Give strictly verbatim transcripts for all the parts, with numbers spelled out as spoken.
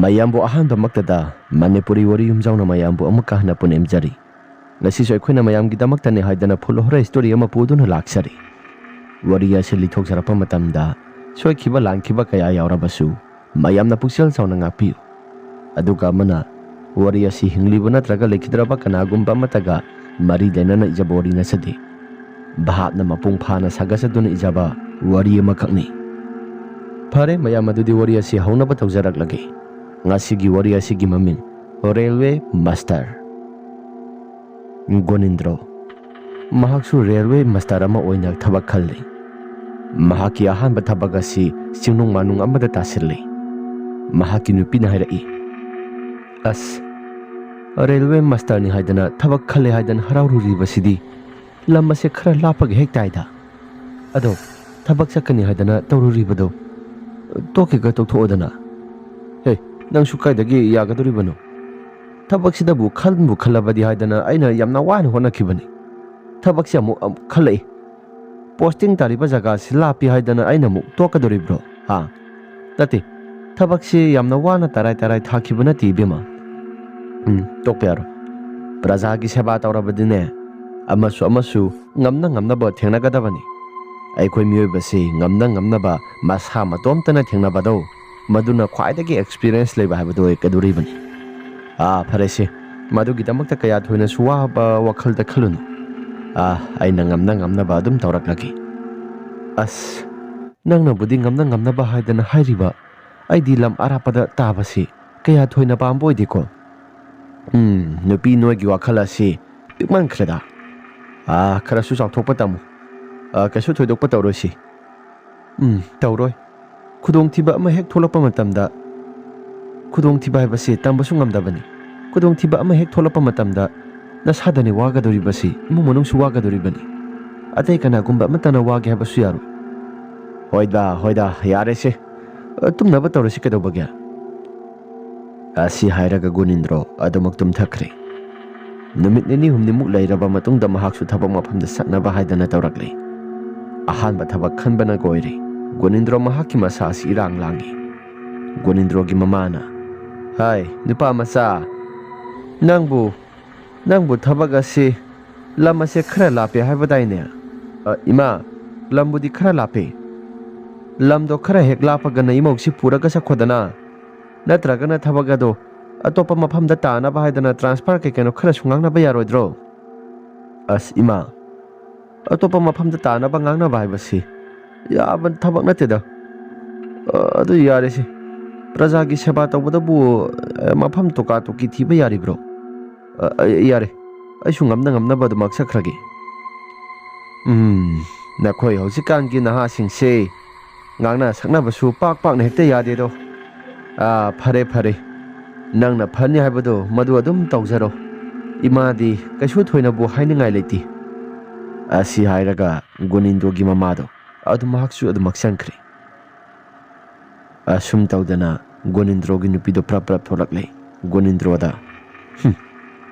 ꯃꯌꯥꯝꯕꯨ ꯑꯍꯥꯟꯕꯃꯛꯇꯗ ꯃꯅꯤꯄꯨꯔꯤ ꯋꯥꯔꯤ ꯌꯨꯝꯖꯥꯎꯅ ꯃꯌꯥꯝꯕꯨ ꯑꯃꯨꯛꯀ ꯍꯟꯅ ꯄꯨꯅꯦꯝꯖꯔꯤ꯫ ꯉꯁꯤꯁꯨ ꯑꯩꯈꯣꯏꯅ ꯃꯌꯥꯝꯒꯤꯗꯃꯛꯇꯅꯤ ꯍꯥꯏꯗꯅ ꯐꯨꯜ ꯍꯣꯔꯔ ꯁ꯭ꯇꯣꯔꯤ ꯑꯃ ꯄꯨꯗꯨꯅ ꯂꯥꯛꯆꯔꯤ꯫ ꯋꯥꯔꯤ ꯑꯁꯤ ꯂꯤꯊꯣꯛꯆꯔꯛꯄ ꯃꯇꯝꯗ ꯁꯣꯏꯈꯤꯕ ꯂꯥꯟꯈꯤꯕ ꯀꯌꯥ ꯌꯥꯎꯔꯕꯁꯨ ꯃꯌꯥꯝꯅ ꯄꯨꯛꯆꯦꯜ ꯆꯥꯎꯅ ꯉꯥꯛꯄꯤꯌꯨ꯫ ꯑꯗꯨꯒ ꯑꯃꯅ, ꯋꯥꯔꯤ ꯑꯁꯤ ꯍꯤꯡꯂꯤꯕ ꯅꯠꯇ꯭ꯔꯒ ꯂꯩꯈꯤꯗ꯭ꯔꯕ ꯀꯅꯥꯒꯨꯝꯕ ꯑꯃꯠꯇꯒ ꯃꯔꯤ ꯂꯩꯅꯅ ꯏꯖꯕ ꯋꯥꯔꯤ ꯅꯠꯆꯗꯦ꯫ ꯚꯥꯞꯅ ꯃꯄꯨꯡ ꯐꯥꯅ ꯁꯥꯒꯠꯆꯗꯨꯅ ꯏꯖꯕ ꯋꯥꯔꯤ ꯑꯃꯈꯛꯅꯤ꯫ ꯐꯔꯦ ꯃꯌꯥꯝ, ꯑꯗꯨꯗꯤ ꯋꯥꯔꯤ ꯑꯁꯤ ꯍꯧꯅꯕ ꯇꯧꯖꯔꯛꯂꯒꯦ꯫ ꯉꯁꯤꯒꯤ ꯋꯥꯔꯤ ꯑꯁꯤꯒꯤ ꯃꯃꯤꯡ ꯔꯦꯜꯋꯦ ꯃꯥꯁꯇꯔ꯫ ꯒꯣꯅꯤꯟꯗ꯭ꯔꯣ, ꯃꯍꯥꯛꯁꯨ ꯔꯦꯜꯋꯦ ꯃꯥꯁꯇꯔ ꯑꯃ ꯑꯣꯏꯅ ꯊꯕꯛ ꯈꯜꯂꯤ꯫ ꯃꯍꯥꯛꯀꯤ ꯑꯍꯥꯟꯕ ꯊꯕꯛ ꯑꯁꯤ ꯆꯤꯡꯅꯨꯡ ꯃꯥꯅꯨꯡ ꯑꯃꯗ ꯇꯥꯁꯤꯜꯂꯤ꯫ ꯃꯍꯥꯛꯀꯤ ꯅꯨꯄꯤꯅ ꯍꯥꯏꯔꯛꯏ, "ꯑꯁ, ꯔꯦꯜꯋꯦ ꯃꯥꯁꯇꯔꯅꯤ ꯍꯥꯏꯗꯅ ꯊꯕꯛ ꯈꯜꯂꯦ ꯍꯥꯏꯗꯅ ꯍꯔꯥꯎꯔꯨꯔꯤꯕꯁꯤꯗꯤ ꯂꯝ ꯑꯁꯦ ꯈꯔ ꯂꯥꯞꯄꯒ ꯍꯦꯛ ꯇꯥꯏꯗ꯫ ꯑꯗꯣ ꯊꯕꯛ ꯆꯠꯀꯅꯤ ꯍꯥꯏꯗꯅ ꯇꯧꯔꯨꯔꯤꯕꯗꯣ ꯇꯣꯛꯈꯤꯒ ꯇꯣꯛꯊꯣꯛꯑꯣꯗꯅ꯫ ꯍꯦ, ꯅꯪꯁꯨ ꯀꯥꯏꯗꯒꯤ ꯌꯥꯒꯗꯣꯔꯤꯕꯅꯣ? ꯊꯕꯛꯁꯤꯗꯕꯨ ꯈꯟꯕꯨ ꯈꯜꯂꯕꯗꯤ ꯍꯥꯏꯗꯅ ꯑꯩꯅ ꯌꯥꯝꯅ ꯋꯥꯅ ꯍꯣꯠꯅꯈꯤꯕꯅꯤ꯫ ꯊꯕꯛꯁꯤ ꯑꯃꯨꯛ, ꯑꯃꯨꯛ ꯈꯜꯂꯛꯏ꯫ ꯄꯣꯁꯇꯤꯡ ꯇꯥꯔꯤꯕ ꯖꯒꯥꯁꯤ ꯂꯥꯞꯄꯤ ꯍꯥꯏꯗꯅ ꯑꯩꯅ ꯑꯃꯨꯛ ꯇꯣꯛꯀꯗꯣꯔꯤꯕ꯭ꯔꯣ? ꯍꯥ? ꯅꯠꯇꯦ, ꯊꯕꯛꯁꯤ ꯌꯥꯝꯅ ꯋꯥꯅ ꯇꯔꯥꯏ ꯇꯔꯥꯏ ꯊꯥꯈꯤꯕ ꯅꯠꯇꯦ ꯏꯕꯦꯝꯃ꯫ ꯎꯝ, ꯇꯣꯛꯄ ꯌꯥꯔꯣꯏ꯫ ꯄ꯭ꯔꯖꯥꯒꯤ ꯁꯦꯕꯥ ꯇꯧꯔꯕꯗꯤꯅꯦ, ꯑꯃꯁꯨ ꯑꯃꯁꯨ ꯉꯝꯅ ꯉꯝꯅꯕ ꯊꯦꯡꯅꯒꯗꯕꯅꯤ꯫ ꯑꯩꯈꯣꯏ ꯃꯤꯑꯣꯏꯕꯁꯤ ꯉꯝꯅ ꯉꯝꯅꯕ ꯃꯁꯥ ꯃꯇꯣꯝꯇꯅ ꯊꯦꯡꯅꯕꯗꯧ, ꯃꯗꯨꯅ ꯈ꯭ꯋꯥꯏꯗꯒꯤ ꯑꯦꯛꯁꯄꯤꯔꯤꯌꯦꯟꯁ ꯂꯩꯕ ꯍꯥꯏꯕꯗꯨ ꯑꯣꯏꯒꯗꯣꯔꯤꯕꯅꯤ꯫ ꯑꯥ, ꯐꯔꯦꯁꯦ, ꯃꯗꯨꯒꯤꯗꯃꯛꯇ ꯀꯌꯥ ꯊꯣꯏꯅꯁꯨ ꯋꯥꯕ ꯋꯥꯈꯜꯗ ꯈꯜꯂꯨꯅꯨ꯫ ꯑꯥ, ꯑꯩꯅ ꯉꯝꯅ ꯉꯝꯅꯕ ꯑꯗꯨꯝ ꯇꯧꯔꯛꯂꯒꯦ꯫ ꯑꯁ, ꯅꯪꯅꯕꯨꯗꯤ ꯉꯝꯅ ꯉꯝꯅꯕ ꯍꯥꯏꯗꯅ ꯍꯥꯏꯔꯤꯕ, ꯑꯩꯗꯤ ꯂꯝ ꯑꯔꯥꯞꯄꯗ ꯇꯥꯕꯁꯤ ꯀꯌꯥ ꯊꯣꯏꯅ ꯄꯥꯝꯕ ꯑꯣꯏꯗꯦꯀꯣ꯫ ꯎꯝ, ꯅꯨꯄꯤ, ꯅꯣꯏꯒꯤ ꯋꯥꯈꯜ ꯑꯁꯤ ꯄꯤꯛꯃꯟꯈ꯭ꯔꯦꯗ꯫ ꯑꯥ, ꯈꯔꯁꯨ ꯆꯥꯎꯊꯣꯛꯄ ꯇꯝꯃꯨ꯫ ꯑꯥ, ꯀꯩꯁꯨ ꯊꯣꯏꯗꯣꯛꯄ ꯇꯧꯔꯣꯏꯁꯤ꯫ ꯎꯝ, ꯇꯧꯔꯣꯏ꯫ ꯈꯨꯗꯣꯡꯊꯤꯕ ꯑꯃ ꯍꯦꯛ ꯊꯣꯛꯂꯛꯄ ꯃꯇꯝꯗ, ꯈꯨꯗꯣꯡꯊꯤꯕ ꯍꯥꯏꯕꯁꯤ ꯇꯝꯕꯁꯨ ꯉꯝꯗꯕꯅꯤ꯫ ꯈꯨꯗꯣꯡꯊꯤꯕ ꯑꯃ ꯍꯦꯛ ꯊꯣꯛꯂꯛꯄ ꯃꯇꯝꯗ ꯅꯁꯥꯗꯅꯤ ꯋꯥꯒꯗꯧꯔꯤꯕꯁꯤ, ꯏꯃꯨꯡ ꯃꯅꯨꯡꯁꯨ ꯋꯥꯒꯗꯧꯔꯤꯕꯅꯤ꯫ ꯑꯇꯩ ꯀꯅꯥꯒꯨꯝꯕ ꯑꯃꯠꯇꯅ ꯋꯥꯒꯦ ꯍꯥꯏꯕꯁꯨ ꯌꯥꯔꯣꯏ꯫ ꯍꯣꯏꯗ, ꯍꯣꯏꯗ, ꯌꯥꯔꯦꯁꯦ꯫ ꯑ, ꯇꯨꯝꯅꯕ ꯇꯧꯔꯁꯤ ꯀꯩꯗꯧꯕꯒꯦ? ꯑꯁꯤ ꯍꯥꯏꯔꯒ ꯒꯨꯅꯤꯟꯗ꯭ꯔꯣ ꯑꯗꯨꯃꯛ ꯇꯨꯝꯊꯈ꯭ꯔꯦ꯫ ꯅꯨꯃꯤꯠ ꯅꯤꯅꯤ ꯍꯨꯝꯅꯤꯃꯨꯛ ꯂꯩꯔꯕ ꯃꯇꯨꯡꯗ ꯃꯍꯥꯛꯁꯨ ꯊꯕꯛ ꯃꯐꯝꯗ ꯆꯠꯅꯕ ꯍꯥꯏꯗꯅ ꯇꯧꯔꯛꯂꯦ꯫ ꯑꯍꯥꯟꯕ ꯊꯕꯛ ꯈꯟꯕꯅ ꯀꯣꯏꯔꯦ꯫ ꯒꯨꯅꯤꯟꯗ꯭ꯔꯣ ꯃꯍꯥꯛꯀꯤ ꯃꯁꯥ ꯑꯁꯤ ꯏꯔꯥꯡ ꯂꯥꯡꯉꯤ꯫ ꯒꯨꯅꯤꯟꯗ꯭ꯔꯣꯒꯤ ꯃꯃꯥꯅ, ꯍꯥꯏ, ꯅꯨꯄꯥ ꯃꯆꯥ, ꯅꯪꯕꯨ, ꯅꯪꯕꯨ ꯊꯕꯛ ꯑꯁꯤ, ꯂꯝ ꯑꯁꯦ ꯈꯔ ꯂꯥꯞꯄꯦ ꯍꯥꯏꯕꯗꯥꯏꯅꯦ? ꯑ, ꯏꯃꯥ, ꯂꯝꯕꯨꯗꯤ ꯈꯔ ꯂꯥꯞꯄꯦ꯫ ꯂꯝꯗꯣ ꯈꯔ ꯍꯦꯛ ꯂꯥꯞꯄꯒꯅ ꯏꯃꯧꯁꯤ ꯄꯨꯔꯒ ꯆꯠꯈꯣꯗꯅ꯫ ꯅꯠꯇ꯭ꯔꯒꯅ ꯊꯕꯛ ꯑꯗꯣ ꯑꯇꯣꯞꯄ ꯃꯐꯝꯗ ꯇꯥꯅꯕ ꯍꯥꯏꯗꯅ transfer ꯀꯩ ꯀꯩꯅꯣ ꯈꯔꯁꯨ ꯉꯥꯡꯅꯕ ꯌꯥꯔꯣꯏꯗ꯭ꯔꯣ? ꯑꯁ, ꯏꯃꯥ, ꯑꯇꯣꯞꯄ ꯃꯐꯝꯗ ꯇꯥꯅꯕ ꯉꯥꯡꯅꯕ ꯍꯥꯏꯕꯁꯤ ꯌꯥꯕ ꯊꯕꯛ ꯅꯠꯇꯦꯗ꯫ ꯑ, ꯑꯗꯨ ꯌꯥꯔꯦꯁꯦ꯫ ꯄ꯭ꯔꯖꯥꯒꯤ ꯁꯦꯕꯥ ꯇꯧꯕꯗꯕꯨ, ꯑ, ꯃꯐꯝ ꯇꯣꯀꯥ ꯇꯣꯀꯤ ꯊꯤꯕ ꯌꯥꯔꯤꯕ꯭ꯔꯣ? ꯑ, ꯑ, ꯌꯥꯔꯦ꯫ ꯑꯩꯁꯨ ꯉꯝꯅ ꯉꯝꯅꯕ ꯑꯗꯨꯃꯛ ꯆꯠꯈ꯭ꯔꯒꯦ꯫ ꯎꯝ, ꯅꯈꯣꯏ ꯍꯧꯖꯤꯛꯀꯥꯟꯒꯤ ꯅꯍꯥꯁꯤꯡꯁꯦ ꯉꯥꯡꯅ ꯁꯛꯅꯕꯁꯨ ꯄꯥꯛ ꯄꯥꯛꯅ ꯍꯦꯛꯇ ꯌꯥꯗꯦꯗꯣ꯫ ꯑꯥ, ꯐꯔꯦ, ꯐꯔꯦ꯫ ꯅꯪꯅ ꯐꯅꯤ ꯍꯥꯏꯕꯗꯣ ꯃꯗꯨ ꯑꯗꯨꯝ ꯇꯧꯖꯔꯣ꯫ ꯏꯃꯥꯗꯤ ꯀꯩꯁꯨ ꯊꯣꯏꯅꯕꯨ ꯍꯥꯏꯅꯤꯡꯉꯥꯏ ꯂꯩꯇꯦ꯫ ꯑꯁꯤ ꯍꯥꯏꯔꯒ ꯒꯣꯅꯤꯟꯗꯣꯒꯤ ꯃꯃꯥꯗꯣ ꯑꯗꯨ ꯃꯍꯥꯛꯁꯨ ꯑꯗꯨꯃꯛ ꯆꯪꯈ꯭ꯔꯦ꯫ ꯑꯁꯨꯝ ꯇꯧꯗꯅ ꯒꯣꯅꯤꯟꯗ꯭ꯔꯣꯒꯤ ꯅꯨꯄꯤꯗꯣ ꯄ꯭ꯔꯞ ꯄ꯭ꯔꯞ ꯊꯣꯛꯂꯛꯂꯦ꯫ ꯒꯣꯅꯤꯟꯗ꯭ꯔꯣꯗ, "ꯍꯨꯝ,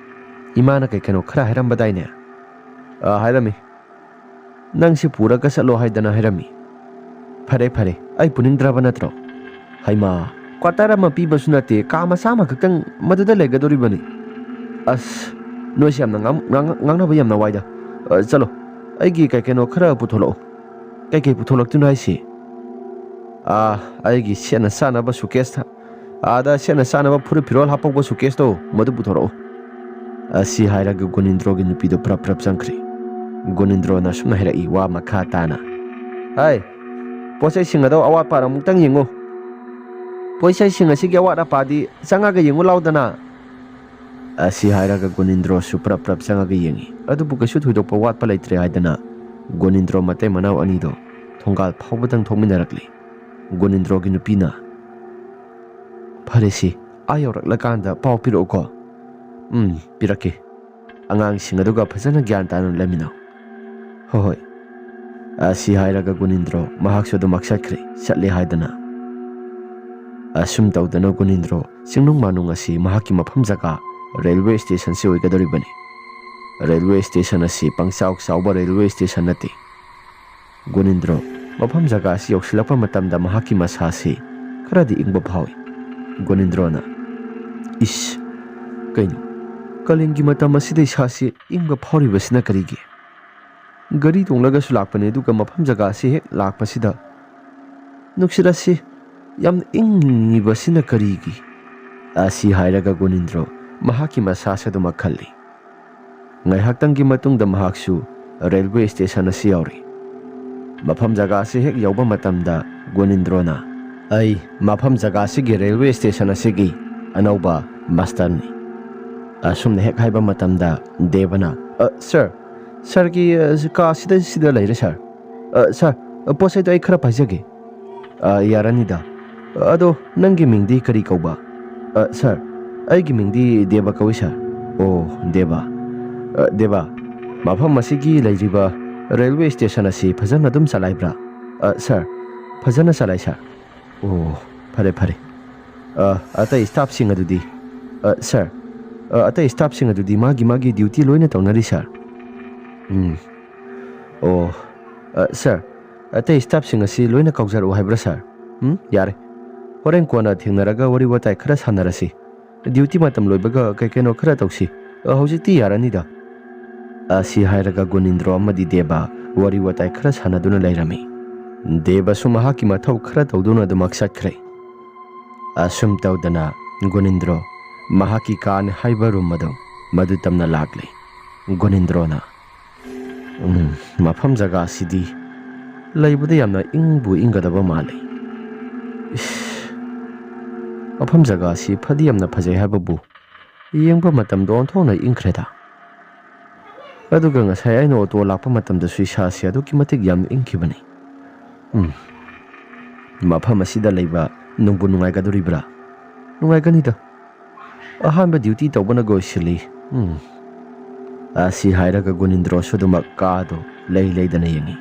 ꯏꯃꯥꯅ ꯀꯩ ꯀꯩꯅꯣ ꯈꯔ ꯍꯥꯏꯔꯝꯕꯗꯥꯏꯅꯦ?" "ꯑ, ꯍꯥꯏꯔꯝꯃꯤ꯫ ꯅꯪꯁꯤ ꯄꯨꯔꯒ ꯆꯠꯂꯣ ꯍꯥꯏꯗꯅ ꯍꯥꯏꯔꯝꯃꯤ꯫ ꯐꯔꯦ, ꯐꯔꯦ, ꯑꯩ ꯄꯨꯅꯤꯡꯗ꯭ꯔꯕ ꯅꯠꯇ꯭ꯔꯣ? ꯍꯩꯃꯥ, quarter ꯑꯃ ꯄꯤꯕꯁꯨ ꯅꯠꯇꯦ, ꯀꯥ ꯃꯆꯥ ꯑꯃꯈꯛꯇꯪ ꯃꯗꯨꯗ ꯂꯩꯒꯗꯧꯔꯤꯕꯅꯤ꯫ ꯑꯁ, ꯅꯣꯏꯁꯦ ꯌꯥꯝꯅ ꯉꯥꯡ-, ꯉꯥꯡ-, ꯉꯥꯡꯅꯕ ꯌꯥꯝꯅ ꯋꯥꯏꯗ꯫ ꯑ, ꯆꯠꯂꯣ, ꯑꯩꯒꯤ ꯀꯩ ꯀꯩꯅꯣ ꯈꯔ ꯄꯨꯊꯣꯛꯂꯛꯑꯣ꯫" "ꯀꯩ ꯀꯩ ꯄꯨꯊꯣꯛꯂꯛꯇꯣꯏꯅꯣ ꯍꯥꯏꯁꯦ?" "ꯑꯥ, ꯑꯩꯒꯤ ꯁꯦꯠꯅ ꯆꯥꯅꯕ suitcase, ꯑꯥꯗ ꯁꯦꯠꯅ ꯆꯥꯅꯕ ꯐꯨꯔꯤꯠ ꯐꯤꯔꯣꯜ ꯍꯥꯞꯄꯧꯕ suitcaseꯇꯣ, ꯃꯗꯨ ꯄꯨꯊꯣꯔꯛꯑꯣ꯫" ꯑꯁꯤ ꯍꯥꯏꯔꯒ ꯒꯣꯅꯤꯟꯗ꯭ꯔꯣꯒꯤ ꯅꯨꯄꯤꯗꯣ ꯄ꯭ꯔꯞ ꯄ꯭ꯔꯞ ꯆꯪꯈ꯭ꯔꯦ꯫ ꯒꯣꯅꯤꯟꯗ꯭ꯔꯣꯅ ꯑꯁꯨꯝꯅ ꯍꯥꯏꯔꯛꯏ ꯋꯥ ꯃꯈꯥ ꯇꯥꯅ, "ꯍꯥꯏ, ꯄꯣꯠꯆꯩꯁꯤꯡ ꯑꯗꯣ ꯑꯋꯥꯠ ꯑꯄꯥ ꯑꯃꯨꯛꯇꯪ ꯌꯦꯡꯉꯨ꯫ ꯄꯣꯠꯆꯩꯁꯤꯡ ꯑꯁꯤꯒꯤ ꯑꯋꯥꯠ ꯑꯄꯥꯗꯤ ꯆꯪꯉꯒ ꯌꯦꯡꯉꯨ ꯂꯥꯎꯗꯅ꯫" ꯑꯁꯤ ꯍꯥꯏꯔꯒ ꯒꯣꯅꯤꯟꯗ꯭ꯔꯣꯁꯨ ꯄ꯭ꯔꯞ ꯄ꯭ꯔꯞ ꯆꯪꯉꯒ ꯌꯦꯡꯉꯤ꯫ ꯑꯗꯨꯕꯨ ꯀꯩꯁꯨ ꯊꯣꯏꯗꯣꯛꯄ ꯋꯥꯠꯄ ꯂꯩꯇ꯭ꯔꯦ ꯍꯥꯏꯗꯅ ꯒꯣꯅꯤꯟꯗ꯭ꯔꯣ ꯃꯇꯩ ꯃꯅꯥꯎ ꯑꯅꯤꯗꯣ ꯊꯣꯡꯒꯥꯜ ꯐꯥꯎꯕꯗꯪ ꯊꯣꯛꯃꯤꯟꯅꯔꯛꯂꯤ꯫ ꯒꯣꯅꯤꯟꯗ꯭ꯔꯣꯒꯤ ꯅꯨꯄꯤꯅ, "ꯐꯔꯦꯁꯤ, ꯑꯥ ꯌꯧꯔꯛꯂꯀꯥꯟꯗ ꯄꯥꯎ ꯄꯤꯔꯛꯎꯀꯣ꯫" "ꯎꯝ, ꯄꯤꯔꯛꯀꯦ꯫ ꯑꯉꯥꯡꯁꯤꯡ ꯑꯗꯨꯒ ꯐꯖꯅ ꯒ꯭ꯌꯥꯟ ꯇꯥꯅ ꯂꯩꯃꯤꯟꯅꯧ꯫" "ꯍꯣꯏ, ꯍꯣꯏ꯫" ꯑꯁꯤ ꯍꯥꯏꯔꯒ ꯒꯣꯅꯤꯟꯗ꯭ꯔꯣ ꯃꯍꯥꯛꯁꯨ ꯑꯗꯨꯃꯛ ꯆꯠꯈ꯭ꯔꯦ, ꯆꯠꯂꯦ ꯍꯥꯏꯗꯅ꯫ ꯑꯁꯨꯝ ꯇꯧꯗꯅ ꯒꯣꯅꯤꯟꯗ꯭ꯔꯣ ꯆꯤꯡꯅꯨꯡ ꯃꯥꯅꯨꯡ ꯑꯁꯤ ꯃꯍꯥꯛꯀꯤ ꯃꯐꯝ ꯖꯒꯥ railway stationꯁꯤ ꯑꯣꯏꯒꯗꯧꯔꯤꯕꯅꯤ꯫ Railway station ꯑꯁꯤ ꯄꯪꯆꯥꯎ ꯆꯥꯎꯕ railway station ꯅꯠꯇꯦ꯫ ꯒꯣꯅꯤꯟꯗ꯭ꯔꯣ ꯃꯐꯝ ꯖꯒꯥ ꯑꯁꯤ ꯌꯧꯁꯤꯜꯂꯛꯄ ꯃꯇꯝꯗ ꯃꯍꯥꯛꯀꯤ ꯃꯁꯥꯁꯤ ꯈꯔꯗꯤ ꯏꯪꯕ ꯐꯥꯎꯏ꯫ ꯒꯣꯅꯤꯟꯗ꯭ꯔꯣꯅ, ꯏꯁ, ꯀꯩꯅꯣ? ꯀꯥꯂꯦꯟꯒꯤ ꯃꯇꯝ ꯑꯁꯤꯗ ꯏꯁꯥꯁꯤ ꯏꯪꯕ ꯐꯥꯎꯔꯤꯕꯁꯤꯅ ꯀꯔꯤꯒꯤ? ꯒꯥꯔꯤ ꯇꯣꯡꯂꯒꯁꯨ ꯂꯥꯛꯄꯅꯦ, ꯑꯗꯨꯒ ꯃꯐꯝ ꯖꯒꯥ ꯑꯁꯤ ꯍꯦꯛ ꯂꯥꯛꯄꯁꯤꯗ ꯅꯨꯡꯁꯤꯠ ꯑꯁꯤ ꯌꯥꯝꯅ ꯏꯪꯉꯤꯕꯁꯤꯅ ꯀꯔꯤꯒꯤ? ꯑꯁꯤ ꯍꯥꯏꯔꯒ ꯒꯨꯅꯤꯟꯗ꯭ꯔꯣ ꯃꯍꯥꯛꯀꯤ ꯃꯁꯥꯁꯦ ꯑꯗꯨꯃꯛ ꯈꯜꯂꯤ꯫ ꯉꯥꯏꯍꯥꯛꯇꯪꯒꯤ ꯃꯇꯨꯡꯗ ꯃꯍꯥꯛꯁꯨ ꯔꯦꯜꯋꯦ ꯁ꯭ꯇꯦꯁꯟ ꯑꯁꯤ ꯌꯧꯔꯦ꯫ ꯃꯐꯝ ꯖꯒꯥ ꯑꯁꯤ ꯍꯦꯛ ꯌꯧꯕ ꯃꯇꯝꯗ ꯒꯨꯅꯤꯟꯗ꯭ꯔꯣꯅ, "ꯑꯩ ꯃꯐꯝ ꯖꯒꯥ ꯑꯁꯤꯒꯤ ꯔꯦꯜꯋꯦ ꯁ꯭ꯇꯦꯁꯟ ꯑꯁꯤꯒꯤ ꯑꯅꯧꯕ ꯃꯥꯁꯇꯔꯅꯤ," ꯑꯁꯨꯝꯅ ꯍꯦꯛ ꯍꯥꯏꯕ ꯃꯇꯝꯗ ꯗꯦꯕꯅ, "ꯑ, ꯁꯥꯔ, ꯁꯥꯔꯒꯤ, ꯑ, ꯀꯥ ꯑꯁꯤꯗ, ꯁꯤꯗ ꯂꯩꯔꯦ, ꯁꯥꯔ꯫ ꯑ, ꯁꯥꯔ, ꯑ, ꯄꯣꯠ ꯆꯩꯗꯣ ꯑꯩ ꯈꯔ ꯄꯥꯏꯖꯒꯦ꯫" "ꯑ, ꯌꯥꯔꯅꯤꯗ꯫ ꯑꯗꯣ ꯅꯪꯒꯤ ꯃꯤꯡꯗꯤ ꯀꯔꯤ ꯀꯧꯕ?" "ꯑ, ꯁꯥꯔ, ꯑꯩꯒꯤ ꯃꯤꯡꯗꯤ ꯗꯦꯕ ꯀꯧꯏ, ꯁꯥꯔ꯫" "ꯑꯣ, ꯗꯦꯕ꯫ ꯑ, ꯗꯦꯕ, ꯃꯐꯝ ꯑꯁꯤꯒꯤ ꯂꯩꯔꯤꯕ ꯔꯦꯜꯋꯦ ꯁ꯭ꯇꯦꯁꯟ ꯑꯁꯤ ꯐꯖꯅ ꯑꯗꯨꯝ ꯆꯂꯥꯏꯕ꯭ꯔꯥ?" "ꯑ, ꯁꯥꯔ, ꯐꯖꯅ ꯆꯂꯥꯏ, ꯁꯥꯔ꯫" "ꯑꯣ, ꯐꯔꯦ, ꯐꯔꯦ꯫ ꯑ, ꯑꯇꯩ ꯁ꯭ꯇꯥꯐꯁꯤꯡ ꯑꯗꯨꯗꯤ?" "ꯑ, ꯁꯥꯔ, ꯑ, ꯑꯇꯩ ꯁ꯭ꯇꯥꯐꯁꯤꯡ ꯑꯗꯨꯗꯤ ꯃꯥꯒꯤ ꯃꯥꯒꯤ ꯗ꯭ꯌꯨꯇꯤ ꯂꯣꯏꯅ ꯇꯧꯅꯔꯤ, ꯁꯥꯔ꯫" "ꯎꯝ꯫ ꯑꯣ, ꯑ, ꯁꯥꯔ, ꯑꯇꯩ ꯁ꯭ꯇꯥꯐꯁꯤꯡ ꯑꯁꯤ ꯂꯣꯏꯅ ꯀꯧꯖꯔꯛꯑꯣ ꯍꯥꯏꯕ꯭ꯔꯥ, ꯁꯥꯔ?" "ꯎꯝ, ꯌꯥꯔꯦ꯫ ꯍꯣꯔꯦꯟ ꯀꯣꯟꯅ ꯊꯦꯡꯅꯔꯒ ꯋꯥꯔꯤ ꯋꯥꯇꯥꯏ ꯈꯔ ꯁꯥꯟꯅꯔꯁꯤ꯫ ꯗ꯭ꯌꯨꯇꯤ ꯃꯇꯝ ꯂꯣꯏꯕꯒ ꯀꯩ ꯀꯩꯅꯣ ꯈꯔ ꯇꯧꯁꯤ꯫ ꯑ, ꯍꯧꯖꯤꯛꯇꯤ ꯌꯥꯔꯅꯤꯗ꯫" ꯑꯁꯤ ꯍꯥꯏꯔꯒ ꯒꯨꯅꯤꯟꯗ꯭ꯔꯣ ꯑꯃꯗꯤ ꯗꯦꯕ ꯋꯥꯔꯤ ꯋꯥꯇꯥꯏ ꯈꯔ ꯁꯥꯟꯅꯗꯨꯅ ꯂꯩꯔꯝꯃꯤ꯫ ꯗꯦꯕꯁꯨ ꯃꯍꯥꯛꯀꯤ ꯃꯊꯧ ꯈꯔ ꯇꯧꯗꯨꯅ ꯑꯗꯨꯃꯛ ꯆꯠꯈ꯭ꯔꯦ꯫ ꯑꯁꯨꯝ ꯇꯧꯗꯅ ꯒꯨꯅꯤꯟꯗ꯭ꯔꯣ ꯃꯍꯥꯛꯀꯤ ꯀꯥꯅꯤ ꯍꯥꯏꯕ ꯔꯨꯝ ꯑꯗꯨ ꯃꯗꯨ ꯇꯝꯅ ꯂꯥꯛꯂꯦ꯫ ꯒꯨꯅꯤꯟꯗ꯭ꯔꯣꯅ, "ꯎꯝ, ꯃꯐꯝ ꯖꯒꯥ ꯑꯁꯤꯗꯤ ꯂꯩꯕꯗ ꯌꯥꯝꯅ ꯏꯪꯕꯨ ꯏꯪꯒꯗꯕ ꯃꯥꯜꯂꯤ꯫ ꯏꯁ, ꯃꯐꯝ ꯖꯒꯥ ꯑꯁꯤ ꯐꯗꯤ ꯌꯥꯝꯅ ꯐꯖꯩ ꯍꯥꯏꯕꯕꯨ ꯌꯦꯡꯕ ꯃꯇꯝꯗ ꯑꯣꯟꯊꯣꯛꯅ ꯏꯪꯈ꯭ꯔꯦꯗ꯫ ꯑꯗꯨꯒ ꯉꯁꯥꯏ ꯑꯩꯅ ꯑꯣꯇꯣ ꯂꯥꯛꯄ ꯃꯇꯝꯗꯁꯨ ꯏꯁꯥꯁꯤ ꯑꯗꯨꯛꯀꯤ ꯃꯇꯤꯛ ꯌꯥꯝꯅ ꯏꯪꯈꯤꯕꯅꯤ꯫ ꯎꯝ, ꯃꯐꯝ ꯑꯁꯤꯗ ꯂꯩꯕ ꯅꯨꯡꯕꯨ ꯅꯨꯡꯉꯥꯏꯒꯗꯣꯔꯤꯕ꯭ꯔꯥ? ꯅꯨꯡꯉꯥꯏꯒꯅꯤꯗ꯫ ꯑꯍꯥꯟꯕ ꯗ꯭ꯌꯨꯇꯤ ꯇꯧꯕꯅꯒ ꯑꯣꯏꯁꯤꯜꯂꯤ꯫ ꯎꯝ꯫" ꯑꯁꯤ ꯍꯥꯏꯔꯒ ꯒꯨꯅꯤꯟꯗ꯭ꯔꯣꯁꯨ ꯑꯗꯨꯃꯛ ꯀꯥꯗꯣ ꯂꯩ ꯂꯩꯗꯅ ꯌꯦꯡꯉꯤ꯫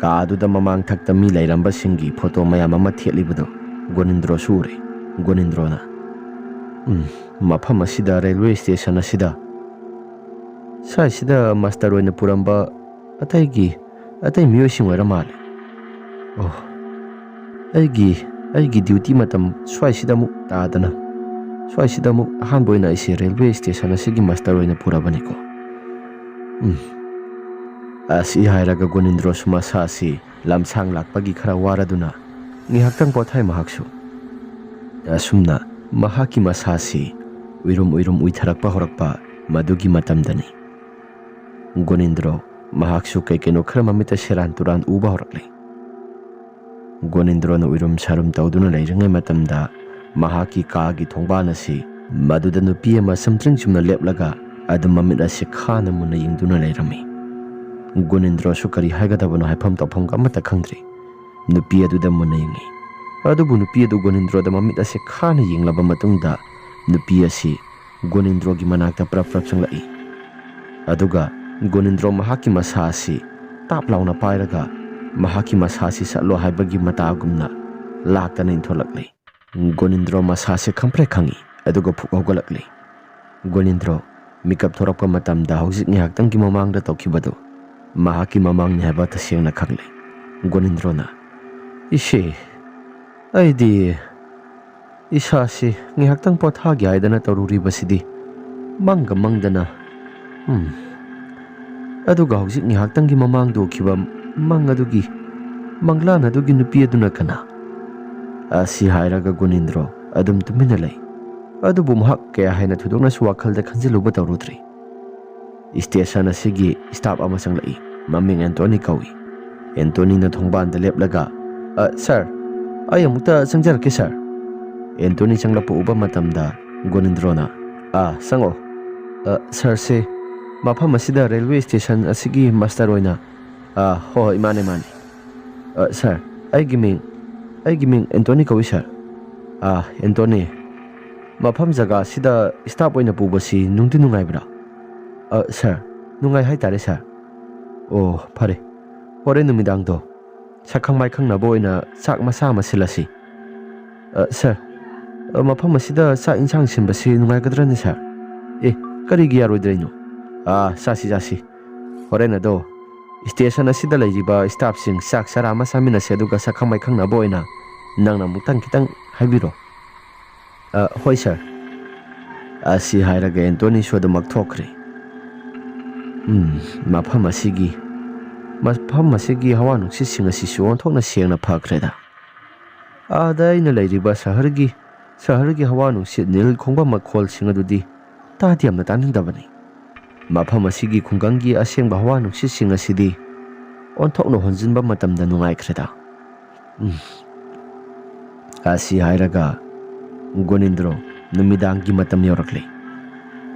ꯀꯥꯗꯨꯗ ꯃꯃꯥꯡ ꯊꯛꯇ ꯃꯤ ꯂꯩꯔꯝꯕꯁꯤꯡꯒꯤ ꯐꯣꯇꯣ ꯃꯌꯥꯝ ꯑꯃ ꯊꯦꯠꯂꯤꯕꯗꯣ ꯒꯨꯅꯤꯟꯗ꯭ꯔꯣꯁꯨ ꯎꯔꯦ꯫ ꯒꯨꯅꯤꯟꯗ꯭ꯔꯣꯅ, "ꯎꯝ, ꯃꯐꯝ ꯑꯁꯤꯗ, ꯔꯦꯜꯋꯦ ꯁ꯭ꯇꯦꯁꯟ ꯑꯁꯤꯗ, ꯁ꯭ꯋꯥꯏꯁꯤꯗ ꯃꯥꯁꯇꯔ ꯑꯣꯏꯅ ꯄꯨꯔꯝꯕ ꯑꯇꯩꯒꯤ, ꯑꯇꯩ ꯃꯤꯑꯣꯏꯁꯤꯡ ꯑꯣꯏꯔ ꯃꯥꯜꯂꯦ꯫ ꯑꯣ, ꯑꯩꯒꯤ, ꯑꯩꯒꯤ ꯗ꯭ꯌꯨꯇꯤ ꯃꯇꯝ ꯁ꯭ꯋꯥꯏꯁꯤꯗ ꯑꯃꯨꯛ ꯇꯥꯗꯅ꯫ ꯁ꯭ꯋꯥꯏꯁꯤꯗ ꯑꯃꯨꯛ ꯑꯍꯥꯟꯕ ꯑꯣꯏꯅ ꯑꯩꯁꯦ ꯔꯦꯜꯋꯦ ꯁ꯭ꯇꯦꯁꯟ ꯑꯁꯤꯒꯤ ꯃꯥꯁꯇꯔ ꯑꯣꯏꯅ ꯄꯨꯔꯕꯅꯤꯀꯣ꯫ ꯎꯝ꯫ ꯑꯁꯤ ꯍꯥꯏꯔꯒ ꯒꯣꯅꯤꯟꯗ꯭ꯔꯣꯁꯨ ꯃꯁꯥꯁꯤ ꯂꯝꯁꯥꯡ ꯂꯥꯛꯄꯒꯤ ꯈꯔ ꯋꯥꯔꯗꯨꯅ ꯉꯥꯏꯍꯥꯛꯇꯪ ꯄꯣꯊꯥꯏ ꯃꯍꯥꯛꯁꯨ꯫ ꯑꯁꯨꯝꯅ ꯃꯍꯥꯛꯀꯤ ꯃꯁꯥꯁꯤ ꯎꯏꯔꯨꯝ ꯎꯏꯔꯨꯝ ꯎꯏꯊꯔꯛꯄ ꯍꯧꯔꯛꯄ ꯃꯗꯨꯒꯤ ꯃꯇꯝꯗꯅꯤ꯫ ꯒꯣꯅꯤꯟꯗ꯭ꯔꯣ ꯃꯍꯥꯛꯁꯨ ꯀꯩ ꯀꯩꯅꯣ ꯈꯔ ꯃꯃꯤꯠꯇ ꯁꯦꯔꯥꯟ ꯇꯨꯔꯥꯟ ꯎꯕ ꯍꯧꯔꯛꯂꯦ꯫ ꯒꯣꯅꯤꯟꯗ꯭ꯔꯣꯅ ꯎꯏꯔꯨꯝ ꯁꯥꯔꯨꯝ ꯇꯧꯗꯨꯅ ꯂꯩꯔꯤꯉꯩ ꯃꯇꯝꯗ ꯃꯍꯥꯛꯀꯤ ꯀꯥꯒꯤ ꯊꯣꯡꯕꯥꯟ ꯑꯁꯤ ꯃꯗꯨꯗ ꯅꯨꯄꯤ ꯑꯃ ꯁꯝꯇ꯭ꯔꯤꯡ ꯆꯨꯝꯅ ꯂꯦꯞꯂꯒ ꯑꯗꯨꯝ ꯃꯃꯤꯠ ꯑꯁꯤ ꯈꯥꯅ ꯃꯨꯟꯅ ꯌꯦꯡꯗꯨꯅ ꯂꯩꯔꯝꯃꯤ꯫ ꯒꯣꯅꯤꯟꯗ꯭ꯔꯣꯁꯨ ꯀꯔꯤ ꯍꯥꯏꯒꯗꯕꯅꯣ ꯍꯥꯏꯐꯝ ꯇꯧꯐꯝꯒ ꯑꯃꯠꯇ ꯈꯪꯗ꯭ꯔꯤ꯫ ꯅꯨꯄꯤ ꯑꯗꯨꯗ ꯃꯨꯟꯅ ꯌꯦꯡꯉꯤ꯫ ꯑꯗꯨꯕꯨ ꯅꯨꯄꯤ ꯑꯗꯨ ꯒꯣꯅꯤꯟꯗ꯭ꯔꯣꯗ ꯃꯃꯤꯠ ꯑꯁꯤ ꯈꯥꯅ ꯌꯦꯡꯂꯕ ꯃꯇꯨꯡꯗ ꯅꯨꯄꯤ ꯑꯁꯤ ꯒꯣꯅꯤꯟꯗ꯭ꯔꯣꯒꯤ ꯃꯅꯥꯛꯇ ꯄ꯭ꯔꯞ ꯄ꯭ꯔꯞ ꯆꯪꯂꯛꯏ꯫ ꯑꯗꯨꯒ ꯒꯣꯅꯤꯟꯗ꯭ꯔꯣ ꯃꯍꯥꯛꯀꯤ ꯃꯁꯥ ꯑꯁꯤ ꯇꯥꯞ ꯂꯥꯎꯅ ꯄꯥꯏꯔꯒ ꯃꯍꯥꯛꯀꯤ ꯃꯁꯥ ꯑꯁꯤ ꯁꯠꯂꯣ ꯍꯥꯏꯕꯒꯤ ꯃꯇꯥꯒꯨꯝꯅ ꯂꯥꯛꯇꯅ ꯏꯟꯊꯣꯂꯛꯂꯤ꯫ ꯒꯣꯅꯤꯟꯗ꯭ꯔꯣ ꯃꯁꯥꯁꯦ ꯈꯪꯄ꯭ꯔꯦꯛ ꯈꯪꯉꯤ, ꯑꯗꯨꯒ ꯐꯨꯛ ꯍꯧꯒꯠꯂꯛꯂꯤ꯫ ꯒꯣꯅꯤꯟꯗ꯭ꯔꯣ ꯃꯤꯀꯞ ꯊꯣꯔꯛꯄ ꯃꯇꯝꯗ ꯍꯧꯖꯤꯛ ꯉꯥꯏꯍꯥꯛꯇꯪꯒꯤ ꯃꯃꯥꯡꯗ ꯇꯧꯈꯤꯕꯗꯨ ꯃꯍꯥꯛꯀꯤ ꯃꯃꯥꯡꯅꯤ ꯍꯥꯏꯕ ꯇꯁꯦꯡꯅ ꯈꯪꯂꯦ꯫ ꯒꯣꯅꯤꯟꯗ꯭ꯔꯣꯅ, "ꯏꯁꯦ, ꯑꯩꯗꯤ ꯏꯁꯥꯁꯤ ꯉꯥꯏꯍꯥꯛꯇꯪ ꯄꯣꯊꯥꯒꯦ ꯍꯥꯏꯗꯅ ꯇꯧꯔꯨꯔꯤꯕꯁꯤꯗꯤ ꯃꯪꯒ ꯃꯪꯗꯅ, ꯎꯝ, ꯑꯗꯨꯒ ꯍꯧꯖꯤꯛ ꯉꯥꯏꯍꯥꯛꯇꯪꯒꯤ ꯃꯃꯥꯡꯗ ꯎꯈꯤꯕ ꯃꯪ ꯑꯗꯨꯒꯤ ꯃꯪꯂꯥꯟ ꯑꯗꯨꯒꯤ ꯅꯨꯄꯤ ꯑꯗꯨꯅ ꯀꯅꯥ?" ꯑꯁꯤ ꯍꯥꯏꯔꯒ ꯒꯣꯅꯤꯟꯗ꯭ꯔꯣ ꯑꯗꯨꯝ ꯇꯨꯃꯤꯟꯅ ꯂꯩ꯫ ꯑꯗꯨꯕꯨ ꯃꯍꯥꯛ ꯀꯌꯥ ꯍꯦꯟꯅ ꯊꯣꯏꯗꯣꯛꯅꯁꯨ ꯋꯥꯈꯜꯗ ꯈꯟꯖꯤꯜꯂꯨꯕ ꯇꯧꯔꯨꯗ꯭ꯔꯤ꯫ ꯁ꯭ꯇꯦꯁꯟ ꯑꯁꯤꯒꯤ ꯁ꯭ꯇꯥꯐ ꯑꯃ ꯆꯪꯂꯛꯏ꯫ ꯃꯃꯤꯡ ꯑꯦꯟꯇꯣꯅꯤ ꯀꯧꯏ꯫ ꯑꯦꯟꯇꯣꯅꯤꯅ ꯊꯣꯡꯕꯥꯟꯗ ꯂꯦꯞꯂꯒ, "ꯑ, ꯁꯥꯔ, ꯑꯩ ꯑꯃꯨꯛꯇ ꯆꯪꯖꯔꯛꯀꯦ, ꯁꯥꯔ"꯫ ꯑꯦꯟꯇꯣꯅꯤ ꯆꯪꯂꯛꯄ ꯎꯕ ꯃꯇꯝꯗ ꯒꯣꯅꯤꯟꯗ꯭ꯔꯣꯅ, "ꯑ, ꯆꯪꯉꯣ꯫ ꯑ, ꯁꯥꯔꯁꯦ ꯃꯐꯝ ꯑꯁꯤꯗ ꯔꯦꯜꯋꯦ ꯁ꯭ꯇꯦꯁꯟ ꯑꯁꯤꯒꯤ ꯃꯥꯁꯇꯔ ꯑꯣꯏꯅ?" "ꯑ, ꯍꯣꯏ, ꯍꯣꯏ, ꯃꯥꯅꯦ, ꯃꯥꯅꯦ꯫ ꯑ, ꯁꯥꯔ, ꯑꯩꯒꯤ ꯃꯤꯡ, ꯑꯩꯒꯤ ꯃꯤꯡ ꯑꯦꯟꯇꯣꯅꯤ ꯀꯧꯏ, ꯁꯥꯔ"꯫ "ꯑ, ꯑꯦꯟꯇꯣꯅꯤ, ꯃꯐꯝ ꯖꯒꯥ ꯑꯁꯤꯗ ꯁ꯭ꯇꯥꯐ ꯑꯣꯏꯅ ꯄꯨꯕꯁꯤ ꯅꯨꯡꯗꯤ ꯅꯨꯡꯉꯥꯏꯕ꯭ꯔꯥ?" "ꯑ, ꯁꯥꯔ, ꯅꯨꯡꯉꯥꯏ ꯍꯥꯏꯇꯥꯔꯦ, ꯁꯥꯔ"꯫ "ꯑꯣ, ꯐꯔꯦ꯫ ꯍꯣꯔꯦꯟ ꯅꯨꯃꯤꯗꯥꯡꯗꯣ ꯁꯛꯈꯪ ꯃꯥꯏꯈꯪꯅꯕ ꯑꯣꯏꯅ ꯆꯥꯛ ꯃꯆꯥ ꯑꯃ ꯁꯤꯜꯂꯁꯤ"꯫ "ꯑ, ꯁꯥꯔ, ꯑ, ꯃꯐꯝ ꯑꯁꯤꯗ ꯆꯥꯛ ꯏꯟꯁꯥꯡ ꯁꯤꯟꯕꯁꯤ ꯅꯨꯡꯉꯥꯏꯒꯗ꯭ꯔꯅꯦ, ꯁꯥꯔ?" "ꯑꯦ, ꯀꯔꯤꯒꯤ ꯌꯥꯔꯣꯏꯗ꯭ꯔꯤꯅꯣ? ꯑꯥ, ꯆꯥꯁꯤ, ꯆꯥꯁꯤ꯫ ꯍꯣꯔꯦꯟ ꯑꯗꯣ ꯁ꯭ꯇꯦꯁꯟ ꯑꯁꯤꯗ ꯂꯩꯔꯤꯕ ꯁ꯭ꯇꯥꯐꯁꯤꯡ ꯆꯥꯛ ꯆꯔꯥ ꯑꯃ ꯆꯥꯃꯤꯟꯅꯁꯤ, ꯑꯗꯨꯒ ꯁꯛꯈꯪ ꯃꯥꯏꯈꯪꯅꯕ ꯑꯣꯏꯅ ꯅꯪꯅ ꯑꯃꯨꯛꯇꯪ ꯈꯤꯇꯪ ꯍꯥꯏꯕꯤꯔꯣ"꯫ "ꯑ, ꯍꯣꯏ, ꯁꯥꯔ"꯫ ꯑꯁꯤ ꯍꯥꯏꯔꯒ ꯑꯦꯟꯇꯣꯅꯤꯁꯨ ꯑꯗꯨꯃꯛ ꯊꯣꯛꯈ꯭ꯔꯦ꯫ ꯎꯝ, ꯃꯐꯝ ꯑꯁꯤꯒꯤ, ꯃꯐꯝ ꯑꯁꯤꯒꯤ ꯍꯋꯥ ꯅꯨꯡꯁꯤꯠꯁꯤꯡ ꯑꯁꯤꯁꯨ ꯑꯣꯟꯊꯣꯛꯅ ꯁꯦꯡꯅ ꯐꯈ꯭ꯔꯦꯗ꯫ ꯑꯥꯗ ꯑꯩꯅ ꯂꯩꯔꯤꯕ ꯁꯍꯔꯒꯤ, ꯁꯍꯔꯒꯤ ꯍꯋꯥ ꯅꯨꯡꯁꯤꯠ ꯅꯤꯜ ꯈꯣꯡꯕ ꯃꯈꯣꯜꯁꯤꯡ ꯑꯗꯨꯗꯤ ꯇꯥꯗꯤ ꯌꯥꯝꯅ ꯇꯥꯅꯤꯡꯗꯕꯅꯤ꯫ ꯃꯐꯝ ꯑꯁꯤꯒꯤ ꯈꯨꯡꯒꯪꯒꯤ ꯑꯁꯦꯡꯕ ꯍꯋꯥ ꯅꯨꯡꯁꯤꯠꯁꯤꯡ ꯑꯁꯤꯗꯤ ꯑꯣꯟꯊꯣꯛꯅ ꯍꯣꯟꯖꯤꯟꯕ ꯃꯇꯝꯗ ꯅꯨꯡꯉꯥꯏꯈ꯭ꯔꯦꯗ꯫ ꯎꯝ꯫ ꯑꯁꯤ ꯍꯥꯏꯔꯒ ꯒꯣꯅꯤꯟꯗ꯭ꯔꯣ, ꯅꯨꯃꯤꯗꯥꯡꯒꯤ ꯃꯇꯝ ꯌꯧꯔꯛꯂꯦ꯫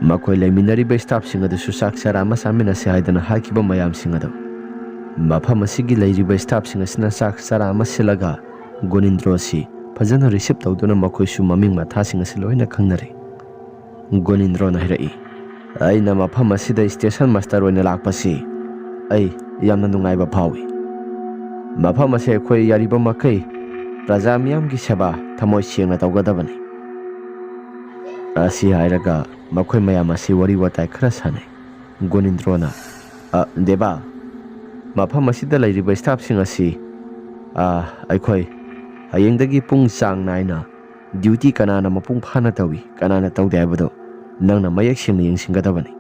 ꯃꯈꯣꯏ ꯂꯩꯃꯤꯟꯅꯔꯤꯕ ꯁ꯭ꯇꯥꯐꯁꯤꯡ ꯑꯗꯨꯁꯨ ꯆꯥꯛ ꯆꯔꯥ ꯑꯃ ꯆꯥꯃꯤꯟꯅꯁꯤ ꯍꯥꯏꯗꯅ ꯍꯥꯏꯈꯤꯕ ꯃꯌꯥꯝꯁꯤꯡ ꯑꯗꯨ꯫ ꯃꯐꯝ ꯑꯁꯤꯒꯤ ꯂꯩꯔꯤꯕ ꯁ꯭ꯇꯥꯐꯁꯤꯡ ꯑꯁꯤꯅ ꯆꯥꯛ ꯆꯔꯥ ꯑꯃ ꯁꯤꯜꯂꯒ ꯒꯣꯅꯤꯟꯗ꯭ꯔꯣ ꯑꯁꯤ ꯐꯖꯅ ꯔꯤꯁꯤꯞ ꯇꯧꯗꯨꯅ ꯃꯈꯣꯏꯁꯨ ꯃꯃꯤꯡ ꯃꯊꯥꯁꯤꯡ ꯑꯁꯤ ꯂꯣꯏꯅ ꯈꯪꯅꯔꯦ꯫ ꯒꯣꯅꯤꯟꯗ꯭ꯔꯣꯅ ꯍꯥꯏꯔꯛꯏ, "ꯑꯩꯅ ꯃꯐꯝ ꯑꯁꯤꯗ ꯁ꯭ꯇꯦꯁꯟ ꯃꯥꯁꯇꯔ ꯑꯣꯏꯅ ꯂꯥꯛꯄꯁꯤ ꯑꯩ ꯌꯥꯝꯅ ꯅꯨꯡꯉꯥꯏꯕ ꯐꯥꯎꯏ꯫ ꯃꯐꯝ ꯑꯁꯤ ꯑꯩꯈꯣꯏ ꯌꯥꯔꯤꯕ ꯃꯈꯩ ꯄ꯭ꯔꯖꯥ ꯃꯤꯌꯥꯝꯒꯤ ꯁꯦꯕꯥ ꯊꯃꯣꯏ ꯁꯦꯡꯅ ꯇꯧꯒꯗꯕꯅꯤ"꯫ ꯑꯁꯤ ꯍꯥꯏꯔꯒ ꯃꯈꯣꯏ ꯃꯌꯥꯝ ꯑꯁꯤ ꯋꯥꯔꯤ ꯋꯥꯇꯥꯏ ꯈꯔ ꯁꯥꯟꯅꯩ꯫ ꯒꯣꯅꯤꯟꯗ꯭ꯔꯣꯅ, "ꯑ, ꯗꯦꯕꯥ, ꯃꯐꯝ ꯑꯁꯤꯗ ꯂꯩꯔꯤꯕ ꯁ꯭ꯇꯥꯐꯁꯤꯡ ꯑꯁꯤ, ꯑ, ꯑꯩꯈꯣꯏ ꯍꯌꯦꯡꯗꯒꯤ ꯄꯨꯡ ꯆꯥꯡ ꯅꯥꯏꯅ ꯗ꯭ꯌꯨꯇꯤ ꯀꯅꯥꯅ ꯃꯄꯨꯡ ꯐꯥꯅ ꯇꯧꯏ, ꯀꯅꯥꯅ ꯇꯧꯗꯦ ꯍꯥꯏꯕꯗꯨ ꯅꯪꯅ ꯃꯌꯦꯛ ꯁꯦꯡꯅ ꯌꯦꯡꯁꯤꯟꯒꯗꯕꯅꯤ"꯫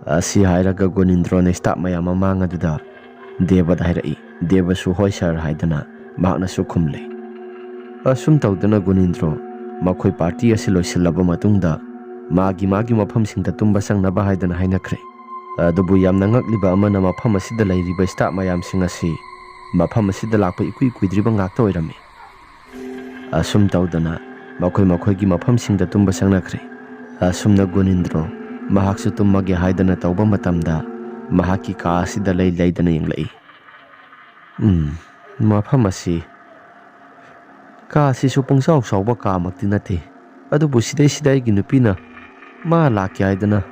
ꯑꯁꯤ ꯍꯥꯏꯔꯒ ꯒꯣꯅꯤꯟꯗ꯭ꯔꯣꯅ ꯁ꯭ꯇꯥꯐ ꯃꯌꯥꯝ ꯃꯃꯥꯡ ꯑꯗꯨꯗ ꯗꯦꯕꯗ ꯍꯥꯏꯔꯛꯏ꯫ ꯗꯦꯕꯁꯨ "ꯍꯣꯏ ꯁꯥꯔ" ꯍꯥꯏꯗꯅ ꯃꯍꯥꯛꯅꯁꯨ ꯈꯨꯝꯂꯦ꯫ ꯑꯁꯨꯝ ꯇꯧꯗꯅ ꯒꯣꯅꯤꯟꯗ꯭ꯔꯣ ꯃꯈꯣꯏ ꯄꯥꯔꯇꯤ ꯑꯁꯤ ꯂꯣꯏꯁꯤꯜꯂꯕ ꯃꯇꯨꯡꯗ ꯃꯥꯒꯤ ꯃꯥꯒꯤ ꯃꯐꯝꯁꯤꯡꯗ ꯇꯨꯝꯕ ꯆꯪꯅꯕ ꯍꯥꯏꯗꯅ ꯍꯥꯏꯅꯈ꯭ꯔꯦ꯫ ꯑꯗꯨꯕꯨ ꯌꯥꯝꯅ ꯉꯛꯂꯤꯕ ꯑꯃꯅ, ꯃꯐꯝ ꯑꯁꯤꯗ ꯂꯩꯔꯤꯕ ꯁ꯭ꯇꯥꯐ ꯃꯌꯥꯝꯁꯤꯡ ꯑꯁꯤ ꯃꯐꯝ ꯑꯁꯤꯗ ꯂꯥꯛꯄ ꯏꯀꯨꯏ ꯀꯨꯏꯗ꯭ꯔꯤꯕ ꯉꯥꯛꯇ ꯑꯣꯏꯔꯝꯃꯤ꯫ ꯑꯁꯨꯝ ꯇꯧꯗꯅ ꯃꯈꯣꯏ ꯃꯈꯣꯏꯒꯤ ꯃꯐꯝꯁꯤꯡꯗ ꯇꯨꯝꯕ ꯆꯪꯅꯈ꯭ꯔꯦ꯫ ꯑꯁꯨꯝꯅ ꯒꯣꯅꯤꯟꯗ꯭ꯔꯣ ꯃꯍꯥꯛꯁꯨ ꯇꯨꯝꯃꯒꯦ ꯍꯥꯏꯗꯅ ꯇꯧꯕ ꯃꯇꯝꯗ, ꯃꯍꯥꯛꯀꯤ ꯀꯥ ꯑꯁꯤꯗ ꯂꯩ ꯂꯩꯗꯅ ꯌꯦꯡꯂꯛꯏ꯫ ꯎꯝ, ꯃꯐꯝ ꯑꯁꯤ, ꯀꯥ ꯑꯁꯤꯁꯨ ꯄꯨꯡꯆꯥꯎ ꯆꯥꯎꯕ ꯀꯥꯃꯛꯇꯤ ꯅꯠꯇꯦ, ꯑꯗꯨꯕꯨ ꯁꯤꯗꯩꯁꯤꯗ ꯑꯩꯒꯤ ꯅꯨꯄꯤꯅ ꯃꯥ ꯂꯥꯛꯀꯦ ꯍꯥꯏꯗꯅ,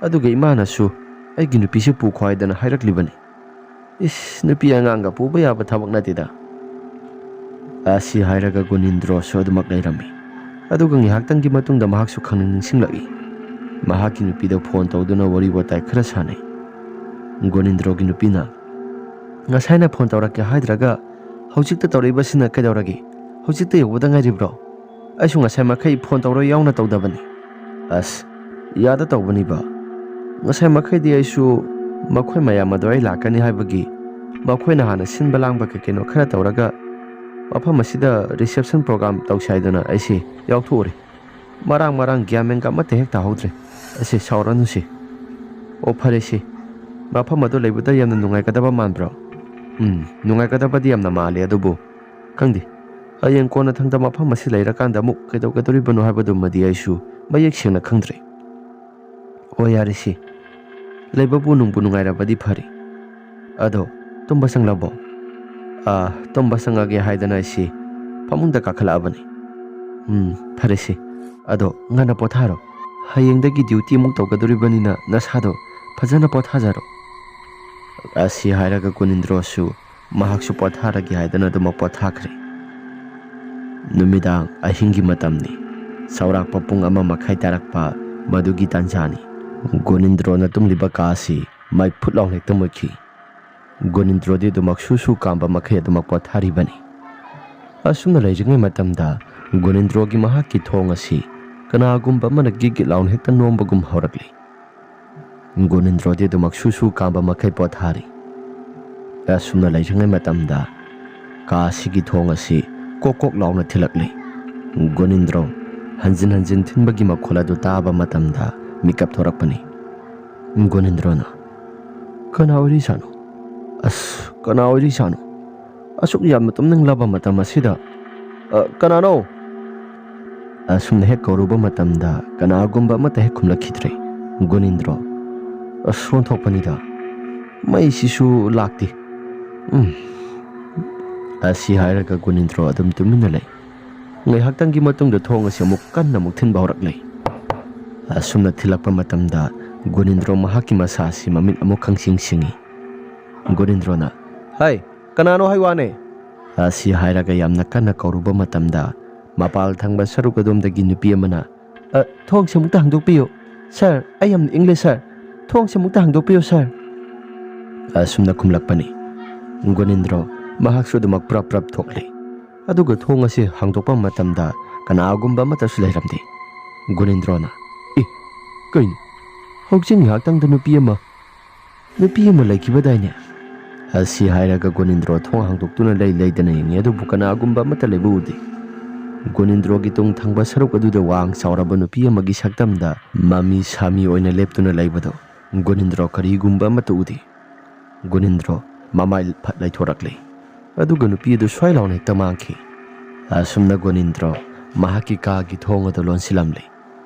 ꯑꯗꯨꯒ ꯏꯃꯥꯅꯁꯨ ꯑꯩꯒꯤ ꯅꯨꯄꯤꯁꯤ ꯄꯨꯈꯣ ꯍꯥꯏꯗꯅ ꯍꯥꯏꯔꯛꯂꯤꯕꯅꯤ꯫ ꯏꯁ, ꯅꯨꯄꯤ ꯑꯉꯥꯡꯒ ꯄꯨꯕ ꯌꯥꯕ ꯊꯕꯛ ꯅꯠꯇꯦꯗ꯫ ꯑꯁꯤ ꯍꯥꯏꯔꯒ ꯒꯣꯅꯤꯟꯗ꯭ꯔꯣꯁꯨ ꯑꯗꯨꯃꯛ ꯂꯩꯔꯝꯃꯤ꯫ ꯑꯗꯨꯒ ꯉꯥꯏꯍꯥꯛꯇꯪꯒꯤ ꯃꯇꯨꯡꯗ ꯃꯍꯥꯛꯁꯨ ꯈꯪꯅꯤꯡ ꯅꯤꯡꯁꯤꯡꯂꯛꯏ꯫ ꯃꯍꯥꯛꯀꯤ ꯅꯨꯄꯤꯗ ꯐꯣꯟ ꯇꯧꯗꯨꯅ ꯋꯥꯔꯤ ꯋꯥꯇꯥꯏ ꯈꯔ ꯁꯥꯟꯅꯩ꯫ ꯒꯣꯅꯤꯟꯗ꯭ꯔꯣꯒꯤ ꯅꯨꯄꯤꯅ, "ꯉꯁꯥꯏꯅ ꯐꯣꯟ ꯇꯧꯔꯛꯀꯦ ꯍꯥꯏꯗ꯭ꯔꯒ ꯍꯧꯖꯤꯛꯇ ꯇꯧꯔꯛꯏꯕꯁꯤꯅ ꯀꯩꯗꯧꯔꯒꯦ? ꯍꯧꯖꯤꯛꯇ ꯌꯧꯕꯗ ꯉꯥꯏꯔꯤꯕ꯭ꯔꯣ? ꯑꯩꯁꯨ ꯉꯁꯥꯏ ꯃꯈꯩ ꯐꯣꯟ ꯇꯧꯔꯣꯏ ꯌꯥꯎꯅ ꯇꯧꯗꯕꯅꯤ"꯫ ꯑꯁ, ꯌꯥꯗ ꯇꯧꯕꯅꯤꯕ꯫ ꯉꯁꯥꯏ ꯃꯈꯩꯗꯤ ꯑꯩꯁꯨ ꯃꯈꯣꯏ ꯃꯌꯥꯝ ꯑꯗꯣ ꯑꯩ ꯂꯥꯛꯀꯅꯤ ꯍꯥꯏꯕꯒꯤ ꯃꯈꯣꯏꯅ ꯍꯥꯟꯅ ꯁꯤꯟꯕ ꯂꯥꯡꯕ ꯀꯩ ꯀꯩꯅꯣ ꯈꯔ ꯇꯧꯔꯒ ꯃꯐꯝ ꯑꯁꯤꯗ reception program ꯇꯧꯁꯤ ꯍꯥꯏꯗꯨꯅ ꯑꯩꯁꯦ ꯌꯥꯎꯊꯣꯛꯎꯔꯦ꯫ ꯃꯔꯥꯡ ꯃꯔꯥꯡ ꯒ꯭ꯌꯥꯟ ꯃꯦꯟꯒ ꯑꯃꯠꯇ ꯍꯦꯛ ꯇꯥꯍꯧꯗ꯭ꯔꯦ꯫ ꯑꯁꯦ, ꯁꯥꯎꯔꯅꯨꯁꯦ꯫ ꯑꯣ, ꯐꯔꯦꯁꯦ꯫ ꯃꯐꯝ ꯑꯗꯨ ꯂꯩꯕꯗ ꯌꯥꯝꯅ ꯅꯨꯡꯉꯥꯏꯒꯗꯕ ꯃꯥꯟꯕ꯭ꯔꯣ? ꯎꯝ, ꯅꯨꯡꯉꯥꯏꯒꯗꯕꯗꯤ ꯌꯥꯝꯅ ꯃꯥꯜꯂꯦ, ꯑꯗꯨꯕꯨ ꯈꯪꯗꯦ꯫ ꯍꯌꯦꯡ ꯀꯣꯟꯅ ꯊꯪꯗ ꯃꯐꯝ ꯑꯁꯤ ꯂꯩꯔꯀꯥꯟꯗ ꯑꯃꯨꯛ ꯀꯩꯗꯧꯒꯗꯧꯔꯤꯕꯅꯣ ꯍꯥꯏꯕꯗꯨꯃꯗꯤ ꯑꯩꯁꯨ ꯃꯌꯦꯛ ꯁꯦꯡꯅ ꯈꯪꯗ꯭ꯔꯦ꯫ ꯑꯣ, ꯌꯥꯔꯦꯁꯦ꯫ ꯂꯩꯕꯕꯨ ꯅꯨꯡꯕꯨ ꯅꯨꯡꯉꯥꯏꯔꯕꯗꯤ ꯐꯔꯦ꯫ ꯑꯗꯣ, ꯇꯨꯝꯕ ꯆꯪꯂꯕꯣ? ꯑꯥ, ꯇꯨꯝꯕ ꯆꯪꯉꯒꯦ ꯍꯥꯏꯗꯅ ꯑꯩꯁꯤ ꯐꯃꯨꯡꯗ ꯀꯥꯈꯠꯂꯛꯑꯕꯅꯤ꯫ ꯎꯝ, ꯐꯔꯦꯁꯦ꯫ ꯑꯗꯣ, ꯉꯟꯅ ꯄꯣꯊꯥꯔꯣ꯫ ꯍꯌꯦꯡꯗꯒꯤ duty ꯑꯃꯨꯛ ꯇꯧꯒꯗꯧꯔꯤꯕꯅꯤꯅ ꯅꯁꯥꯗꯣ ꯐꯖꯅ ꯄꯣꯊꯥꯖꯔꯣ꯫ ꯑꯁꯤ ꯍꯥꯏꯔꯒ ꯒꯨꯅꯤꯟꯗ꯭ꯔꯣꯁꯨ ꯃꯍꯥꯛꯁꯨ ꯄꯣꯊꯥꯔꯒꯦ ꯍꯥꯏꯗꯅ ꯑꯗꯨꯃꯛ ꯄꯣꯊꯥꯈ꯭ꯔꯦ꯫ ꯅꯨꯃꯤꯗꯥꯡ ꯑꯍꯤꯡꯒꯤ ꯃꯇꯝꯅꯤ꯫ ꯆꯥꯎꯔꯥꯛꯄ ꯄꯨꯡ ꯑꯃ ꯃꯈꯥꯏ ꯇꯥꯔꯛꯄ ꯃꯗꯨꯒꯤ ꯇꯥꯟꯖꯥꯅꯤ꯫ ꯒꯨꯅꯤꯟꯗ꯭ꯔꯣꯅ ꯇꯨꯝꯂꯤꯕ ꯀꯥ ꯑꯁꯤ ꯃꯩ ꯐꯨꯠ ꯂꯥꯎꯅ ꯍꯦꯛꯇ ꯃꯨꯠꯈꯤ꯫ ꯒꯨꯅꯤꯟꯗ꯭ꯔꯣꯗꯤ ꯑꯗꯨꯃꯛ ꯁꯨ ꯁꯨ ꯀꯥꯝꯕ ꯃꯈꯩ ꯑꯗꯨꯃꯛ ꯄꯣꯊꯥꯔꯤꯕꯅꯤ꯫ ꯑꯁꯨꯝꯅ ꯂꯩꯔꯤꯉꯩ ꯃꯇꯝꯗ ꯒꯨꯅꯤꯟꯗ꯭ꯔꯣꯒꯤ ꯃꯍꯥꯛꯀꯤ ꯊꯣꯡ ꯑꯁꯤ ꯀꯅꯥꯒꯨꯝꯕ ꯑꯃꯅ ꯒꯤꯠ ꯒꯤꯠ ꯂꯥꯎꯅ ꯍꯦꯛꯇ ꯅꯣꯝꯕꯒꯨꯝ ꯍꯧꯔꯛꯂꯤ꯫ ꯒꯨꯅꯤꯟꯗ꯭ꯔꯣꯗꯤ ꯑꯗꯨꯃꯛ ꯁꯨ ꯁꯨ ꯀꯥꯝꯕ ꯃꯈꯩ ꯄꯣꯊꯥꯔꯤ꯫ ꯑꯁꯨꯝꯅ ꯂꯩꯔꯤꯉꯩ ꯃꯇꯝꯗ ꯀꯥ ꯑꯁꯤꯒꯤ ꯊꯣꯡ ꯑꯁꯤ ꯀꯣꯛ ꯀꯣꯛ ꯂꯥꯎꯅ ꯊꯤꯜꯂꯛꯂꯤ꯫ ꯒꯨꯅꯤꯟꯗ꯭ꯔꯣ ꯍꯟꯖꯤꯟ ꯍꯟꯖꯤꯟ ꯊꯤꯟꯕꯒꯤ ꯃꯈꯣꯜ ꯑꯗꯨ ꯇꯥꯕ ꯃꯇꯝꯗ ꯃꯤꯀꯞ ꯊꯣꯔꯛꯄꯅꯤ꯫ ꯒꯨꯅꯤꯟꯗ꯭ꯔꯣꯅ, "ꯀꯅꯥ ꯑꯣꯏꯔꯤꯖꯥꯠꯅꯣ? ꯑꯁ, ꯀꯅꯥ ꯑꯣꯏꯔꯤꯖꯥꯠꯅꯣ? ꯑꯁꯨꯛ ꯌꯥꯝꯅ ꯇꯨꯝꯅꯤꯡꯂꯕ ꯃꯇꯝ ꯑꯁꯤꯗ? ꯑ, ꯀꯅꯥꯅꯣ?" ꯑꯁꯨꯝꯅ ꯍꯦꯛ ꯀꯧꯔꯨꯕ ꯃꯇꯝꯗ ꯀꯅꯥꯒꯨꯝꯕ ꯑꯃꯠꯇ ꯍꯦꯛ ꯈꯨꯝꯂꯛꯈꯤꯗ꯭ꯔꯦ꯫ ꯒꯨꯅꯤꯟꯗ꯭ꯔꯣ, "ꯑꯁ, ꯑꯣꯟꯊꯣꯛꯄꯅꯤꯗ꯫ ꯃꯩꯁꯤꯁꯨ ꯂꯥꯛꯇꯦ꯫ ꯎꯝ꯫" ꯑꯁꯤ ꯍꯥꯏꯔꯒ ꯒꯨꯅꯤꯟꯗ꯭ꯔꯣ ꯑꯗꯨꯝ ꯇꯨꯃꯤꯟꯅ ꯂꯩ꯫ ꯉꯥꯏꯍꯥꯛꯇꯪꯒꯤ ꯃꯇꯨꯡꯗ ꯊꯣꯡ ꯑꯁꯤ ꯑꯃꯨꯛ ꯀꯟꯅ ꯑꯃꯨꯛ ꯊꯤꯟꯕ ꯍꯧꯔꯛꯂꯦ꯫ ꯑꯁꯨꯝꯅ ꯊꯤꯜꯂꯛꯄ ꯃꯇꯝꯗ ꯒꯨꯅꯤꯟꯗ꯭ꯔꯣ ꯃꯍꯥꯛꯀꯤ ꯃꯁꯥ ꯑꯁꯤ ꯃꯃꯤꯠ ꯑꯃꯨꯛ ꯈꯪꯁꯤꯡ ꯁꯤꯡꯏ꯫ ꯒꯨꯅꯤꯟꯗ꯭ꯔꯣꯅ, "ꯍꯥꯏ, ꯀꯅꯥꯅꯣ ꯍꯥꯏ ꯋꯥꯅꯦ?" ꯑꯁꯤ ꯍꯥꯏꯔꯒ ꯌꯥꯝꯅ ꯀꯟꯅ ꯀꯧꯔꯨꯕ ꯃꯇꯝꯗ ꯃꯄꯥꯜ ꯊꯪꯕ ꯁꯔꯨꯛ ꯑꯗꯣꯝꯗꯒꯤ ꯅꯨꯄꯤ ꯑꯃꯅ, "ꯑ, ꯊꯣꯡꯁꯦ ꯑꯃꯨꯛꯇ ꯍꯥꯡꯗꯣꯛꯄꯤꯌꯨ, ꯁꯥꯔ, ꯑꯩ ꯌꯥꯝꯅ ꯏꯪꯂꯦ, ꯁꯥꯔ꯫ ꯊꯣꯡꯁꯦ ꯑꯃꯨꯛꯇ ꯍꯥꯡꯗꯣꯛꯄꯤꯌꯨ, ꯁꯥꯔ꯫" ꯑꯁꯨꯝꯅ ꯈꯨꯝꯂꯛꯄꯅꯤ꯫ ꯒꯨꯅꯤꯟꯗ꯭ꯔꯣ ꯃꯍꯥꯛꯁꯨ ꯑꯗꯨꯃꯛ ꯄ꯭ꯔꯞ ꯄ꯭ꯔꯞ ꯊꯣꯛꯂꯤ꯫ ꯑꯗꯨꯒ ꯊꯣꯡ ꯑꯁꯤ ꯍꯥꯡꯗꯣꯛꯄ ꯃꯇꯝꯗ ꯀꯅꯥꯒꯨꯝꯕ ꯑꯃꯠꯇꯁꯨ ꯂꯩꯔꯝꯗꯦ꯫ ꯒꯨꯅꯤꯟꯗ꯭ꯔꯣꯅ, "ꯀꯩꯅꯣ? ꯍꯧꯖꯤꯛ ꯉꯥꯏꯍꯥꯛꯇꯪꯗ ꯅꯨꯄꯤ ꯑꯃ, ꯅꯨꯄꯤ ꯑꯃ ꯂꯩꯈꯤꯕꯗꯥꯏꯅꯦ?" ꯑꯁꯤ ꯍꯥꯏꯔꯒ ꯒꯣꯅꯤꯟꯗ꯭ꯔꯣ ꯊꯣꯡ ꯍꯥꯡꯗꯣꯛꯇꯨꯅ ꯂꯩ ꯂꯩꯗꯅ ꯌꯦꯡꯉꯤ, ꯑꯗꯨꯕꯨ ꯀꯅꯥꯒꯨꯝꯕ ꯑꯃꯠꯇ ꯂꯩꯕ ꯎꯗꯦ꯫ ꯒꯣꯅꯤꯟꯗ꯭ꯔꯣꯒꯤ ꯇꯨꯡ ꯊꯪꯕ ꯁꯔꯨꯛ ꯑꯗꯨꯗ ꯋꯥꯡ ꯆꯥꯎꯔꯕ ꯅꯨꯄꯤ ꯑꯃꯒꯤ ꯁꯛꯇꯝꯗ ꯃꯃꯤ ꯁꯥꯃꯤ ꯑꯣꯏꯅ ꯂꯦꯞꯇꯨꯅ ꯂꯩꯕꯗꯣ ꯒꯣꯅꯤꯟꯗ꯭ꯔꯣ ꯀꯔꯤꯒꯨꯝꯕ ꯑꯃꯠꯇ ꯎꯗꯦ꯫ ꯒꯣꯅꯤꯟꯗ꯭ꯔꯣ ꯃꯃꯥꯏ ꯐꯠ ꯂꯩꯊꯣꯔꯛꯂꯦ, ꯑꯗꯨꯒ ꯅꯨꯄꯤ ꯑꯗꯨ ꯁ꯭ꯋꯥꯏ ꯂꯥꯎꯅ ꯍꯦꯛꯇ ꯃꯥꯡꯈꯤ꯫ ꯑꯁꯨꯝꯅ ꯒꯣꯅꯤꯟꯗ꯭ꯔꯣ ꯃꯍꯥꯛꯀꯤ ꯀꯥꯒꯤ ꯊꯣꯡ ꯑꯗꯨ ꯂꯣꯟꯁꯤꯜꯂꯝꯂꯦ꯫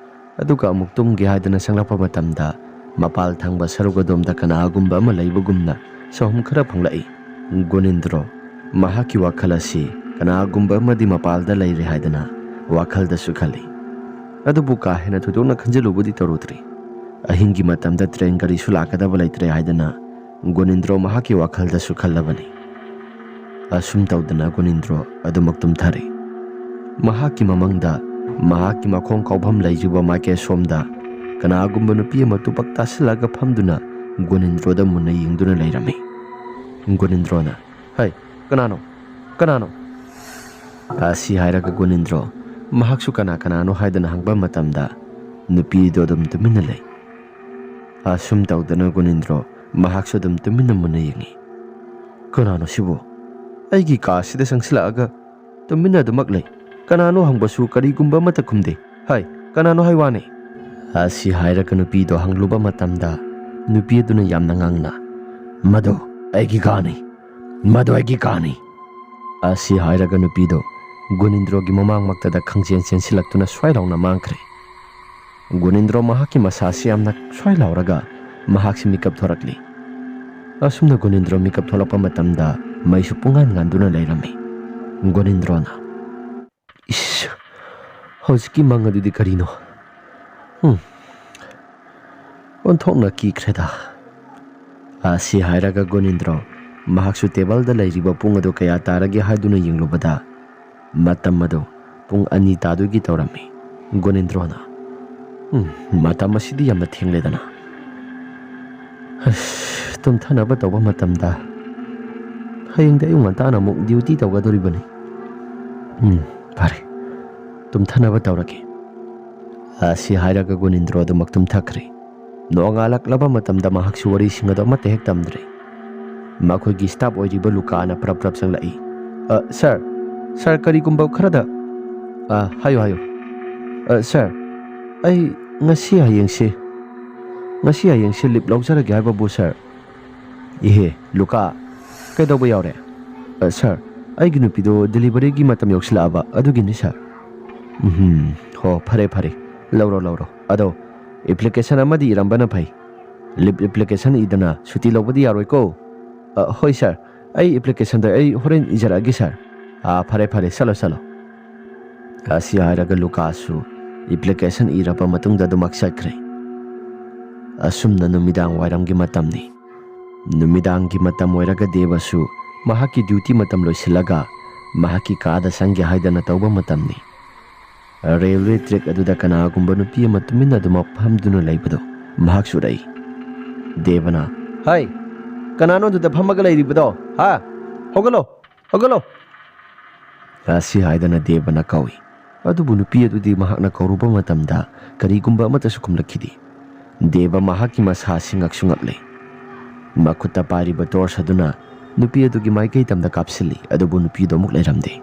ꯑꯗꯨꯒ ꯑꯃꯨꯛ ꯇꯨꯝꯒꯦ ꯍꯥꯏꯗꯅ ꯆꯪꯂꯛꯄ ꯃꯇꯝꯗ, ꯃꯄꯥꯜ ꯊꯪꯕ ꯁꯔꯨꯛ ꯑꯗꯣꯝꯗ ꯀꯅꯥꯒꯨꯝꯕ ꯑꯃ ꯂꯩꯕꯒꯨꯝꯅ ꯁꯍꯨꯝ ꯈꯔ ꯐꯪꯂꯛꯏ꯫ ꯒꯣꯅꯤꯟꯗ꯭ꯔꯣ ꯃꯍꯥꯛꯀꯤ ꯋꯥꯈꯜ ꯑꯁꯤ ꯀꯅꯥꯒꯨꯝꯕ ꯑꯃꯗꯤ ꯃꯄꯥꯜꯗ ꯂꯩꯔꯦ ꯍꯥꯏꯗꯅ ꯋꯥꯈꯜꯗꯁꯨ ꯈꯜꯂꯤ꯫ ꯑꯗꯨꯕꯨ ꯀꯥ ꯍꯦꯟꯅ ꯊꯣꯏꯗꯣꯛꯅ ꯈꯟꯖꯤꯜꯂꯨꯕꯗꯤ ꯇꯧꯔꯨꯗ꯭ꯔꯤ꯫ ꯑꯍꯤꯡꯒꯤ ꯃꯇꯝꯗ ꯇ꯭ꯔꯦꯟ ꯒꯥꯔꯤꯁꯨ ꯂꯥꯛꯀꯗꯕ ꯂꯩꯇ꯭ꯔꯦ ꯍꯥꯏꯗꯅ ꯒꯣꯅꯤꯟꯗ꯭ꯔꯣ ꯃꯍꯥꯛꯀꯤ ꯋꯥꯈꯜꯗꯁꯨ ꯈꯜꯂꯕꯅꯤ꯫ ꯑꯁꯨꯝ ꯇꯧꯗꯅ ꯒꯣꯅꯤꯟꯗ꯭ꯔꯣ ꯑꯗꯨꯃꯛ ꯇꯨꯝꯊꯔꯦ꯫ ꯃꯍꯥꯛꯀꯤ ꯃꯃꯪꯗ ꯃꯍꯥꯛꯀꯤ ꯃꯈꯣꯡ ꯀꯥꯎꯐꯝ ꯂꯩꯖꯕ ꯃꯥꯏꯀꯩ ꯁꯣꯝꯗ ꯀꯅꯥꯒꯨꯝꯕ ꯅꯨꯄꯤ ꯑꯃ ꯇꯨꯄꯛ ꯇꯥꯁꯤꯜꯂꯒ ꯐꯝꯗꯨꯅ ꯒꯣꯅꯤꯟꯗ꯭ꯔꯣꯗ ꯃꯨꯟꯅ ꯌꯦꯡꯗꯨꯅ ꯂꯩꯔꯝꯃꯤ꯫ ꯒꯣꯅꯤꯟꯗ꯭ꯔꯣꯅ, "ꯍꯩ, ꯀꯅꯥꯅꯣ? ꯀꯅꯥꯅꯣ?" ꯑꯁꯤ ꯍꯥꯏꯔꯒ ꯒꯣꯅꯤꯟꯗ꯭ꯔꯣ ꯃꯍꯥꯛꯁꯨ ꯀꯅꯥ ꯀꯅꯥꯅꯣ ꯍꯥꯏꯗꯅ ꯍꯪꯕ ꯃꯇꯝꯗ ꯅꯨꯄꯤꯗꯣ ꯑꯗꯨꯝ ꯇꯨꯃꯤꯟꯅ ꯂꯩ꯫ ꯑꯁꯨꯝ ꯇꯧꯗꯅ ꯒꯣꯅꯤꯟꯗ꯭ꯔꯣ ꯃꯍꯥꯛꯁꯨ ꯑꯗꯨꯝ ꯇꯨꯃꯤꯟꯅ ꯃꯨꯟꯅ ꯌꯦꯡꯉꯤ꯫ "ꯀꯅꯥꯅꯣ ꯁꯤꯕꯨ? ꯑꯩꯒꯤ ꯀꯥ ꯑꯁꯤꯗ ꯆꯪꯁꯤꯜꯂꯛꯑꯒ ꯇꯨꯃꯤꯟꯅ ꯑꯗꯨꯃꯛ ꯂꯩ꯫ ꯀꯅꯥꯅꯣ ꯍꯪꯕꯁꯨ ꯀꯔꯤꯒꯨꯝꯕ ꯑꯃꯠꯇ ꯈꯨꯝꯗꯦ꯫ ꯍꯥꯏ, ꯀꯅꯥꯅꯣ ꯍꯥꯏ ꯋꯥꯅꯦ?" ꯑꯁꯤ ꯍꯥꯏꯔꯒ ꯅꯨꯄꯤꯗꯣ ꯍꯪꯂꯨꯕ ꯃꯇꯝꯗ ꯅꯨꯄꯤ ꯑꯗꯨꯅ ꯌꯥꯝꯅ ꯉꯥꯡꯅ, "ꯃꯗꯨ ꯑꯩꯒꯤ ꯀꯥꯅꯤ꯫ ꯃꯗꯨ ꯑꯩꯒꯤ ꯀꯥꯅꯤ!" ꯑꯁꯤ ꯍꯥꯏꯔꯒ ꯅꯨꯄꯤꯗꯣ ꯒꯨꯅꯤꯟꯗ꯭ꯔꯣꯒꯤ ꯃꯃꯥꯡꯃꯛꯇꯗ ꯈꯪꯆꯦꯟ ꯆꯦꯟꯁꯤꯜꯂꯛꯇꯨꯅ ꯁ꯭ꯋꯥꯏ ꯂꯥꯎꯅ ꯃꯥꯡꯈ꯭ꯔꯦ꯫ ꯒꯨꯅꯤꯟꯗ꯭ꯔꯣ ꯃꯍꯥꯛꯀꯤ ꯃꯁꯥꯁꯤ ꯌꯥꯝꯅ ꯁ꯭ꯋꯥꯏ ꯂꯥꯎꯔꯒ ꯃꯍꯥꯛꯁꯤ ꯃꯤꯀꯞ ꯊꯣꯔꯛꯂꯤ꯫ ꯑꯁꯨꯝꯅ ꯒꯨꯅꯤꯟꯗ꯭ꯔꯣ ꯃꯤꯀꯞ ꯊꯣꯛꯂꯛꯄ ꯃꯇꯝꯗ ꯃꯩꯁꯨ ꯄꯨꯡꯉꯥꯟ ꯉꯥꯟꯗꯨꯅ ꯂꯩꯔꯝꯃꯤ꯫ ꯒꯨꯅꯤꯟꯗ꯭ꯔꯣꯅ, "ꯏꯁ, ꯍꯧꯖꯤꯛꯀꯤ ꯃꯪ ꯑꯗꯨꯗꯤ ꯀꯔꯤꯅꯣ? ꯎꯝ, ꯑꯣꯟꯊꯣꯛꯅ ꯀꯤꯈ꯭ꯔꯦꯗ"꯫ ꯑꯁꯤ ꯍꯥꯏꯔꯒ ꯒꯣꯅꯤꯟꯗ꯭ꯔꯣ ꯃꯍꯥꯛꯁꯨ ꯇꯦꯕꯜꯗ ꯂꯩꯔꯤꯕ ꯄꯨꯡ ꯑꯗꯨ ꯀꯌꯥ ꯇꯥꯔꯒꯦ ꯍꯥꯏꯗꯨꯅ ꯌꯦꯡꯂꯨꯕꯗ ꯃꯇꯝ ꯑꯗꯨ ꯄꯨꯡ ꯑꯅꯤ ꯇꯥꯗꯣꯏꯒꯤ ꯇꯧꯔꯝꯃꯤ꯫ ꯒꯣꯅꯤꯟꯗ꯭ꯔꯣꯅ, "ꯎꯝ, ꯃꯇꯝ ꯑꯁꯤꯗꯤ ꯌꯥꯝꯅ ꯊꯦꯡꯂꯦꯗꯅ꯫ ꯑꯁ, ꯇꯨꯝꯊꯅꯕ ꯇꯧꯕ ꯃꯇꯝꯗ ꯍꯌꯦꯡꯗꯤ ꯑꯌꯨꯛ ꯉꯟꯇꯥꯅ ꯑꯃꯨꯛ ꯗ꯭ꯌꯨꯇꯤ ꯇꯧꯒꯗꯧꯔꯤꯕꯅꯤ꯫ ꯎꯝ, ꯐꯔꯦ, ꯇꯨꯝꯊꯅꯕ ꯇꯧꯔꯒꯦ"꯫ ꯑꯁꯤ ꯍꯥꯏꯔꯒ ꯒꯨꯅꯤꯟꯗ꯭ꯔꯣ ꯑꯗꯨꯃꯛ ꯇꯨꯝꯊꯈ꯭ꯔꯦ꯫ ꯅꯣꯡꯉꯥꯜꯂꯛꯂꯕ ꯃꯇꯝꯗ ꯃꯍꯥꯛꯁꯨ ꯋꯥꯔꯤꯁꯤꯡ ꯑꯗꯨ ꯑꯃꯠꯇ ꯍꯦꯛ ꯇꯝꯗ꯭ꯔꯦ꯫ ꯃꯈꯣꯏꯒꯤ ꯁ꯭ꯇꯥꯐ ꯑꯣꯏꯔꯤꯕ ꯂꯨꯀꯥꯅ ꯄ꯭ꯔꯞ ꯄ꯭ꯔꯞ ꯆꯪꯂꯛꯏ꯫ "ꯑ, ꯁꯥꯔ, ꯁꯥꯔ, ꯀꯔꯤꯒꯨꯝꯕ ꯈꯔꯗ" "ꯑ, ꯍꯥꯏꯌꯨ, ꯍꯥꯏꯌꯨ"꯫ "ꯑ, ꯁꯥꯔ, ꯑꯩ ꯉꯁꯤ ꯍꯌꯦꯡꯁꯤ, ꯉꯁꯤ ꯍꯌꯦꯡꯁꯤ ꯂꯤꯞ ꯂꯧꯖꯔꯒꯦ ꯍꯥꯏꯕꯕꯨ, ꯁꯥꯔ"꯫ "ꯏꯍꯦ, ꯂꯨꯀꯥ, ꯀꯩꯗꯧꯕ ꯌꯥꯎꯔꯦ?" "ꯑ, ꯁꯥꯔ, ꯑꯩꯒꯤ ꯅꯨꯄꯤꯗꯣ ꯗꯦꯂꯤꯚꯔꯤꯒꯤ ꯃꯇꯝ ꯌꯧꯁꯤꯜꯂꯛꯑꯕ, ꯑꯗꯨꯒꯤꯅꯤ, ꯁꯥꯔ"꯫ "ꯎꯝ, ꯍꯣ, ꯐꯔꯦ, ꯐꯔꯦ, ꯂꯧꯔꯣ, ꯂꯧꯔꯣ꯫ ꯑꯗꯣ ꯑꯦꯄ꯭ꯂꯤꯀꯦꯁꯟ ꯑꯃꯗꯤ ꯏꯔꯝꯕꯅ ꯐꯩ꯫ ꯂꯤꯞ ꯑꯦꯄ꯭ꯂꯤꯀꯦꯁꯟ ꯏꯗꯅ ꯁꯨꯇꯤ ꯂꯧꯕꯗꯤ ꯌꯥꯔꯣꯏꯀꯣ"꯫ "ꯑ, ꯍꯣꯏ, ꯁꯥꯔ, ꯑꯩ ꯑꯦꯄ꯭ꯂꯤꯀꯦꯁꯟꯗ ꯑꯩ ꯍꯣꯔꯦꯟ ꯏꯖꯔꯛꯑꯒꯦ, ꯁꯥꯔ"꯫ "ꯑ, ꯐꯔꯦ, ꯐꯔꯦ, ꯆꯠꯂꯣ, ꯆꯠꯂꯣ"꯫ ꯑꯁꯤ ꯍꯥꯏꯔꯒ ꯂꯨꯀꯥꯁꯨ ꯑꯦꯄ꯭ꯂꯤꯀꯦꯁꯟ ꯏꯔꯕ ꯃꯇꯨꯡꯗ ꯑꯗꯨꯃꯛ ꯆꯠꯈ꯭ꯔꯦ꯫ ꯑꯁꯨꯝꯅ ꯅꯨꯃꯤꯗꯥꯡ ꯋꯥꯏꯔꯝꯒꯤ ꯃꯇꯝꯅꯤ꯫ ꯅꯨꯃꯤꯗꯥꯡꯒꯤ ꯃꯇꯝ ꯑꯣꯏꯔꯒ ꯗꯦꯕꯁꯨ ꯃꯍꯥꯛꯀꯤ ꯗ꯭ꯌꯨꯇꯤ ꯃꯇꯝ ꯂꯣꯏꯁꯤꯜꯂꯒ ꯃꯍꯥꯛꯀꯤ ꯀꯥꯗ ꯆꯪꯒꯦ ꯍꯥꯏꯗꯅ ꯇꯧꯕ ꯃꯇꯝꯅꯤ꯫ ꯔꯦꯜꯋꯦ ꯇ꯭ꯔꯦꯛ ꯑꯗꯨꯗ ꯀꯅꯥꯒꯨꯝꯕ ꯅꯨꯄꯤ ꯑꯃ ꯇꯨꯃꯤꯟꯅ ꯑꯗꯨꯃꯛ ꯐꯝꯗꯨꯅ ꯂꯩꯕꯗꯨ ꯃꯍꯥꯛꯁꯨ ꯎꯔꯛꯏ꯫ ꯗꯦꯕꯅ, "ꯍꯥꯏ, ꯀꯅꯥꯅꯣ ꯑꯗꯨꯗ ꯐꯝꯃꯒ ꯂꯩꯔꯤꯕꯗꯣ? ꯍꯥ? ꯍꯧꯒꯠꯂꯣ, ꯍꯧꯒꯠꯂꯣ!" ꯑꯁꯤ ꯍꯥꯏꯗꯅ ꯗꯦꯕꯅ ꯀꯧꯏ꯫ ꯑꯗꯨꯕꯨ ꯅꯨꯄꯤ ꯑꯗꯨꯗꯤ ꯃꯍꯥꯛꯅ ꯀꯧꯔꯨꯕ ꯃꯇꯝꯗ ꯀꯔꯤꯒꯨꯝꯕ ꯑꯃꯠꯇꯁꯨ ꯈꯨꯝꯂꯛꯈꯤꯗꯦ꯫ ꯗꯦꯕ ꯃꯍꯥꯛꯀꯤ ꯃꯁꯥ ꯑꯁꯤ ꯉꯛꯁꯨ ꯉꯛꯂꯦ꯫ ꯃꯈꯨꯠꯇ ꯄꯥꯏꯔꯤꯕ ꯇꯣꯔꯆ ꯑꯗꯨꯅ ꯅꯨꯄꯤ ꯑꯗꯨꯒꯤ ꯃꯥꯏꯀꯩ ꯇꯝꯗ ꯀꯥꯞꯁꯤꯜꯂꯤ, ꯑꯗꯨꯕꯨ ꯅꯨꯄꯤꯗꯨ ꯑꯃꯨꯛ ꯂꯩꯔꯝꯗꯦ꯫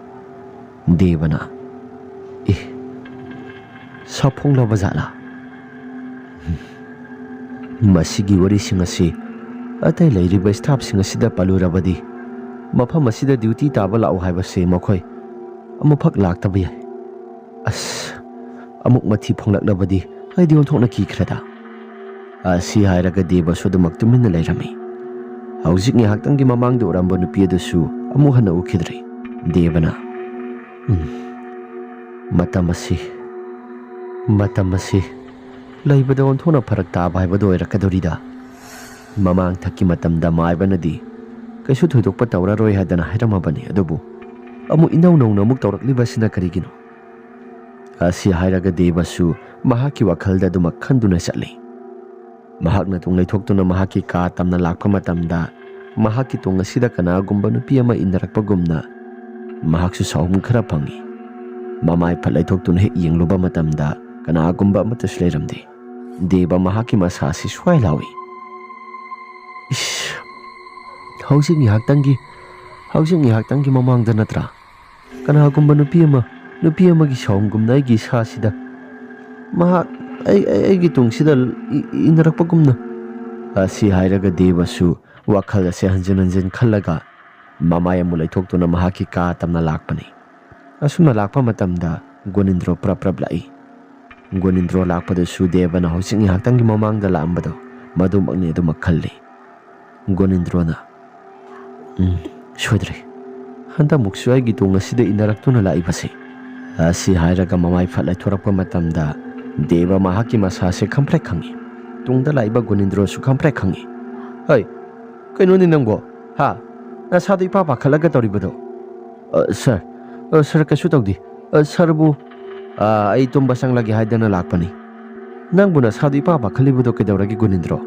ꯗꯦꯕꯅ, "ꯑꯦ, ꯁꯥꯐꯣꯡꯂꯕ ꯖꯥꯠꯂꯥ? ꯃꯁꯤꯒꯤ ꯋꯥꯔꯤꯁꯤꯡ ꯑꯁꯤ ꯑꯇꯩ ꯂꯩꯔꯤꯕ ꯁ꯭ꯇꯥꯐꯁꯤꯡ ꯑꯁꯤꯗ ꯄꯜꯂꯨꯔꯕꯗꯤ, ꯃꯐꯝ ꯑꯁꯤꯗ ꯗ꯭ꯌꯨꯇꯤ ꯇꯥꯕ ꯂꯥꯛꯎ ꯍꯥꯏꯕꯁꯦ ꯃꯈꯣꯏ ꯑꯃꯨꯛꯐꯛ ꯂꯥꯛꯇꯕ ꯌꯥꯏ꯫ ꯑꯁ, ꯑꯃꯨꯛ ꯃꯊꯤ ꯐꯣꯡꯂꯛꯂꯕꯗꯤ ꯑꯩꯗꯤ ꯑꯣꯟꯊꯣꯛꯅ ꯀꯤꯈ꯭ꯔꯦꯗ"꯫ ꯑꯁꯤ ꯍꯥꯏꯔꯒ ꯗꯦꯕꯁꯨ ꯑꯗꯨꯃꯛ ꯇꯨꯃꯤꯟꯅ ꯂꯩꯔꯝꯃꯤ꯫ ꯍꯧꯖꯤꯛ ꯉꯥꯏꯍꯥꯛꯇꯪꯒꯤ ꯃꯃꯥꯡꯗ ꯎꯔꯝꯕ ꯅꯨꯄꯤ ꯑꯗꯨꯁꯨ ꯑꯃꯨꯛ ꯍꯟꯅ ꯎꯈꯤꯗ꯭ꯔꯦ꯫ ꯗꯦꯕꯅ, "ꯎꯝ, ꯃꯇꯝ ꯑꯁꯤ, ꯃꯇꯝ ꯑꯁꯤ ꯂꯩꯕꯗ ꯑꯣꯟꯊꯣꯛꯅ ꯐꯔꯛ ꯇꯥꯕ ꯍꯥꯏꯕꯗꯨ ꯑꯣꯏꯔꯛꯀꯗꯧꯔꯤꯗ꯫ ꯃꯃꯥꯡ ꯊꯛꯀꯤ ꯃꯇꯝꯗ ꯃꯥꯏꯕꯅꯗꯤ ꯀꯩꯁꯨ ꯊꯣꯏꯗꯣꯛꯄ ꯇꯧꯔꯔꯣꯏ ꯍꯥꯏꯗꯅ ꯍꯥꯏꯔꯝꯃꯕꯅꯤ, ꯑꯗꯨꯕꯨ ꯑꯃꯨꯛ ꯏꯅꯧ ꯅꯧꯅ ꯑꯃꯨꯛ ꯇꯧꯔꯛꯂꯤꯕ ꯑꯁꯤꯅ ꯀꯔꯤꯒꯤꯅꯣ?" ꯑꯁꯤ ꯍꯥꯏꯔꯒ ꯗꯦꯕꯁꯨ ꯃꯍꯥꯛꯀꯤ ꯋꯥꯈꯜꯗ ꯑꯗꯨꯃꯛ ꯈꯟꯗꯨꯅ ꯆꯠꯂꯤ꯫ ꯃꯍꯥꯛꯅ ꯇꯨꯡ ꯂꯩꯊꯣꯛꯇꯨꯅ ꯃꯍꯥꯛꯀꯤ ꯀꯥ ꯇꯝꯅ ꯂꯥꯛꯄ ꯃꯇꯝꯗ, ꯃꯍꯥꯛꯀꯤ ꯇꯨꯡ ꯑꯁꯤꯗ ꯀꯅꯥꯒꯨꯝꯕ ꯅꯨꯄꯤ ꯑꯃ ꯏꯟꯅꯔꯛꯄꯒꯨꯝꯅ ꯃꯍꯥꯛꯁꯨ ꯁꯥꯎꯍꯨꯝ ꯈꯔ ꯐꯪꯏ꯫ ꯃꯃꯥꯏ ꯐꯠ ꯂꯩꯊꯣꯛꯇꯨꯅ ꯍꯦꯛ ꯌꯦꯡꯂꯨꯕ ꯃꯇꯝꯗ, ꯀꯅꯥꯒꯨꯝꯕ ꯑꯃꯠꯇꯁꯨ ꯂꯩꯔꯝꯗꯦ꯫ ꯗꯦꯕ ꯃꯍꯥꯛꯀꯤ ꯃꯁꯥ ꯑꯁꯤ ꯁ꯭ꯋꯥꯏ ꯂꯥꯎꯏ꯫ "ꯏꯁ, ꯍꯧꯖꯤꯛ ꯉꯥꯏꯍꯥꯛꯇꯪꯒꯤ, ꯍꯧꯖꯤꯛ ꯉꯥꯏꯍꯥꯛꯇꯪꯒꯤ ꯃꯃꯥꯡꯗ ꯅꯠꯇ꯭ꯔꯥ? ꯀꯅꯥꯒꯨꯝꯕ ꯅꯨꯄꯤ ꯑꯃ, ꯅꯨꯄꯤ ꯑꯃꯒꯤ ꯁꯥꯎꯟꯒꯨꯝꯅ ꯑꯩꯒꯤ ꯏꯁꯥꯁꯤꯗ ꯃꯍꯥꯛ ꯑꯩ, ꯑꯩ, ꯑꯩꯒꯤ ꯇꯨꯡꯁꯤꯗ ꯏ-, ꯏꯟꯅꯔꯛꯄꯒꯨꯝꯅ"꯫ ꯑꯁꯤ ꯍꯥꯏꯔꯒ ꯗꯦꯕꯁꯨ ꯋꯥꯈꯜ ꯑꯁꯦ ꯍꯟꯖꯤꯟ ꯍꯟꯖꯤꯟ ꯈꯜꯂꯒ ꯃꯃꯥꯏ ꯑꯃꯨꯛ ꯂꯩꯊꯣꯛꯇꯨꯅ ꯃꯍꯥꯛꯀꯤ ꯀꯥ ꯇꯝꯅ ꯂꯥꯛꯄꯅꯤ꯫ ꯑꯁꯨꯝꯅ ꯂꯥꯛꯄ ꯃꯇꯝꯗ ꯒꯨꯅꯤꯟꯗ꯭ꯔꯣ ꯄ꯭ꯔꯞ ꯄ꯭ꯔꯞ ꯂꯥꯛꯏ꯫ ꯒꯨꯅꯤꯟꯗ꯭ꯔꯣ ꯂꯥꯛꯄꯗꯁꯨ ꯗꯦꯕꯅ ꯍꯧꯖꯤꯛ ꯉꯥꯏꯍꯥꯛꯇꯪꯒꯤ ꯃꯃꯥꯡꯗ ꯂꯥꯛꯑꯝꯕꯗꯣ ꯃꯗꯨꯃꯛꯅꯤ ꯑꯗꯨꯃꯛ ꯈꯜꯂꯤ꯫ ꯒꯨꯅꯤꯟꯗ꯭ꯔꯣꯅ, "ꯎꯝ, ꯁꯣꯏꯗ꯭ꯔꯦ꯫ ꯍꯟꯗꯛꯃꯨꯛꯁꯨ ꯑꯩꯒꯤ ꯇꯨꯡ ꯑꯁꯤꯗ ꯏꯟꯅꯔꯛꯇꯨꯅ ꯂꯥꯛꯏꯕꯁꯦ"꯫ ꯑꯁꯤ ꯍꯥꯏꯔꯒ ꯃꯃꯥꯏ ꯐꯠ ꯂꯩꯊꯣꯔꯛꯄ ꯃꯇꯝꯗ ꯗꯦꯕ ꯃꯍꯥꯛꯀꯤ ꯃꯁꯥꯁꯦ ꯈꯪꯄ꯭ꯔꯦꯛ ꯈꯪꯉꯤ꯫ ꯇꯨꯡꯗ ꯂꯥꯛꯏꯕ ꯒꯨꯅꯤꯟꯗ꯭ꯔꯣꯁꯨ ꯈꯪꯄ꯭ꯔꯦꯛ ꯈꯪꯉꯤ꯫ "ꯍꯩ, ꯀꯩꯅꯣꯅꯦ ꯅꯪꯕꯣ? ꯍꯥ? ꯅꯁꯥꯗꯣ ꯏꯄꯥ ꯄꯥꯈꯠꯂꯒ ꯇꯧꯔꯤꯕꯗꯣ?" "ꯑ, ꯁꯥꯔ, ꯑ, ꯁꯥꯔ, ꯀꯩꯁꯨ ꯇꯧꯗꯦ꯫ ꯑ, ꯁꯥꯔꯕꯨ, ꯑ, ꯑꯩ ꯇꯨꯝꯕ ꯆꯪꯂꯒꯦ ꯍꯥꯏꯗꯅ ꯂꯥꯛꯄꯅꯤ꯫ ꯅꯪꯕꯨ ꯅꯁꯥꯗꯣ ꯏꯄꯥ ꯄꯥꯈꯠꯂꯤꯕꯗꯣ ꯀꯩꯗꯧꯔꯒꯦ, ꯒꯨꯅꯤꯟꯗ꯭ꯔꯣ?"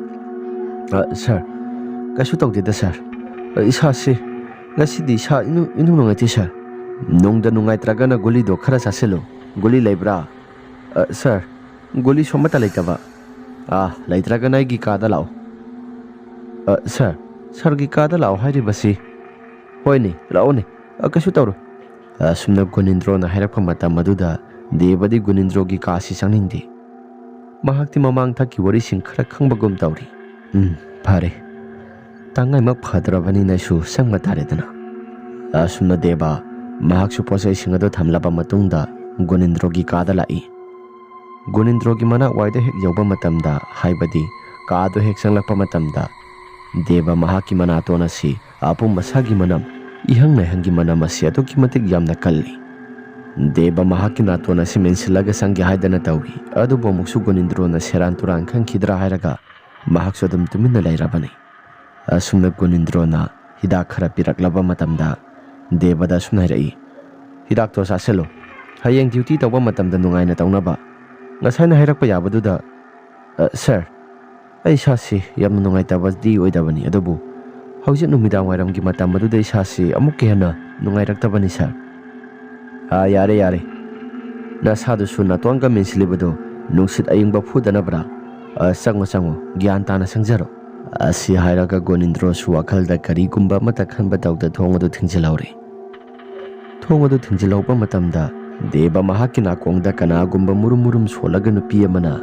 "ꯑ, ꯁꯥꯔ, ꯀꯩꯁꯨ ꯇꯧꯗꯦꯗ, ꯁꯥꯔ꯫ ꯑ, ꯏꯁꯥꯁꯦ ꯉꯁꯤꯗꯤ ꯏꯁꯥ ꯏꯅꯨꯡ, ꯏꯅꯨꯡ ꯅꯨꯡꯉꯥꯏꯇꯦ, ꯁꯥꯔ꯫ ꯅꯨꯡꯗ ꯅꯨꯡꯉꯥꯏꯇ꯭ꯔꯒꯅ ꯒꯨꯂꯤꯗꯣ ꯈꯔ ꯆꯥꯁꯤꯜꯂꯨ꯫ ꯒꯨꯂꯤ ꯂꯩꯕ꯭ꯔꯥ?" "ꯑ, ꯁꯥꯔ, ꯒꯨꯂꯤꯁꯨ ꯑꯃꯠꯇ ꯂꯩꯇꯕ꯫ ꯑꯥ, ꯂꯩꯇ꯭ꯔꯒꯅ ꯑꯩꯒꯤ ꯀꯥꯗ ꯂꯥꯛꯑꯣ"꯫ "ꯑ, ꯁꯥꯔ, ꯁꯥꯔꯒꯤ ꯀꯥꯗ ꯂꯥꯛꯑꯣ ꯍꯥꯏꯔꯤꯕꯁꯤ?" "ꯍꯣꯏꯅꯦ, ꯂꯥꯛꯑꯣꯅꯦ꯫ ꯑ, ꯀꯩꯁꯨ ꯇꯧꯔꯣꯏ"꯫ ꯑꯁꯨꯝꯅ ꯒꯨꯅꯤꯟꯗ꯭ꯔꯣꯅ ꯍꯥꯏꯔꯛꯄ ꯃꯇꯝ ꯑꯗꯨꯗ ꯗꯦꯕꯗꯤ ꯒꯨꯅꯤꯟꯗ꯭ꯔꯣꯒꯤ ꯀꯥꯁꯤ ꯆꯪꯅꯤꯡꯗꯦ꯫ ꯃꯍꯥꯛꯇꯤ ꯃꯃꯥꯡꯊꯛꯀꯤ ꯋꯥꯔꯤꯁꯤꯡ ꯈꯔ ꯈꯪꯕꯒꯨꯝ ꯇꯧꯔꯤ꯫ "ꯎꯝ, ꯐꯔꯦ꯫ ꯇꯉꯥꯏꯃꯛ ꯐꯗ꯭ꯔꯕꯅꯤꯅ ꯑꯩꯁꯨ ꯆꯪꯕ ꯇꯥꯔꯦꯗꯅ"꯫ ꯑꯁꯨꯝꯅ ꯗꯦꯕ ꯃꯍꯥꯛꯁꯨ ꯄꯣꯠꯆꯩꯁꯤꯡ ꯑꯗꯨ ꯊꯝꯂꯕ ꯃꯇꯨꯡꯗ ꯒꯨꯅꯤꯟꯗ꯭ꯔꯣꯒꯤ ꯀꯥꯗ ꯂꯥꯛꯏ꯫ ꯒꯨꯅꯤꯟꯗ꯭ꯔꯣꯒꯤ ꯃꯅꯥꯛ ꯋꯥꯏꯗ ꯍꯦꯛ ꯌꯧꯕ ꯃꯇꯝꯗ, ꯍꯥꯏꯕꯗꯤ ꯀꯥꯗꯨ ꯍꯦꯛ ꯆꯪꯂꯛꯄ ꯃꯇꯝꯗ, ꯗꯦꯕ ꯃꯍꯥꯛꯀꯤ ꯃꯅꯥꯇꯣꯟ ꯑꯁꯤ ꯑꯄꯨꯝ ꯑꯁꯥꯒꯤ ꯃꯅꯝ, ꯏꯍꯪ ꯅꯩꯍꯪꯒꯤ ꯃꯅꯝ ꯑꯁꯤ ꯑꯗꯨꯛꯀꯤ ꯃꯇꯤꯛ ꯌꯥꯝꯅ ꯀꯜꯂꯤ꯫ ꯗꯦꯕ ꯃꯍꯥꯛꯀꯤ ꯅꯥꯇꯣꯟ ꯑꯁꯤ ꯃꯦꯟꯁꯤꯜꯂꯒ ꯆꯪꯒꯦ ꯍꯥꯏꯗꯅ ꯇꯧꯏ, ꯑꯗꯨꯕꯨ ꯑꯃꯨꯛꯁꯨ ꯒꯨꯅꯤꯟꯗ꯭ꯔꯣꯅ ꯁꯦꯔꯥꯟ ꯇꯨꯔꯥꯟ ꯈꯟꯈꯤꯗ꯭ꯔꯥ ꯍꯥꯏꯔꯒ ꯃꯍꯥꯛꯁꯨ ꯑꯗꯨꯝ ꯇꯨꯃꯤꯟꯅ ꯂꯩꯔꯕꯅꯤ꯫ ꯑꯁꯨꯝꯅ ꯒꯨꯅꯤꯟꯗ꯭ꯔꯣꯅ ꯍꯤꯗꯥꯛ ꯈꯔ ꯄꯤꯔꯛꯂꯕ ꯃꯇꯝꯗ ꯗꯦꯕꯗ ꯑꯁꯨꯝꯅ ꯍꯥꯏꯔꯛꯏ, "ꯍꯤꯗꯥꯛꯇꯣ ꯆꯥꯁꯤꯜꯂꯨ꯫ ꯍꯌꯦꯡ ꯗ꯭ꯌꯨꯇꯤ ꯇꯧꯕ ꯃꯇꯝꯗ ꯅꯨꯡꯉꯥꯏꯅ ꯇꯧꯅꯕ"꯫ ꯉꯁꯥꯏꯅ ꯍꯥꯏꯔꯛꯄ ꯌꯥꯕꯗꯨꯗ, "ꯑ, ꯁꯥꯔ, ꯑꯩ ꯏꯁꯥꯁꯤ ꯌꯥꯝꯅ ꯅꯨꯡꯉꯥꯏꯇꯕꯗꯤ ꯑꯣꯏꯗꯕꯅꯤ, ꯑꯗꯨꯕꯨ ꯍꯧꯖꯤꯛ ꯅꯨꯃꯤꯗꯥꯡ ꯋꯥꯏꯔꯝꯒꯤ ꯃꯇꯝ ꯑꯗꯨꯗ ꯏꯁꯥꯁꯤ ꯑꯃꯨꯛꯀ ꯍꯦꯟꯅ ꯅꯨꯡꯉꯥꯏꯔꯛꯇꯕꯅꯤ, ꯁꯥꯔ"꯫ "ꯑꯥ, ꯌꯥꯔꯦ, ꯌꯥꯔꯦ꯫ "ꯅꯁꯥꯗꯨꯁꯨ ꯅꯥꯇꯣꯟꯒ ꯃꯦꯟꯁꯤꯜꯂꯤꯕꯗꯨ ꯅꯨꯡꯁꯤꯠ ꯑꯏꯪꯕ ꯐꯨꯗꯅꯕ꯭ꯔꯥ? ꯑ, ꯆꯪꯉꯨ, ꯆꯪꯉꯨ, ꯒ꯭ꯌꯥꯟ ꯇꯥꯅ ꯆꯪꯖꯔꯣ"꯫ ꯑꯁꯤ ꯍꯥꯏꯔꯒ ꯒꯣꯅꯤꯟꯗ꯭ꯔꯣꯁꯨ ꯋꯥꯈꯜꯗ ꯀꯔꯤꯒꯨꯝꯕ ꯑꯃꯠꯇ ꯈꯟꯕ ꯇꯧꯗ ꯊꯣꯡ ꯑꯗꯨ ꯊꯤꯡꯖꯤꯜꯍꯧꯔꯦ꯫ ꯊꯣꯡ ꯑꯗꯨ ꯊꯤꯡꯖꯤꯜꯍꯧꯕ ꯃꯇꯝꯗ ꯗꯦꯕ ꯃꯍꯥꯛꯀꯤ ꯅꯥꯀꯣꯡꯗ ꯀꯅꯥꯒꯨꯝꯕ ꯃꯨꯔꯨꯝ ꯃꯨꯔꯨꯝ ꯁꯣꯜꯂꯒ ꯅꯨꯄꯤ ꯑꯃꯅ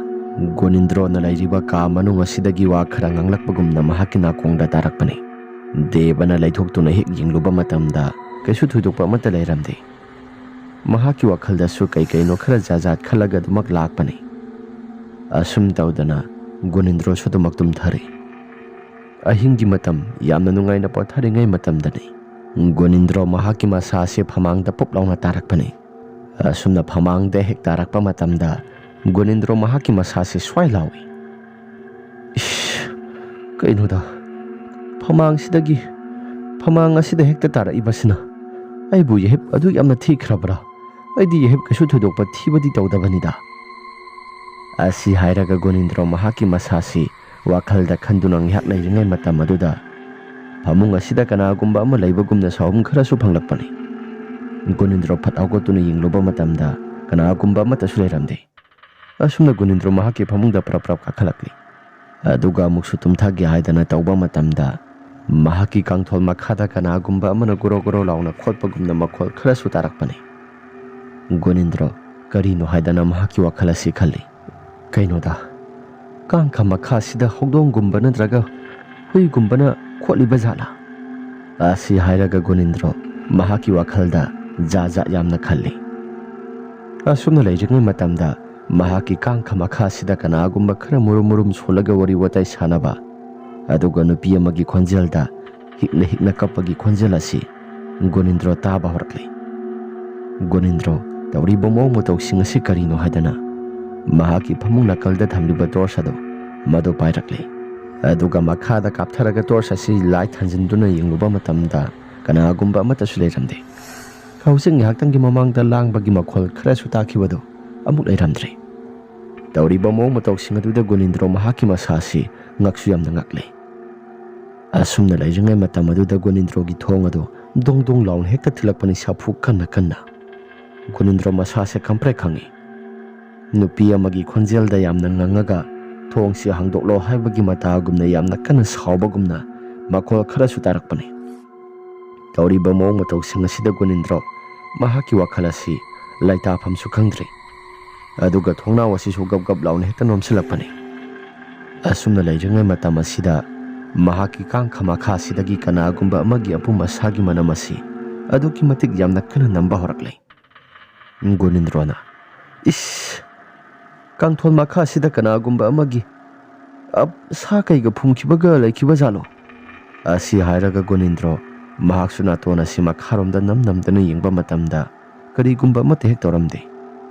ꯒꯣꯅꯤꯟꯗ꯭ꯔꯣꯅ ꯂꯩꯔꯤꯕ ꯀꯥ ꯃꯅꯨꯡ ꯑꯁꯤꯗꯒꯤ ꯋꯥ ꯈꯔ ꯉꯥꯡꯂꯛꯄꯒꯨꯝꯅ ꯃꯍꯥꯛꯀꯤ ꯅꯥꯀꯣꯡꯗ ꯇꯥꯔꯛꯄꯅꯤ꯫ ꯗꯦꯕꯅ ꯂꯩꯊꯣꯛꯇꯨꯅ ꯍꯦꯛ ꯌꯦꯡꯂꯨꯕ ꯃꯇꯝꯗ ꯀꯩꯁꯨ ꯊꯣꯏꯗꯣꯛꯄ ꯑꯃꯠꯇ ꯂꯩꯔꯝꯗꯦ꯫ ꯃꯍꯥꯛꯀꯤ ꯋꯥꯈꯜꯗꯁꯨ ꯀꯩ ꯀꯩꯅꯣ ꯈꯔ ꯖꯥꯠ ꯖꯥꯠ ꯈꯜꯂꯒ ꯑꯗꯨꯃꯛ ꯂꯥꯛꯄꯅꯤ꯫ ꯑꯁꯨꯝ ꯇꯧꯗꯅ ꯒꯣꯅꯤꯟꯗ꯭ꯔꯣꯁꯨ ꯑꯗꯨꯃꯛ ꯇꯨꯝꯊꯔꯦ꯫ ꯑꯍꯤꯡꯒꯤ ꯃꯇꯝ ꯌꯥꯝꯅ ꯅꯨꯡꯉꯥꯏꯅ ꯄꯣꯊꯥꯔꯤꯉꯩ ꯃꯇꯝꯗꯅꯤ ꯒꯣꯅꯤꯟꯗ꯭ꯔꯣ ꯃꯍꯥꯛꯀꯤ ꯃꯁꯥꯁꯦ ꯐꯃꯥꯡꯗ ꯄꯨꯞ ꯂꯥꯎꯅ ꯇꯥꯔꯛꯄꯅꯤ꯫ ꯑꯁꯨꯝꯅ ꯐꯃꯥꯡꯗ ꯍꯦꯛ ꯇꯥꯔꯛꯄ ꯃꯇꯝꯗ ꯒꯣꯅꯤꯟꯗ꯭ꯔꯣ ꯃꯍꯥꯛꯀꯤ ꯃꯁꯥꯁꯦ ꯁ꯭ꯋꯥꯏ ꯂꯥꯎꯏ꯫ "ꯏꯁ, ꯀꯩꯅꯣꯗ, ꯐꯃꯥꯡꯁꯤꯗꯒꯤ, ꯐꯃꯥꯡ ꯑꯁꯤꯗ ꯍꯦꯛꯇ ꯇꯥꯔꯛꯏꯕꯁꯤꯅ ꯑꯩꯕꯨ ꯌꯥꯍꯤꯞ ꯑꯗꯨ ꯌꯥꯝꯅ ꯊꯤꯈ꯭ꯔꯕ꯭ꯔꯥ? ꯑꯩꯗꯤ ꯌꯥꯍꯤꯞ ꯀꯩꯁꯨ ꯊꯣꯏꯗꯣꯛꯄ ꯊꯤꯕꯗꯤ ꯇꯧꯗꯕꯅꯤꯗ"꯫ ꯑꯁꯤ ꯍꯥꯏꯔꯒ ꯒꯣꯅꯤꯟꯗ꯭ꯔꯣ ꯃꯍꯥꯛꯀꯤ ꯃꯁꯥꯁꯤ ꯋꯥꯈꯜꯗ ꯈꯟꯗꯨꯅ ꯉꯥꯏꯍꯥꯛ ꯂꯩꯔꯤꯉꯩ ꯃꯇꯝ ꯑꯗꯨꯗ ꯐꯃꯨꯡ ꯑꯁꯤꯗ ꯀꯅꯥꯒꯨꯝꯕ ꯑꯃ ꯂꯩꯕꯒꯨꯝꯅ ꯁꯥꯎꯍꯨꯝ ꯈꯔꯁꯨ ꯐꯪꯂꯛꯄꯅꯤ꯫ ꯒꯣꯅꯤꯟꯗ꯭ꯔꯣ ꯐꯠ ꯍꯧꯒꯠꯇꯨꯅ ꯌꯦꯡꯂꯨꯕ ꯃꯇꯝꯗ ꯀꯅꯥꯒꯨꯝꯕ ꯑꯃꯠꯇꯁꯨ ꯂꯩꯔꯝꯗꯦ꯫ ꯑꯁꯨꯝꯅ ꯒꯣꯅꯤꯟꯗ꯭ꯔꯣ ꯃꯍꯥꯛꯀꯤ ꯐꯃꯨꯡꯗ ꯄ꯭ꯔꯞ ꯄ꯭ꯔꯞ ꯀꯥꯈꯠꯂꯛꯂꯤ꯫ ꯑꯗꯨꯒ ꯑꯃꯨꯛꯁꯨ ꯇꯨꯝꯊꯒꯦ ꯍꯥꯏꯗꯅ ꯇꯧꯕ ꯃꯇꯝꯗ ꯃꯍꯥꯛꯀꯤ ꯀꯥꯡꯊꯣꯜ ꯃꯈꯥꯗ ꯀꯅꯥꯒꯨꯝꯕ ꯑꯃꯅ ꯒꯣꯔꯣ ꯒꯣꯔꯣ ꯂꯥꯎꯅ ꯈꯣꯠꯄꯒꯨꯝꯅ ꯃꯈꯣꯜ ꯈꯔꯁꯨ ꯇꯥꯔꯛꯄꯅꯤ꯫ ꯒꯣꯅꯤꯟꯗ꯭ꯔꯣ ꯀꯔꯤꯅꯣ ꯍꯥꯏꯗꯅ ꯃꯍꯥꯛꯀꯤ ꯋꯥꯈꯜ ꯑꯁꯤ ꯈꯜꯂꯤ꯫ "ꯀꯩꯅꯣꯗ, ꯀꯥꯡꯈ ꯃꯈꯥꯁꯤꯗ ꯍꯧꯗꯣꯡꯒꯨꯝꯕ ꯅꯠꯇ꯭ꯔꯒ ꯍꯨꯏꯒꯨꯝꯕꯅ ꯈꯣꯠꯂꯤꯕ ꯖꯥꯠꯂꯥ?" ꯑꯁꯤ ꯍꯥꯏꯔꯒ ꯒꯣꯅꯤꯟꯗ꯭ꯔꯣ ꯃꯍꯥꯛꯀꯤ ꯋꯥꯈꯜꯗ ꯖꯥꯠ ꯖꯥꯠ ꯌꯥꯝꯅ ꯈꯜꯂꯤ꯫ ꯑꯁꯨꯝꯅ ꯂꯩꯔꯤꯉꯩ ꯃꯇꯝꯗ ꯃꯍꯥꯛꯀꯤ ꯀꯥꯡꯈ ꯃꯈꯥꯁꯤꯗ ꯀꯅꯥꯒꯨꯝꯕ ꯈꯔ ꯃꯨꯔꯨꯝ ꯃꯨꯔꯨꯝ ꯁꯣꯜꯂꯒ ꯋꯥꯔꯤ ꯋꯥꯇꯥꯏ ꯁꯥꯟꯅꯕ, ꯑꯗꯨꯒ ꯅꯨꯄꯤ ꯑꯃꯒꯤ ꯈꯣꯟꯖꯦꯜꯗ ꯍꯤꯛꯅ ꯍꯤꯛꯅ ꯀꯞꯄꯒꯤ ꯈꯣꯟꯖꯦꯜ ꯑꯁꯤ ꯒꯣꯅꯤꯟꯗ꯭ꯔꯣ ꯇꯥꯕ ꯍꯧꯔꯛꯂꯤ꯫ ꯒꯣꯅꯤꯟꯗ꯭ꯔꯣ ꯇꯧꯔꯤꯕ ꯃꯑꯣꯡ ꯃꯇꯧꯁꯤꯡ ꯑꯁꯤ ꯀꯔꯤꯅꯣ ꯍꯥꯏꯗꯅ ꯃꯍꯥꯛꯀꯤ ꯐꯃꯨꯡ ꯅꯥꯀꯜꯗ ꯊꯝꯂꯤꯕ ꯇꯣꯔꯆ ꯑꯗꯨ ꯃꯗꯨ ꯄꯥꯏꯔꯛꯂꯦ꯫ ꯑꯗꯨꯒ ꯃꯈꯥꯗ ꯀꯥꯞꯊꯔꯒ ꯇꯣꯔꯆ ꯑꯁꯤ ꯂꯥꯏꯠ ꯊꯥꯟꯖꯤꯟꯗꯨꯅ ꯌꯦꯡꯂꯨꯕ ꯃꯇꯝꯗ ꯀꯅꯥꯒꯨꯝꯕ ꯑꯃꯠꯇꯁꯨ ꯂꯩꯔꯝꯗꯦ꯫ ꯍꯧꯖꯤꯛ ꯉꯥꯏꯍꯥꯛꯇꯪꯒꯤ ꯃꯃꯥꯡꯗ ꯂꯥꯡꯕꯒꯤ ꯃꯈꯣꯜ ꯈꯔꯁꯨ ꯇꯥꯈꯤꯕꯗꯨ ꯑꯃꯨꯛ ꯂꯩꯔꯝꯗ꯭ꯔꯦ꯫ ꯇꯧꯔꯤꯕ ꯃꯑꯣꯡ ꯃꯇꯧꯁꯤꯡ ꯑꯗꯨꯗ ꯒꯣꯅꯤꯟꯗ꯭ꯔꯣ ꯃꯍꯥꯛꯀꯤ ꯃꯁꯥꯁꯤ ꯉꯛꯁꯨ ꯌꯥꯝꯅ ꯉꯛꯂꯦ꯫ ꯑꯁꯨꯝꯅ ꯂꯩꯔꯤꯉꯩ ꯃꯇꯝ ꯑꯗꯨꯗ ꯒꯣꯅꯤꯟꯗ꯭ꯔꯣꯒꯤ ꯊꯣꯡ ꯑꯗꯨ ꯗꯣꯡ ꯗꯣꯡ ꯂꯥꯎꯅ ꯍꯦꯛꯇ ꯊꯤꯜꯂꯛꯄꯅꯤ ꯁꯥꯐꯨ ꯀꯟꯅ ꯀꯟꯅ꯫ ꯒꯨꯅꯤꯟꯗ꯭ꯔꯣ ꯃꯁꯥꯁꯦ ꯈꯪꯄ꯭ꯔꯦꯛ ꯈꯪꯉꯤ꯫ ꯅꯨꯄꯤ ꯑꯃꯒꯤ ꯈꯣꯟꯖꯦꯜꯗ ꯌꯥꯝꯅ ꯉꯪꯉꯒ ꯊꯣꯡꯁꯤ ꯍꯥꯡꯗꯣꯛꯂꯣ ꯍꯥꯏꯕꯒꯤ ꯃꯇꯥꯒꯨꯝꯅ ꯌꯥꯝꯅ ꯀꯟꯅ ꯁꯥꯎꯕꯒꯨꯝꯅ ꯃꯈꯣꯜ ꯈꯔꯁꯨ ꯇꯥꯔꯛꯄꯅꯤ꯫ ꯇꯧꯔꯤꯕ ꯃꯑꯣꯡ ꯃꯇꯧꯁꯤꯡ ꯑꯁꯤꯗ ꯒꯨꯅꯤꯟꯗ꯭ꯔꯣ ꯃꯍꯥꯛꯀꯤ ꯋꯥꯈꯜ ꯑꯁꯤ ꯂꯩꯇꯥꯐꯝꯁꯨ ꯈꯪꯗ꯭ꯔꯦ꯫ ꯑꯗꯨꯒ ꯊꯣꯡꯅꯥꯎ ꯑꯁꯤꯁꯨ ꯒꯞ ꯒꯞ ꯂꯥꯎꯅ ꯍꯦꯛꯇ ꯅꯣꯝꯁꯤꯜꯂꯛꯄꯅꯤ꯫ ꯑꯁꯨꯝꯅ ꯂꯩꯔꯤꯉꯩ ꯃꯇꯝ ꯑꯁꯤꯗ ꯃꯍꯥꯛꯀꯤ ꯀꯥꯡꯈ ꯃꯈꯥꯁꯤꯗꯒꯤ ꯀꯅꯥꯒꯨꯝꯕ ꯑꯃꯒꯤ ꯑꯄꯨꯝ ꯑꯁꯥꯒꯤ ꯃꯅꯝ ꯑꯁꯤ ꯑꯗꯨꯛꯀꯤ ꯃꯇꯤꯛ ꯌꯥꯝꯅ ꯀꯟꯅ ꯅꯝꯕ ꯍꯧꯔꯛꯂꯦ꯫ ꯒꯨꯅꯤꯟꯗ꯭ꯔꯣꯅ, "ꯏꯁ, ꯀꯥꯡꯊꯣꯟ ꯃꯈꯥꯁꯤꯗ ꯀꯅꯥꯒꯨꯝꯕ ꯑꯃꯒꯤ ꯑꯞ-, ꯁꯥ ꯀꯩꯒ ꯐꯨꯝꯈꯤꯕꯒ ꯂꯩꯈꯤꯕ ꯖꯥꯠꯂꯣ?" ꯑꯁꯤ ꯍꯥꯏꯔꯒ ꯒꯨꯅꯤꯟꯗ꯭ꯔꯣ ꯃꯍꯥꯛꯁꯨ ꯅꯥꯇꯣꯟ ꯑꯁꯤ ꯃꯈꯥꯔꯣꯝꯗ ꯅꯝ ꯅꯝꯗꯅ ꯌꯦꯡꯕ ꯃꯇꯝꯗ ꯀꯔꯤꯒꯨꯝꯕ ꯑꯃꯠꯇ ꯍꯦꯛ ꯇꯧꯔꯝꯗꯦ꯫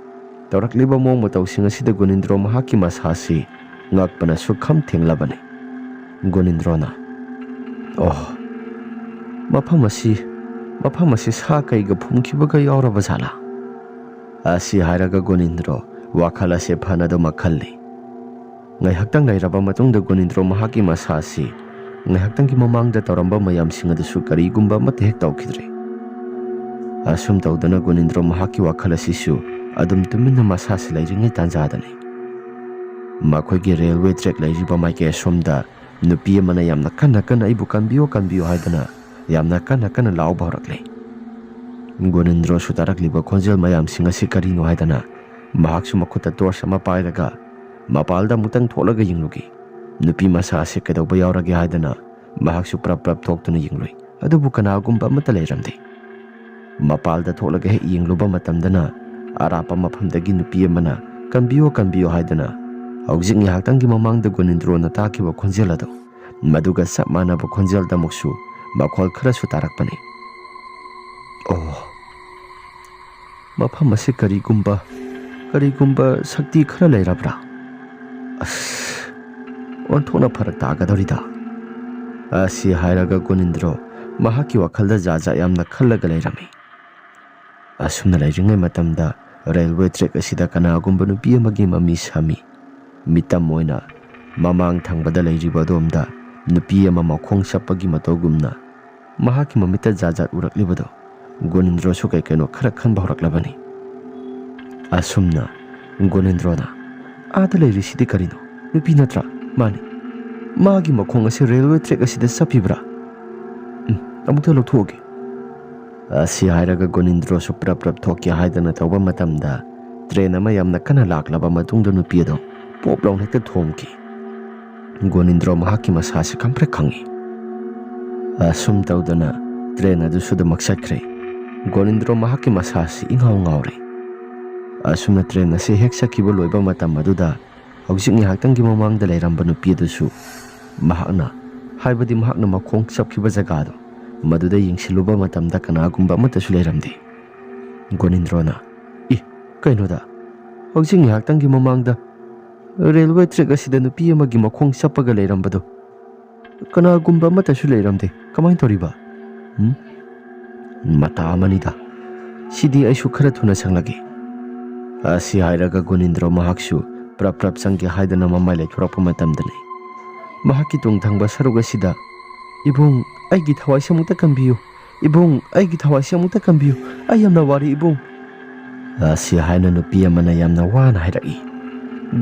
ꯇꯧꯔꯛꯂꯤꯕ ꯃꯑꯣꯡ ꯃꯇꯧꯁꯤꯡ ꯑꯁꯤꯗ ꯒꯨꯅꯤꯟꯗ꯭ꯔꯣ ꯃꯍꯥꯛꯀꯤ ꯃꯁꯥꯁꯤ ꯉꯛꯄꯅ ꯁꯨꯛꯈꯝ ꯊꯦꯡꯂꯕꯅꯤ꯫ ꯒꯨꯅꯤꯟꯗ꯭ꯔꯣꯅ, "ꯑꯣ, ꯃꯐꯝ ꯑꯁꯤ, ꯃꯐꯝ ꯑꯁꯤ ꯁꯥ ꯀꯩꯒ ꯐꯨꯝꯈꯤꯕꯒ ꯌꯥꯎꯔꯕ ꯖꯥꯠꯂꯥ?" ꯑꯁꯤ ꯍꯥꯏꯔꯒ ꯒꯨꯅꯤꯟꯗ꯭ꯔꯣ ꯋꯥꯈꯜ ꯑꯁꯦ ꯐꯅꯗꯨꯃꯛ ꯈꯜꯂꯤ꯫ ꯉꯥꯏꯍꯥꯛꯇꯪ ꯂꯩꯔꯕ ꯃꯇꯨꯡꯗ ꯒꯨꯅꯤꯟꯗ꯭ꯔꯣ ꯃꯍꯥꯛꯀꯤ ꯃꯁꯥ ꯑꯁꯤ ꯉꯥꯏꯍꯥꯛꯇꯪꯒꯤ ꯃꯃꯥꯡꯗ ꯇꯧꯔꯝꯕ ꯃꯌꯥꯝꯁꯤꯡ ꯑꯗꯨꯁꯨ ꯀꯔꯤꯒꯨꯝꯕ ꯑꯃꯠꯇ ꯍꯦꯛ ꯇꯧꯈꯤꯗ꯭ꯔꯦ꯫ ꯑꯁꯨꯝ ꯇꯧꯗꯅ ꯒꯨꯅꯤꯟꯗ꯭ꯔꯣ ꯃꯍꯥꯛꯀꯤ ꯋꯥꯈꯜ ꯑꯁꯤꯁꯨ ꯑꯗꯨꯝ ꯇꯨꯃꯤꯟꯅ ꯃꯁꯥꯁꯤ ꯂꯩꯔꯤꯉꯩ ꯇꯥꯟꯖꯥꯗꯅꯤ꯫ ꯃꯈꯣꯏꯒꯤ ꯔꯦꯜꯋꯦ ꯇ꯭ꯔꯦꯛ ꯂꯩꯔꯤꯕ ꯃꯥꯏꯀꯩ ꯑꯁꯣꯝꯗ ꯅꯨꯄꯤ ꯑꯃꯅ ꯌꯥꯝꯅ ꯀꯟꯅ ꯀꯟꯅ "ꯑꯩꯕꯨ ꯀꯟꯕꯤꯌꯨ, ꯀꯟꯕꯤꯌꯨ" ꯍꯥꯏꯗꯅ ꯌꯥꯝꯅ ꯀꯟꯅ ꯀꯟꯅ ꯂꯥꯎꯕ ꯍꯧꯔꯛꯂꯦ꯫ ꯒꯨꯅꯤꯟꯗ꯭ꯔꯣꯁꯨ ꯇꯥꯔꯛꯂꯤꯕ ꯈꯣꯟꯖꯦꯜ ꯃꯌꯥꯝꯁꯤꯡ ꯑꯁꯤ ꯀꯔꯤꯅꯣ ꯍꯥꯏꯗꯅ ꯃꯍꯥꯛꯁꯨ ꯃꯈꯨꯠꯇ ꯇꯣꯔꯆ ꯑꯃ ꯄꯥꯏꯔꯒ ꯃꯄꯥꯜꯗ ꯑꯃꯨꯛꯇꯪ ꯊꯣꯛꯂꯒ ꯌꯦꯡꯂꯨꯒꯦ, ꯅꯨꯄꯤ ꯃꯆꯥ ꯑꯁꯤ ꯀꯩꯗꯧꯕ ꯌꯥꯎꯔꯒꯦ ꯍꯥꯏꯗꯅ ꯃꯍꯥꯛꯁꯨ ꯄ꯭ꯔꯞ ꯄ꯭ꯔꯞ ꯊꯣꯛꯇꯨꯅ ꯌꯦꯡꯂꯨꯏ꯫ ꯑꯗꯨꯕꯨ ꯀꯅꯥꯒꯨꯝꯕ ꯑꯃꯠꯇ ꯂꯩꯔꯝꯗꯦ꯫ ꯃꯄꯥꯜꯗ ꯊꯣꯛꯂꯒ ꯍꯦꯛ ꯌꯦꯡꯂꯨꯕ ꯃꯇꯝꯗꯅ ꯑꯔꯥꯞꯄ ꯃꯐꯝꯗꯒꯤ ꯅꯨꯄꯤ ꯑꯃꯅ "ꯀꯟꯕꯤꯌꯨ, ꯀꯟꯕꯤꯌꯨ" ꯍꯥꯏꯗꯅ ꯍꯧꯖꯤꯛ ꯉꯥꯏꯍꯥꯛꯇꯪꯒꯤ ꯃꯃꯥꯡꯗ ꯒꯨꯅꯤꯟꯗ꯭ꯔꯣꯅ ꯇꯥꯈꯤꯕ ꯈꯣꯟꯖꯦꯜ ꯑꯗꯨ, ꯃꯗꯨꯒ ꯆꯞ ꯃꯥꯟꯅꯕ ꯈꯣꯟꯖꯦꯜꯗ ꯑꯃꯨꯛꯁꯨ ꯃꯈꯣꯜ ꯈꯔꯁꯨ ꯇꯥꯔꯛꯄꯅꯤ꯫ "ꯑꯣ, ꯃꯐꯝ ꯑꯁꯤ ꯀꯔꯤꯒꯨꯝꯕ, ꯀꯔꯤꯒꯨꯝꯕ ꯁꯛꯇꯤ ꯈꯔ ꯂꯩꯔꯕ꯭ꯔꯥ? ꯑꯁ, ꯑꯣꯟꯊꯣꯛꯅ ꯐꯔꯛ ꯇꯥꯒꯗꯧꯔꯤꯗ"꯫ ꯑꯁꯤ ꯍꯥꯏꯔꯒ ꯒꯨꯅꯤꯟꯗ꯭ꯔꯣ ꯃꯍꯥꯛꯀꯤ ꯋꯥꯈꯜꯗ ꯖꯥꯠ ꯖꯥꯠ ꯌꯥꯝꯅ ꯈꯜꯂꯒ ꯂꯩꯔꯝꯃꯤ꯫ ꯑꯁꯨꯝꯅ ꯂꯩꯔꯤꯉꯩ ꯃꯇꯝꯗ ꯔꯦꯜꯋꯦ ꯇ꯭ꯔꯦꯛ ꯑꯁꯤꯗ ꯀꯅꯥꯒꯨꯝꯕ ꯅꯨꯄꯤ ꯑꯃꯒꯤ ꯃꯃꯤ ꯁꯥꯃꯤ꯫ ꯃꯤꯇꯝ ꯑꯣꯏꯅ ꯃꯃꯥꯡ ꯊꯪꯕꯗ ꯂꯩꯔꯤꯕ ꯑꯗꯣꯝꯗ ꯅꯨꯄꯤ ꯑꯃ ꯃꯈꯣꯡ ꯆꯞꯄꯒꯤ ꯃꯇꯧꯒꯨꯝꯅ ꯃꯍꯥꯛꯀꯤ ꯃꯃꯤꯠꯇ ꯖꯥꯠ ꯖꯥꯠ ꯎꯔꯛꯂꯤꯕꯗꯨ ꯒꯨꯅꯤꯟꯗ꯭ꯔꯣꯁꯨ ꯀꯩ ꯀꯩꯅꯣ ꯈꯔ ꯈꯟꯕ ꯍꯧꯔꯛꯂꯕꯅꯤ꯫ ꯑꯁꯨꯝꯅ ꯒꯣꯅꯦꯟꯗ꯭ꯔꯣꯅ, "ꯑꯥꯗ ꯂꯩꯔꯤꯁꯤꯗꯤ ꯀꯔꯤꯅꯣ? ꯅꯨꯄꯤ ꯅꯠꯇ꯭ꯔꯥ?" "ꯃꯥꯅꯤ꯫ ꯃꯥꯒꯤ ꯃꯈꯣꯡ ꯑꯁꯤ ꯔꯦꯜꯋꯦ ꯇ꯭ꯔꯦꯛ ꯑꯁꯤꯗ ꯆꯞꯄꯤꯕ꯭ꯔꯥ?" "ꯎꯝ, ꯑꯃꯨꯛꯇ ꯂꯧꯊꯣꯛꯎꯒꯦ꯫" ꯑꯁꯤ ꯍꯥꯏꯔꯒ ꯒꯣꯅꯤꯟꯗ꯭ꯔꯣꯁꯨ ꯄ꯭ꯔꯞ ꯄ꯭ꯔꯞ ꯊꯣꯛꯀꯦ ꯍꯥꯏꯗꯅ ꯇꯧꯕ ꯃꯇꯝꯗ, ꯇ꯭ꯔꯦꯟ ꯑꯃ ꯌꯥꯝꯅ ꯀꯟꯅ ꯂꯥꯛꯂꯕ ꯃꯇꯨꯡꯗ ꯅꯨꯄꯤ ꯑꯗꯣ ꯄꯣꯞ ꯂꯥꯎꯅ ꯍꯦꯛꯇ ꯊꯣꯝꯈꯤ꯫ ꯒꯣꯅꯤꯟꯗ꯭ꯔꯣ ꯃꯍꯥꯛꯀꯤ ꯃꯁꯥꯁꯤ ꯈꯪꯄ꯭ꯔꯦꯛ ꯈꯪꯉꯤ꯫ ꯑꯁꯨꯝ ꯇꯧꯗꯅ ꯇ꯭ꯔꯦꯟ ꯑꯗꯨꯁꯨ ꯑꯗꯨꯃꯛ ꯆꯠꯈ꯭ꯔꯦ꯫ ꯒꯣꯅꯤꯟꯗ꯭ꯔꯣ ꯃꯍꯥꯛꯀꯤ ꯃꯁꯥꯁꯤ ꯏꯉꯥꯎ ꯉꯥꯎꯔꯦ꯫ ꯑꯁꯨꯝꯅ ꯇ꯭ꯔꯦꯟ ꯑꯁꯤ ꯍꯦꯛ ꯆꯠꯈꯤꯕ ꯂꯣꯏꯕ ꯃꯇꯝ ꯑꯗꯨꯗ, ꯍꯧꯖꯤꯛ ꯉꯥꯏꯍꯥꯛꯇꯪꯒꯤ ꯃꯃꯥꯡꯗ ꯂꯩꯔꯝꯕ ꯅꯨꯄꯤ ꯑꯗꯨꯁꯨ ꯃꯍꯥꯛꯅ, ꯍꯥꯏꯕꯗꯤ ꯃꯍꯥꯛꯅ ꯃꯈꯣꯡ ꯆꯞꯈꯤꯕ ꯖꯒꯥꯗꯣ, ꯃꯗꯨꯗ ꯌꯦꯡꯁꯤꯜꯂꯨꯕ ꯃꯇꯝꯗ ꯀꯅꯥꯒꯨꯝꯕ ꯑꯃꯠꯇꯁꯨ ꯂꯩꯔꯝꯗꯦ꯫ ꯒꯣꯅꯤꯟꯗ꯭ꯔꯣꯅ, "ꯏ, ꯀꯩꯅꯣꯗ, ꯍꯧꯖꯤꯛ ꯉꯥꯏꯍꯥꯛꯇꯪꯒꯤ ꯃꯃꯥꯡꯗ ꯔꯦꯜꯋꯦ ꯇ꯭ꯔꯦꯛ ꯑꯁꯤꯗ ꯅꯨꯄꯤ ꯑꯃꯒꯤ ꯃꯈꯣꯡ ꯆꯞꯄꯒ ꯂꯩꯔꯝꯕꯗꯣ ꯀꯅꯥꯒꯨꯝꯕ ꯑꯃꯠꯇꯁꯨ ꯂꯩꯔꯝꯗꯦ꯫ ꯀꯃꯥꯏꯅ ꯇꯧꯔꯤꯕ? ꯎꯝ? ꯃꯇꯥ ꯑꯃꯅꯤꯗ꯫ ꯁꯤꯗꯤ ꯑꯩꯁꯨ ꯈꯔ ꯊꯨꯅ ꯁꯪꯂꯒꯦ꯫" ꯑꯁꯤ ꯍꯥꯏꯔꯒ ꯒꯣꯅꯤꯟꯗ꯭ꯔꯣ ꯃꯍꯥꯛꯁꯨ ꯄ꯭ꯔꯞ ꯄ꯭ꯔꯞ ꯆꯪꯒꯦ ꯍꯥꯏꯗꯅ ꯃꯃꯥꯏ ꯂꯩꯊꯣꯔꯛꯄ ꯃꯇꯝꯗꯅꯤ꯫ ꯃꯍꯥꯛꯀꯤ ꯇꯨꯡ ꯊꯪꯕ ꯁꯔꯨꯛ ꯑꯁꯤꯗ, "ꯏꯕꯨꯡ, ꯑꯩꯒꯤ ꯊꯋꯥꯏꯁꯦ ꯑꯃꯨꯛꯇ ꯀꯟꯕꯤꯌꯨ꯫ ꯏꯕꯨꯡ, ꯑꯩꯒꯤ ꯊꯋꯥꯏꯁꯦ ꯑꯃꯨꯛꯇ ꯀꯟꯕꯤꯌꯨ꯫ ꯑꯩ ꯌꯥꯝꯅ ꯋꯥꯔꯦ, ꯏꯕꯨꯡ꯫" ꯑꯁꯤ ꯍꯥꯏꯅ ꯅꯨꯄꯤ ꯑꯃꯅ ꯌꯥꯝꯅ ꯋꯥꯅ ꯍꯥꯏꯔꯛꯏ꯫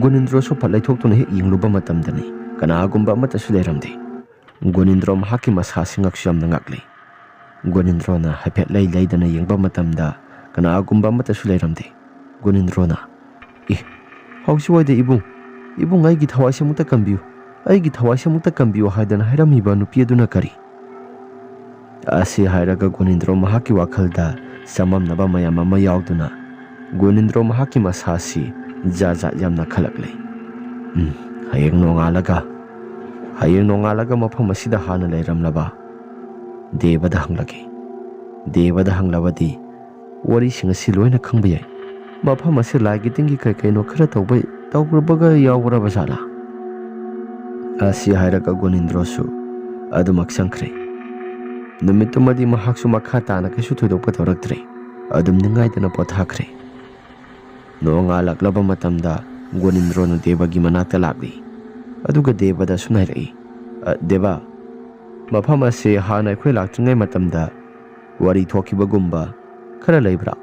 ꯒꯣꯅꯤꯟꯗ꯭ꯔꯣꯁꯨ ꯐꯠ ꯂꯩꯊꯣꯛꯇꯨꯅ ꯍꯦꯛ ꯌꯦꯡꯂꯨꯕ ꯃꯇꯝꯗꯅꯤ, ꯀꯅꯥꯒꯨꯝꯕ ꯑꯃꯠꯇꯁꯨ ꯂꯩꯔꯝꯗꯦ꯫ ꯒꯣꯅꯤꯟꯗ꯭ꯔꯣ ꯃꯍꯥꯛꯀꯤ ꯃꯁꯥꯁꯤ ꯉꯛꯁꯨ ꯌꯥꯝꯅ ꯉꯛꯂꯤ꯫ ꯒꯣꯅꯤꯟꯗ꯭ꯔꯣꯅ ꯍꯥꯏꯐꯦꯠ ꯂꯩ ꯂꯩꯗꯅ ꯌꯦꯡꯕ ꯃꯇꯝꯗ ꯀꯅꯥꯒꯨꯝꯕ ꯑꯃꯠꯇꯁꯨ ꯂꯩꯔꯝꯗꯦ꯫ ꯒꯣꯅꯤꯟꯗ꯭ꯔꯣꯅ, "ꯏ, ꯍꯧꯖꯤꯛꯋꯥꯏꯗ ꯏꯕꯨꯡ, ꯏꯕꯨꯡ, ꯑꯩꯒꯤ ꯊꯋꯥꯏꯁꯦ ꯑꯃꯨꯛꯇ ꯀꯟꯕꯤꯌꯨ, ꯑꯩꯒꯤ ꯊꯋꯥꯏꯁꯦ ꯑꯃꯨꯛꯇ ꯀꯟꯕꯤꯌꯨ" ꯍꯥꯏꯗꯅ ꯍꯥꯏꯔꯝꯃꯤꯕ ꯅꯨꯄꯤ ꯑꯗꯨꯅ ꯀꯔꯤ? ꯑꯁꯤ ꯍꯥꯏꯔꯒ ꯒꯣꯅꯤꯟꯗ꯭ꯔꯣ ꯃꯍꯥꯛꯀꯤ ꯋꯥꯈꯜꯗ ꯆꯃꯝꯅꯕ ꯃꯌꯥꯝ ꯑꯃ ꯌꯥꯎꯗꯨꯅ ꯒꯣꯅꯤꯟꯗ꯭ꯔꯣ ꯃꯍꯥꯛꯀꯤ ꯃꯁꯥꯁꯤ ꯖꯥꯠ ꯖꯥꯠ ꯌꯥꯝꯅ ꯈꯜꯂꯛꯂꯦ꯫ "ꯎꯝ, ꯍꯌꯦꯡ ꯅꯣꯡꯉꯥꯜꯂꯒ, ꯍꯌꯦꯡ ꯅꯣꯡꯉꯥꯜꯂꯒ ꯃꯐꯝ ꯑꯁꯤꯗ ꯍꯥꯟꯅ ꯂꯩꯔꯝꯂꯕ ꯗꯦꯕꯗ ꯍꯪꯂꯒꯦ꯫ ꯗꯦꯕꯗ ꯍꯪꯂꯕꯗꯤ ꯋꯥꯔꯤꯁꯤꯡ ꯑꯁꯤ ꯂꯣꯏꯅ ꯈꯪꯕ ꯌꯥꯏ꯫ ꯃꯐꯝ ꯑꯁꯤ ꯂꯥꯏꯒꯤ ꯇꯤꯟꯒꯤ ꯀꯩ ꯀꯩꯅꯣ ꯈꯔ ꯇꯧꯕ, ꯇꯧꯔꯕꯒ ꯌꯥꯎꯔꯕ ꯖꯥꯠꯂꯥ?" ꯑꯁꯤ ꯍꯥꯏꯔꯒ ꯒꯣꯅꯤꯟꯗ꯭ꯔꯣꯁꯨ ꯑꯗꯨꯃꯛ ꯆꯪꯈ꯭ꯔꯦ꯫ ꯅꯨꯃꯤꯠꯇꯨꯃꯗꯤ ꯃꯍꯥꯛꯁꯨ ꯃꯈꯥ ꯇꯥꯅ ꯀꯩꯁꯨ ꯊꯣꯏꯗꯣꯛꯄ ꯇꯧꯔꯛꯇ꯭ꯔꯦ꯫ ꯑꯗꯨꯝ ꯅꯤꯡꯉꯥꯏꯗꯅ ꯄꯣꯊꯥꯈ꯭ꯔꯦ꯫ ꯅꯣꯡꯉꯥꯜꯂꯛꯂꯕ ꯃꯇꯝꯗ ꯒꯣꯅꯤꯟꯗ꯭ꯔꯣꯅ ꯗꯦꯕꯒꯤ ꯃꯅꯥꯛꯇ ꯂꯥꯛꯂꯤ꯫ ꯑꯗꯨꯒ ꯗꯦꯕꯗ ꯑꯁꯨꯝꯅ ꯍꯥꯏꯔꯛꯏ, "ꯑ, ꯗꯦꯕ, ꯃꯐꯝ ꯑꯁꯤ ꯍꯥꯟꯅ ꯑꯩꯈꯣꯏ ꯂꯥꯛꯇ꯭ꯔꯤꯉꯩ ꯃꯇꯝꯗ ꯋꯥꯔꯤ ꯊꯣꯛꯈꯤꯕꯒꯨꯝꯕ ꯈꯔ ꯂꯩꯕ꯭ꯔꯥ?"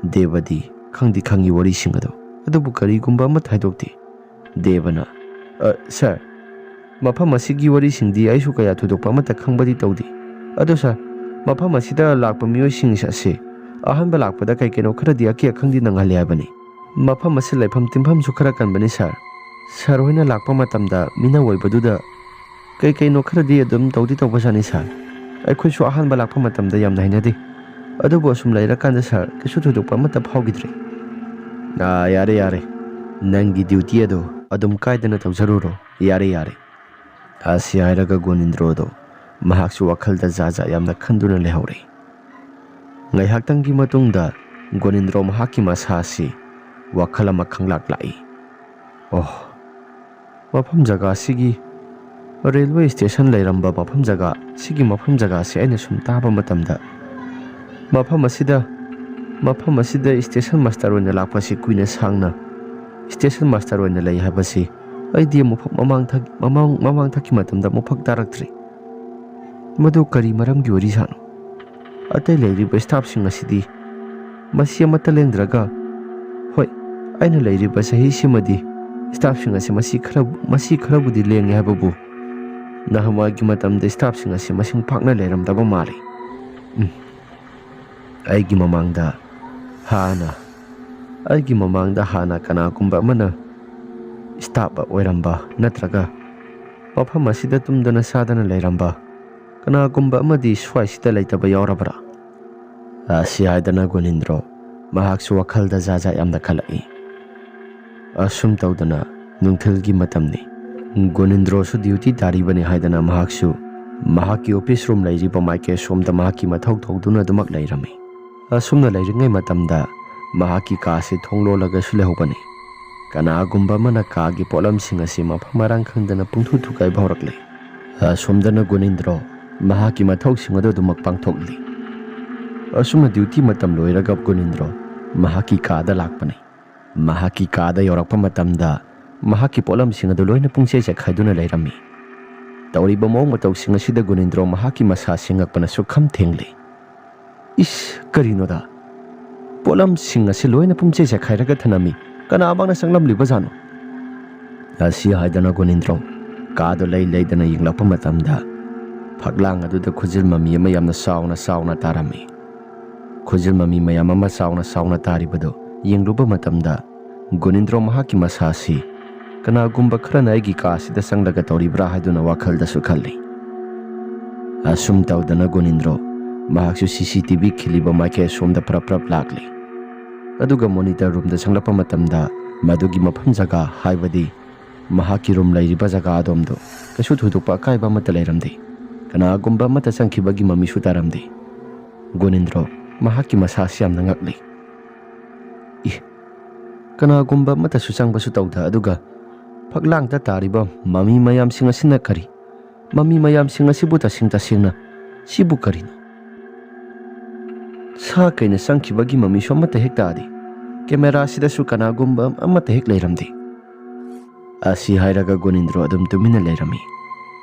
ꯗꯦꯕꯗꯤ ꯈꯪꯗꯤ ꯈꯪꯉꯤ ꯋꯥꯔꯤꯁꯤꯡ ꯑꯗꯣ, ꯑꯗꯨꯕꯨ ꯀꯔꯤꯒꯨꯝꯕ ꯑꯃꯠꯇ ꯍꯥꯏꯗꯣꯛꯇꯦ꯫ ꯗꯦꯕꯅ, "ꯑ, ꯁꯥꯔ, ꯃꯐꯝ ꯑꯁꯤꯒꯤ ꯋꯥꯔꯤꯁꯤꯡꯗꯤ ꯑꯩꯁꯨ ꯀꯌꯥ ꯊꯣꯏꯗꯣꯛꯄ ꯑꯃꯠꯇ ꯈꯪꯕꯗꯤ ꯇꯧꯗꯦ꯫ ꯑꯗꯣ ꯁꯥꯔ, ꯃꯐꯝ ꯑꯁꯤꯗ ꯂꯥꯛꯄ ꯃꯤꯑꯣꯏꯁꯤꯡ ꯑꯁꯤ ꯑꯍꯥꯟꯕ ꯂꯥꯛꯄꯗ ꯀꯩ ꯀꯩꯅꯣ ꯈꯔꯗꯤ ꯑꯀꯤ ꯑꯈꯪꯗꯤ ꯅꯪꯍꯜꯂꯦ ꯍꯥꯏꯕꯅꯤ꯫ ꯃꯐꯝ ꯑꯁꯤ ꯂꯩꯐꯝ ꯇꯤꯟꯐꯝꯁꯨ ꯈꯔ ꯀꯟꯕꯅꯤ ꯁꯥꯔ꯫ ꯁꯥꯔ ꯍꯣꯏꯅ ꯂꯥꯛꯄ ꯃꯇꯝꯗ ꯃꯤꯅ ꯑꯣꯏꯕꯗꯨꯗ ꯀꯩ ꯀꯩꯅꯣ ꯈꯔꯗꯤ ꯑꯗꯨꯝ ꯇꯧꯗꯤ ꯇꯧꯕꯖꯥꯠꯅꯤ ꯁꯥꯔ꯫ ꯑꯩꯈꯣꯏꯁꯨ ꯑꯍꯥꯟꯕ ꯂꯥꯛꯄ ꯃꯇꯝꯗ ꯌꯥꯝꯅ ꯍꯩꯅꯗꯦ꯫ ꯑꯗꯨꯕꯨ ꯑꯁꯨꯝ ꯂꯩꯔꯀꯥꯟꯗ ꯁꯥꯔ, ꯀꯩꯁꯨ ꯊꯣꯏꯗꯣꯛꯄ ꯑꯃꯠꯇ ꯐꯥꯎꯈꯤꯗ꯭ꯔꯦ꯫" "ꯑꯥ, ꯌꯥꯔꯦ, ꯌꯥꯔꯦ꯫ ꯅꯪꯒꯤ ꯗ꯭ꯌꯨꯇꯤ ꯑꯗꯣ ꯑꯗꯨꯝ ꯀꯥꯏꯗꯅ ꯇꯧꯖꯔꯨꯔꯣ꯫ ꯌꯥꯔꯦ, ꯌꯥꯔꯦ꯫" ꯑꯁꯤ ꯍꯥꯏꯔꯒ ꯒꯣꯅꯤꯟꯗ꯭ꯔꯣꯗꯣ ꯃꯍꯥꯛꯁꯨ ꯋꯥꯈꯜꯗ ꯖꯥꯠ ꯖꯥꯠ ꯌꯥꯝꯅ ꯈꯟꯗꯨꯅ ꯂꯩꯍꯧꯔꯦ꯫ ꯉꯥꯏꯍꯥꯛꯇꯪꯒꯤ ꯃꯇꯨꯡꯗ ꯒꯣꯅꯤꯟꯗ꯭ꯔꯣ ꯃꯍꯥꯛꯀꯤ ꯃꯁꯥꯁꯤ ꯋꯥꯈꯜ ꯑꯃ ꯈꯪꯂꯥꯛ ꯂꯥꯛꯏ꯫ "ꯑꯣ, ꯃꯐꯝ ꯖꯒꯥꯁꯤꯒꯤ ꯔꯦꯜꯋꯦ ꯁ꯭ꯇꯦꯁꯟ ꯂꯩꯔꯝꯕ ꯃꯐꯝ ꯖꯒꯥ, ꯁꯤꯒꯤ ꯃꯐꯝ ꯖꯒꯥꯁꯤ ꯑꯩꯅ ꯁꯨꯝ ꯇꯥꯕ ꯃꯇꯝꯗ ꯃꯐꯝ ꯑꯁꯤꯗ, ꯃꯐꯝ ꯑꯁꯤꯗ ꯁ꯭ꯇꯦꯁꯟ ꯃꯥꯁꯇꯔ ꯑꯣꯏꯅ ꯂꯥꯛꯄꯁꯤ ꯀꯨꯏꯅ ꯁꯥꯡꯅ ꯁ꯭ꯇꯦꯁꯟ ꯃꯥꯁꯇꯔ ꯑꯣꯏꯅ ꯂꯩ ꯍꯥꯏꯕꯁꯤ ꯑꯩꯗꯤ ꯑꯃꯨꯛꯐꯥꯎ ꯃꯃꯥꯡ ꯊꯛ-, ꯃꯃꯥꯡ, ꯃꯃꯥꯡ ꯊꯛꯀꯤ ꯃꯇꯝꯗ ꯑꯃꯨꯛꯐꯥꯎ ꯇꯥꯔꯛꯇ꯭ꯔꯤ꯫ ꯃꯗꯨ ꯀꯔꯤ ꯃꯔꯝꯒꯤ ꯋꯥꯔꯤ ꯁꯥꯅꯣ? ꯑꯇꯩ ꯂꯩꯔꯤꯕ ꯁ꯭ꯇꯥꯐꯁꯤꯡ ꯑꯁꯤꯗꯤ ꯃꯁꯤ ꯑꯃꯠꯇ ꯂꯦꯡꯗ꯭ꯔꯒ, ꯍꯣꯏ, ꯑꯩꯅ ꯂꯩꯔꯤꯕ ꯆꯍꯤꯁꯤꯃꯗꯤ ꯁ꯭ꯇꯥꯐꯁꯤꯡ ꯑꯁꯤ ꯃꯁꯤ ꯈꯔ, ꯃꯁꯤ ꯈꯔꯕꯨꯗꯤ ꯂꯦꯡꯉꯦ ꯍꯥꯏꯕꯕꯨ, ꯅꯍꯥꯟꯋꯥꯏꯒꯤ ꯃꯇꯝꯗ ꯁ꯭ꯇꯥꯐꯁꯤꯡ ꯑꯁꯤ ꯃꯁꯤꯡ ꯄꯥꯛꯅ ꯂꯩꯔꯝꯗꯕ ꯃꯥꯜꯂꯤ꯫ ꯎꯝ꯫ ꯑꯩꯒꯤ ꯃꯃꯥꯡꯗ ꯍꯥꯟꯅ, ꯑꯩꯒꯤ ꯃꯃꯥꯡꯗ ꯍꯥꯟꯅ ꯀꯅꯥꯒꯨꯝꯕ ꯑꯃꯅ ꯁ꯭ꯇꯥꯐ ꯑꯣꯏꯔꯝꯕ ꯅꯠꯇ꯭ꯔꯒ ꯃꯐꯝ ꯑꯁꯤꯗ ꯇꯨꯝꯗꯅ ꯆꯥꯗꯅ ꯂꯩꯔꯝꯕ ꯀꯅꯥꯒꯨꯝꯕ ꯑꯃꯗꯤ ꯁ꯭ꯋꯥꯏꯁꯤꯗ ꯂꯩꯇꯕ ꯌꯥꯎꯔꯕ꯭ꯔꯥ?" ꯑꯁꯤ ꯍꯥꯏꯗꯅ ꯒꯣꯅꯤꯟꯗ꯭ꯔꯣ ꯃꯍꯥꯛꯁꯨ ꯋꯥꯈꯜꯗ ꯖꯥꯠ ꯖꯥꯠ ꯌꯥꯝꯅ ꯈꯜꯂꯛꯏ꯫ ꯑꯁꯨꯝ ꯇꯧꯗꯅ ꯅꯨꯡꯊꯤꯜꯒꯤ ꯃꯇꯝꯅꯤ꯫ ꯒꯣꯅꯤꯟꯗ꯭ꯔꯣꯁꯨ ꯗ꯭ꯌꯨꯇꯤ ꯇꯥꯔꯤꯕꯅꯤ ꯍꯥꯏꯗꯅ ꯃꯍꯥꯛꯁꯨ ꯃꯍꯥꯛꯀꯤ ꯑꯣꯐꯤꯁ ꯔꯨꯝ ꯂꯩꯔꯤꯕ ꯃꯥꯏꯀꯩ ꯑꯁꯣꯝꯗ ꯃꯍꯥꯛꯀꯤ ꯃꯊꯧ ꯇꯧꯗꯨꯅ ꯑꯗꯨꯃꯛ ꯂꯩꯔꯝꯃꯤ꯫ ꯑꯁꯨꯝꯅ ꯂꯩꯔꯤꯉꯩ ꯃꯇꯝꯗ ꯃꯍꯥꯛꯀꯤ ꯀꯥꯁꯤ ꯊꯣꯡ ꯂꯣꯜꯂꯒꯁꯨ ꯂꯩꯍꯧꯕꯅꯤ꯫ ꯀꯅꯥꯒꯨꯝꯕ ꯑꯃꯅ ꯀꯥꯒꯤ ꯄꯣꯠꯂꯝꯁꯤꯡ ꯑꯁꯤ ꯃꯐꯝ ꯃꯔꯥꯡ ꯈꯪꯗꯅ ꯄꯨꯡꯊꯨ ꯊꯨꯒꯥꯏꯕ ꯍꯧꯔꯛꯂꯦ꯫ ꯑꯁꯣꯝꯗꯅ ꯒꯣꯅꯤꯟꯗ꯭ꯔꯣ ꯃꯍꯥꯛꯀꯤ ꯃꯊꯧꯁꯤꯡ ꯑꯗꯨ ꯑꯗꯨꯃꯛ ꯄꯥꯡꯊꯣꯛꯂꯤ꯫ ꯑꯁꯨꯝꯅ ꯗ꯭ꯌꯨꯇꯤ ꯃꯇꯝ ꯂꯣꯏꯔꯒ ꯒꯣꯅꯤꯟꯗ꯭ꯔꯣ ꯃꯍꯥꯛꯀꯤ ꯀꯥꯗ ꯂꯥꯛꯄꯅꯤ꯫ ꯃꯍꯥꯛꯀꯤ ꯀꯥꯗ ꯌꯧꯔꯛꯄ ꯃꯇꯝꯗ ꯃꯍꯥꯛꯀꯤ ꯄꯣꯠꯂꯝꯁꯤꯡ ꯑꯗꯨ ꯂꯣꯏꯅ ꯄꯨꯡꯆꯥꯏ ꯆꯥꯏꯈꯥꯏꯗꯨꯅ ꯂꯩꯔꯝꯃꯤ꯫ ꯇꯧꯔꯤꯕ ꯃꯑꯣꯡ ꯃꯇꯧꯁꯤꯡ ꯑꯁꯤꯗ ꯒꯣꯅꯤꯟꯗ꯭ꯔꯣ ꯃꯍꯥꯛꯀꯤ ꯃꯁꯥꯁꯤ ꯉꯛꯄꯅ ꯁꯨꯛꯈꯝ ꯊꯦꯡꯂꯦ꯫ "ꯏꯁ, ꯀꯔꯤꯅꯣꯗ? ꯄꯣꯠꯂꯝꯁꯤꯡ ꯑꯁꯤ ꯂꯣꯏꯅ ꯄꯨꯝꯆꯦ ꯆꯦꯈꯥꯏꯔꯒ ꯊꯅꯝꯃꯤ꯫ ꯀꯅꯥꯃꯛꯅ ꯆꯪꯂꯝꯂꯤꯕꯖꯥꯠꯅꯣ?" ꯑꯁꯤ ꯍꯥꯏꯗꯅ ꯒꯣꯅꯤꯟꯗ꯭ꯔꯣ ꯀꯥꯗꯣ ꯂꯩ ꯂꯩꯗꯅ ꯌꯦꯡꯂꯛꯄ ꯃꯇꯝꯗ, ꯐꯛꯂꯥꯡ ꯑꯗꯨꯗ ꯈꯨꯖꯤꯜ ꯃꯃꯤ ꯑꯃ ꯌꯥꯝꯅ ꯆꯥꯎꯅ ꯆꯥꯎꯅ ꯇꯥꯔꯝꯃꯤ꯫ ꯈꯨꯖꯤꯜ ꯃꯃꯤ ꯃꯌꯥꯝ ꯑꯃ ꯆꯥꯎꯅ ꯆꯥꯎꯅ ꯇꯥꯔꯤꯕꯗꯨ ꯌꯦꯡꯂꯨꯕ ꯃꯇꯝꯗ, ꯒꯣꯅꯤꯟꯗ꯭ꯔꯣ ꯃꯍꯥꯛꯀꯤ ꯃꯁꯥꯁꯤ ꯀꯅꯥꯒꯨꯝꯕ ꯈꯔꯅ ꯑꯩꯒꯤ ꯀꯥ ꯑꯁꯤꯗ ꯆꯪꯂꯒ ꯇꯧꯔꯤꯕ꯭ꯔꯥ ꯍꯥꯏꯗꯨꯅ ꯋꯥꯈꯜꯗꯁꯨ ꯈꯜꯂꯤ꯫ ꯑꯁꯨꯝ ꯇꯧꯗꯅ ꯒꯣꯅꯤꯟꯗ꯭ꯔꯣ ꯃꯍꯥꯛꯁꯨ ꯁꯤ ꯁꯤ ꯇꯤ ꯚꯤ ꯈꯤꯜꯂꯤꯕ ꯃꯥꯏꯀꯩ ꯑꯁꯣꯝꯗ ꯄ꯭ꯔꯞ ꯄ꯭ꯔꯞ ꯂꯥꯛꯂꯤ꯫ ꯑꯗꯨꯒ ꯃꯣꯅꯤꯇꯔ ꯔꯨꯝꯗ ꯆꯪꯂꯛꯄ ꯃꯇꯝꯗ, ꯃꯗꯨꯒꯤ ꯃꯐꯝ ꯖꯒꯥ, ꯍꯥꯏꯕꯗꯤ ꯃꯍꯥꯛꯀꯤ ꯔꯨꯝ ꯂꯩꯔꯤꯕ ꯖꯒꯥ ꯑꯗꯣꯝꯗꯨ ꯀꯩꯁꯨ ꯊꯣꯏꯗꯣꯛꯄ ꯑꯀꯥꯏꯕ ꯑꯃꯠꯇ ꯂꯩꯔꯝꯗꯦ꯫ ꯀꯅꯥꯒꯨꯝꯕ ꯑꯃꯠꯇ ꯆꯪꯈꯤꯕꯒꯤ ꯃꯃꯤꯁꯨ ꯇꯥꯔꯝꯗꯦ꯫ ꯒꯣꯅꯤꯟꯗ꯭ꯔꯣ ꯃꯍꯥꯛꯀꯤ ꯃꯁꯥꯁꯤ ꯌꯥꯝꯅ ꯉꯛꯂꯤ꯫ ꯏ, ꯀꯅꯥꯒꯨꯝꯕ ꯑꯃꯠꯇꯁꯨ ꯆꯪꯕꯁꯨ ꯇꯧꯗ, ꯑꯗꯨꯒ ꯐꯛꯂꯥꯡꯗ ꯇꯥꯔꯤꯕ ꯃꯃꯤ ꯃꯌꯥꯝꯁꯤꯡ ꯑꯁꯤꯅ ꯀꯔꯤ? ꯃꯃꯤ ꯃꯌꯥꯝꯁꯤꯡ ꯑꯁꯤꯕꯨ ꯇꯁꯦꯡ ꯇꯁꯦꯡꯅ ꯁꯤꯕꯨ ꯀꯔꯤꯅꯣ? ꯁꯥ ꯀꯩꯅ ꯆꯪꯈꯤꯕꯒꯤ ꯃꯃꯤꯁꯨ ꯑꯃꯠꯇ ꯍꯦꯛ ꯇꯥꯗꯦ꯫ ꯀꯦꯃꯦꯔꯥꯁꯤꯗꯁꯨ ꯀꯅꯥꯒꯨꯝꯕ ꯑꯃꯠꯇ ꯍꯦꯛ ꯂꯩꯔꯝꯗꯦ꯫ ꯑꯁꯤ ꯍꯥꯏꯔꯒ ꯒꯣꯅꯤꯟꯗ꯭ꯔꯣ ꯑꯗꯨꯝ ꯇꯨꯃꯤꯟꯅ ꯂꯩꯔꯝꯃꯤ꯫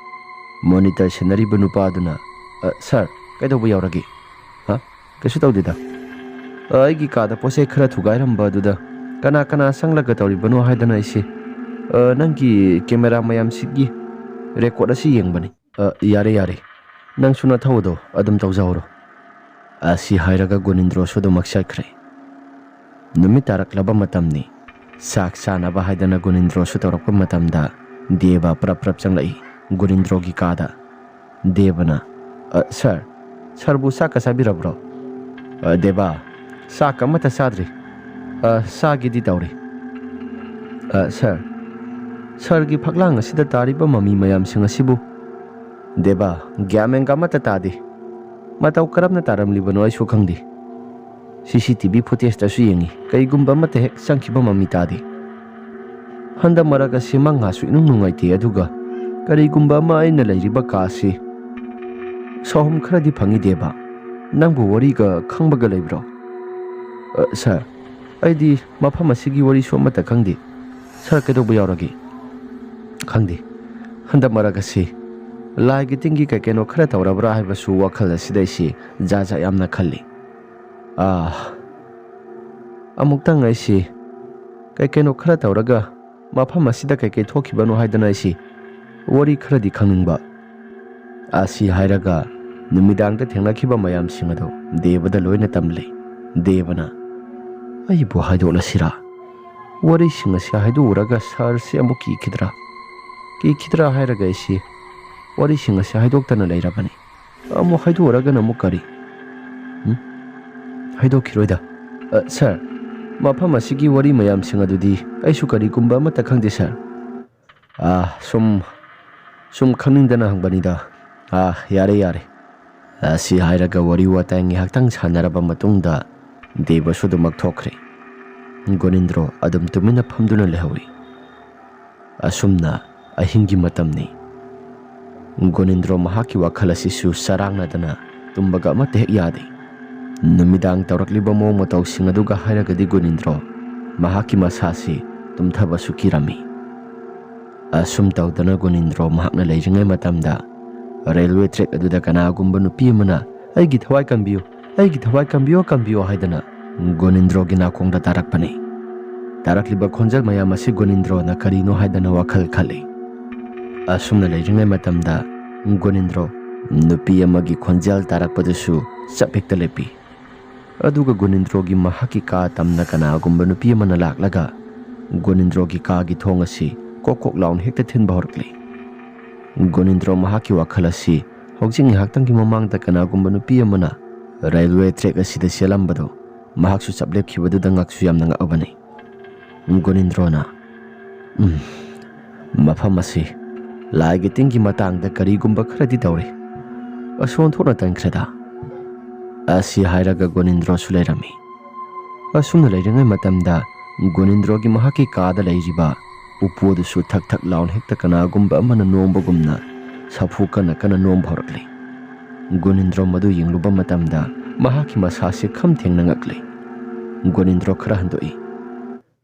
ꯃꯣꯅꯤꯇꯔ ꯁꯦꯟꯅꯔꯤꯕ ꯅꯨꯄꯥꯗꯨꯅ, "ꯑ, ꯁꯥꯔ, ꯀꯩꯗꯧꯕ ꯌꯥꯎꯔꯒꯦ?" "ꯍꯥ? ꯀꯩꯁꯨ ꯇꯧꯗꯦꯗ꯫ ꯑ, ꯑꯩꯒꯤ ꯀꯥꯗ ꯄꯣꯠ ꯆꯩ ꯈꯔ ꯊꯨꯒꯥꯏꯔꯝꯕ ꯑꯗꯨꯗ ꯀꯅꯥ ꯀꯅꯥ ꯆꯪꯂꯒ ꯇꯧꯔꯤꯕꯅꯣ ꯍꯥꯏꯗꯅ ꯑꯩꯁꯦ, ꯑ, ꯅꯪꯒꯤ ꯀꯦꯃꯦꯔꯥ ꯃꯌꯥꯝꯁꯤꯒꯤ ꯔꯦꯀꯣꯔꯠ ꯑꯁꯤ ꯌꯦꯡꯕꯅꯤ꯫" "ꯑ, ꯌꯥꯔꯦ, ꯌꯥꯔꯦ꯫ ꯅꯪꯁꯨ ꯅꯊꯧ ꯑꯗꯣ ꯑꯗꯨꯝ ꯇꯧꯖꯍꯧꯔꯣ꯫" ꯑꯁꯤ ꯍꯥꯏꯔꯒ ꯒꯣꯅꯤꯟꯗ꯭ꯔꯣꯁꯨ ꯑꯗꯨꯃꯛ ꯆꯠꯈ꯭ꯔꯦ꯫ ꯅꯨꯃꯤꯠ ꯇꯥꯔꯛꯂꯕ ꯃꯇꯝꯅꯤ꯫ ꯆꯥꯛ ꯆꯥꯅꯕ ꯍꯥꯏꯗꯅ ꯒꯣꯅꯤꯟꯗ꯭ꯔꯣꯁꯨ ꯇꯧꯔꯛꯄ ꯃꯇꯝꯗ ꯗꯦꯕ ꯄ꯭ꯔꯞ ꯄ꯭ꯔꯞ ꯆꯪꯂꯛꯏ ꯒꯣꯅꯤꯟꯗ꯭ꯔꯣꯒꯤ ꯀꯥꯗ꯫ ꯗꯦꯕꯅ, "ꯑ, ꯁꯥꯔ, ꯁꯥꯔꯕꯨ ꯆꯥꯛꯀ ꯆꯥꯕꯤꯔꯕ꯭ꯔꯣ?" "ꯑ, ꯗꯦꯕ, ꯆꯥꯛꯀ ꯑꯃꯠꯇ ꯆꯥꯗ꯭ꯔꯤ꯫ ꯑ, ꯆꯥꯒꯦꯗꯤ ꯇꯧꯔꯤ꯫ ꯑ, ꯁꯥꯔ, ꯁꯥꯔꯒꯤ ꯐꯛꯂꯥꯡ ꯑꯁꯤꯗ ꯇꯥꯔꯤꯕ ꯃꯃꯤ ꯃꯌꯥꯝꯁꯤꯡ ꯑꯁꯤꯕꯨ?" "ꯗꯦꯕ, ꯒ꯭ꯌꯥꯟ ꯃꯦꯟꯒ ꯑꯃꯠꯇ ꯇꯥꯗꯦ꯫ ꯃꯇꯧ ꯀꯔꯝꯅ ꯇꯥꯔꯝꯂꯤꯕꯅꯣ ꯑꯩꯁꯨ ꯈꯪꯗꯦ꯫ ꯁꯤ ꯁꯤ ꯇꯤ ꯚꯤ ꯐꯨꯇꯦꯖꯇꯁꯨ ꯌꯦꯡꯉꯤ, ꯀꯔꯤꯒꯨꯝꯕ ꯑꯃꯠꯇ ꯍꯦꯛ ꯆꯪꯈꯤꯕ ꯃꯃꯤ ꯇꯥꯗꯦ꯫ ꯍꯟꯗꯛ ꯃꯔꯛ ꯑꯁꯤ ꯃꯉꯥꯁꯨ ꯏꯅꯨꯡ ꯅꯨꯡꯉꯥꯏꯇꯦ, ꯑꯗꯨꯒ ꯀꯔꯤꯒꯨꯝꯕ ꯑꯃ ꯑꯩꯅ ꯂꯩꯔꯤꯕ ꯀꯥ ꯑꯁꯤ ꯁꯥꯎꯍꯨꯝ ꯈꯔꯗꯤ ꯐꯪꯉꯤ ꯗꯦꯕ꯫ ꯅꯪꯕꯨ ꯋꯥꯔꯤꯒ ꯈꯪꯕꯒ ꯂꯩꯕ꯭ꯔꯣ?" "ꯑ, ꯁꯥꯔ, ꯑꯩꯗꯤ ꯃꯐꯝ ꯑꯁꯤꯒꯤ ꯋꯥꯔꯤꯁꯨ ꯑꯃꯠꯇ ꯈꯪꯗꯦ꯫ ꯁꯥꯔ, ꯀꯩꯗꯧꯕ ꯌꯥꯎꯔꯒꯦ?" "ꯈꯪꯗꯦ꯫ ꯍꯟꯗꯛ ꯃꯔꯛ ꯑꯁꯤ ꯂꯥꯏꯒꯤ ꯇꯤꯟꯒꯤ ꯀꯩ ꯀꯩꯅꯣ ꯈꯔ ꯇꯧꯔꯕ꯭ꯔꯥ ꯍꯥꯏꯕꯁꯨ ꯋꯥꯈꯜ ꯑꯁꯤꯗ ꯑꯩꯁꯤ ꯖꯥꯠ ꯖꯥꯠ ꯌꯥꯝꯅ ꯈꯜꯂꯤ꯫ ꯑꯥ, ꯑꯃꯨꯛꯇꯪ ꯑꯩꯁꯤ ꯀꯩ ꯀꯩꯅꯣ ꯈꯔ ꯇꯧꯔꯒ ꯃꯐꯝ ꯑꯁꯤꯗ ꯀꯩ ꯀꯩ ꯊꯣꯛꯈꯤꯕꯅꯣ ꯍꯥꯏꯗꯅ ꯑꯩꯁꯤ ꯋꯥꯔꯤ ꯈꯔꯗꯤ ꯈꯪꯅꯤꯡꯕ꯫ ꯑꯁꯤ ꯍꯥꯏꯔꯒ ꯅꯨꯃꯤꯗꯥꯡꯗ ꯊꯦꯡꯅꯈꯤꯕ ꯃꯌꯥꯝꯁꯤꯡ ꯑꯗꯨ ꯗꯦꯕꯗ ꯂꯣꯏꯅ ꯇꯝꯂꯦ꯫ ꯗꯦꯕꯅ, "ꯑꯩꯕꯨ ꯍꯥꯏꯗꯣꯛꯂꯁꯤꯔꯥ? ꯋꯥꯔꯤꯁꯤꯡ ꯑꯁꯤ ꯍꯥꯏꯗꯣꯛꯎꯔꯒ ꯁꯥꯔꯁꯤ ꯑꯃꯨꯛ ꯀꯤꯈꯤꯗ꯭ꯔꯥ? ꯀꯤꯈꯤꯗ꯭ꯔꯥ ꯍꯥꯏꯔꯒ ꯑꯩꯁꯤ ꯋꯥꯔꯤꯁꯤꯡ ꯑꯁꯤ ꯍꯥꯏꯗꯣꯛꯇꯅ ꯂꯩꯔꯕꯅꯤ꯫ ꯑꯃꯨꯛ ꯍꯥꯏꯗꯣꯛꯎꯔꯒꯅ ꯑꯃꯨꯛ ꯀꯔꯤ? ꯎꯝ? ꯍꯥꯏꯗꯣꯛꯈꯤꯔꯣꯏꯗ꯫ ꯑ, ꯁꯥꯔ, ꯃꯐꯝ ꯑꯁꯤꯒꯤ ꯋꯥꯔꯤ ꯃꯌꯥꯝꯁꯤꯡ ꯑꯗꯨꯗꯤ ꯑꯩꯁꯨ ꯀꯔꯤꯒꯨꯝꯕ ꯑꯃꯠꯇ ꯈꯪꯗꯦ, ꯁꯥꯔ꯫ ꯑꯥ, ꯁꯨꯝ, ꯁꯨꯝ ꯈꯪꯅꯤꯡꯗꯅ ꯍꯪꯕꯅꯤꯗ꯫ ꯑꯥ, ꯌꯥꯔꯦ, ꯌꯥꯔꯦ꯫" ꯑꯁꯤ ꯍꯥꯏꯔꯒ ꯋꯥꯔꯤ ꯋꯥꯇꯥꯏ ꯉꯥꯏꯍꯥꯛꯇꯪ ꯁꯥꯟꯅꯔꯕ ꯃꯇꯨꯡꯗ ꯗꯦꯕꯁꯨ ꯑꯗꯨꯃꯛ ꯊꯣꯛꯈ꯭ꯔꯦ꯫ ꯒꯣꯅꯤꯟꯗ꯭ꯔꯣ ꯑꯗꯨꯝ ꯇꯨꯃꯤꯟꯅ ꯐꯝꯗꯨꯅ ꯂꯩꯍꯧꯔꯤ꯫ ꯑꯁꯨꯝꯅ ꯑꯍꯤꯡꯒꯤ ꯃꯇꯝꯅꯤ꯫ ꯒꯣꯅꯤꯟꯗ꯭ꯔꯣ ꯃꯍꯥꯛꯀꯤ ꯋꯥꯈꯜ ꯑꯁꯤꯁꯨ ꯆꯔꯥꯡꯅꯗꯅ ꯇꯨꯝꯕꯒ ꯑꯃꯠꯇ ꯍꯦꯛ ꯌꯥꯗꯦ꯫ ꯅꯨꯃꯤꯗꯥꯡ ꯇꯧꯔꯛꯂꯤꯕ ꯃꯑꯣꯡ ꯃꯇꯧꯁꯤꯡ ꯑꯗꯨꯒ ꯍꯥꯏꯔꯒꯗꯤ ꯒꯣꯅꯤꯟꯗ꯭ꯔꯣ ꯃꯍꯥꯛꯀꯤ ꯃꯁꯥꯁꯤ ꯇꯨꯝꯊꯕꯁꯨ ꯀꯤꯔꯝꯃꯤ꯫ ꯑꯁꯨꯝ ꯇꯧꯗꯅ ꯒꯣꯅꯤꯟꯗ꯭ꯔꯣ ꯃꯍꯥꯛꯅ ꯂꯩꯔꯤꯉꯩ ꯃꯇꯝꯗ ꯔꯦꯜꯋꯦ ꯇ꯭ꯔꯦꯛ ꯑꯗꯨꯗ ꯀꯅꯥꯒꯨꯝꯕ ꯅꯨꯄꯤ ꯑꯃꯅ, "ꯑꯩꯒꯤ ꯊꯋꯥꯏ ꯀꯟꯕꯤꯌꯨ, ꯑꯩꯒꯤ ꯊꯋꯥꯏ ꯀꯟꯕꯤꯌꯨ, ꯀꯟꯕꯤꯌꯨ" ꯍꯥꯏꯗꯅ ꯒꯣꯅꯤꯟꯗ꯭ꯔꯣꯒꯤ ꯅꯥꯀꯣꯡꯗ ꯇꯥꯔꯛꯄꯅꯤ꯫ ꯇꯥꯔꯛꯂꯤꯕ ꯈꯣꯟꯖꯦꯜ ꯃꯌꯥꯝ ꯑꯁꯤ ꯒꯣꯅꯤꯟꯗ꯭ꯔꯣꯅ ꯀꯔꯤꯅꯣ ꯍꯥꯏꯗꯅ ꯋꯥꯈꯜ ꯈꯜꯂꯤ꯫ ꯑꯁꯨꯝꯅ ꯂꯩꯔꯤꯉꯩ ꯃꯇꯝꯗ ꯒꯣꯅꯤꯟꯗ꯭ꯔꯣ ꯅꯨꯄꯤ ꯑꯃꯒꯤ ꯈꯣꯟꯖꯦꯜ ꯇꯥꯔꯛꯄꯗꯨꯁꯨ ꯆꯞ ꯍꯦꯛꯇ ꯂꯦꯞꯄꯤ꯫ ꯑꯗꯨꯒ ꯒꯣꯅꯤꯟꯗ꯭ꯔꯣꯒꯤ ꯃꯍꯥꯛꯀꯤ ꯀꯥ ꯇꯝꯅ ꯀꯅꯥꯒꯨꯝꯕ ꯅꯨꯄꯤ ꯑꯃꯅ ꯂꯥꯛꯂꯒ ꯒꯣꯅꯤꯟꯗ꯭ꯔꯣꯒꯤ ꯀꯥꯒꯤ ꯊꯣꯡ ꯑꯁꯤ ꯀꯣꯛ ꯀꯣꯛ ꯂꯥꯎꯅ ꯍꯦꯛꯇ ꯊꯤꯟꯕ ꯍꯧꯔꯛꯂꯤ꯫ ꯒꯣꯅꯤꯟꯗ꯭ꯔꯣ ꯃꯍꯥꯛꯀꯤ ꯋꯥꯈꯜ ꯑꯁꯤ ꯍꯧꯖꯤꯛ ꯉꯥꯏꯍꯥꯛꯇꯪꯒꯤ ꯃꯃꯥꯡꯗ ꯀꯅꯥꯒꯨꯝꯕ ꯅꯨꯄꯤ ꯑꯃꯅ ꯔꯦꯜꯋꯦ ꯇ꯭ꯔꯦꯛ ꯑꯁꯤꯗ ꯆꯦꯜꯂꯝꯕꯗꯨ ꯃꯍꯥꯛꯁꯨ ꯆꯞ ꯂꯦꯞꯈꯤꯕꯗꯨꯗ ꯉꯛꯁꯨ ꯌꯥꯝꯅ ꯉꯛꯑꯕꯅꯤ꯫ ꯒꯣꯅꯤꯟꯗ꯭ꯔꯣꯅ, "ꯎꯝ, ꯃꯐꯝ ꯑꯁꯤ ꯂꯥꯏꯒꯤ ꯇꯤꯟꯒꯤ ꯃꯇꯥꯡꯗ ꯀꯔꯤꯒꯨꯝꯕ ꯈꯔꯗꯤ ꯇꯧꯔꯤ꯫ ꯑꯁ, ꯑꯣꯟꯊꯣꯛꯅ ꯇꯟꯈ꯭ꯔꯦꯗ"꯫ ꯑꯁꯤ ꯍꯥꯏꯔꯒ ꯒꯣꯅꯤꯟꯗ꯭ꯔꯣꯁꯨ ꯂꯩꯔꯝꯃꯤ꯫ ꯑꯁꯨꯝꯅ ꯂꯩꯔꯤꯉꯩ ꯃꯇꯝꯗ ꯒꯣꯅꯤꯟꯗ꯭ꯔꯣꯒꯤ ꯃꯍꯥꯛꯀꯤ ꯀꯥꯗ ꯂꯩꯔꯤꯕ ꯎꯄꯨ ꯑꯗꯨꯁꯨ ꯊꯛ ꯊꯛ ꯂꯥꯎꯅ ꯍꯦꯛꯇ ꯀꯅꯥꯒꯨꯝꯕ ꯑꯃꯅ ꯅꯣꯝꯕꯒꯨꯝꯅ ꯁꯥꯐꯨ ꯀꯟꯅ ꯀꯟꯅ ꯅꯣꯝꯕ ꯍꯧꯔꯛꯂꯤ꯫ ꯒꯣꯅꯤꯟꯗ꯭ꯔꯣ ꯃꯗꯨ ꯌꯦꯡꯂꯨꯕ ꯃꯇꯝꯗ ꯃꯍꯥꯛꯀꯤ ꯃꯁꯥꯁꯤ ꯈꯝ ꯊꯦꯡꯅ ꯉꯛꯂꯤ꯫ ꯒꯣꯅꯤꯟꯗ꯭ꯔꯣ ꯈꯔ ꯍꯟꯗꯣꯛꯏ꯫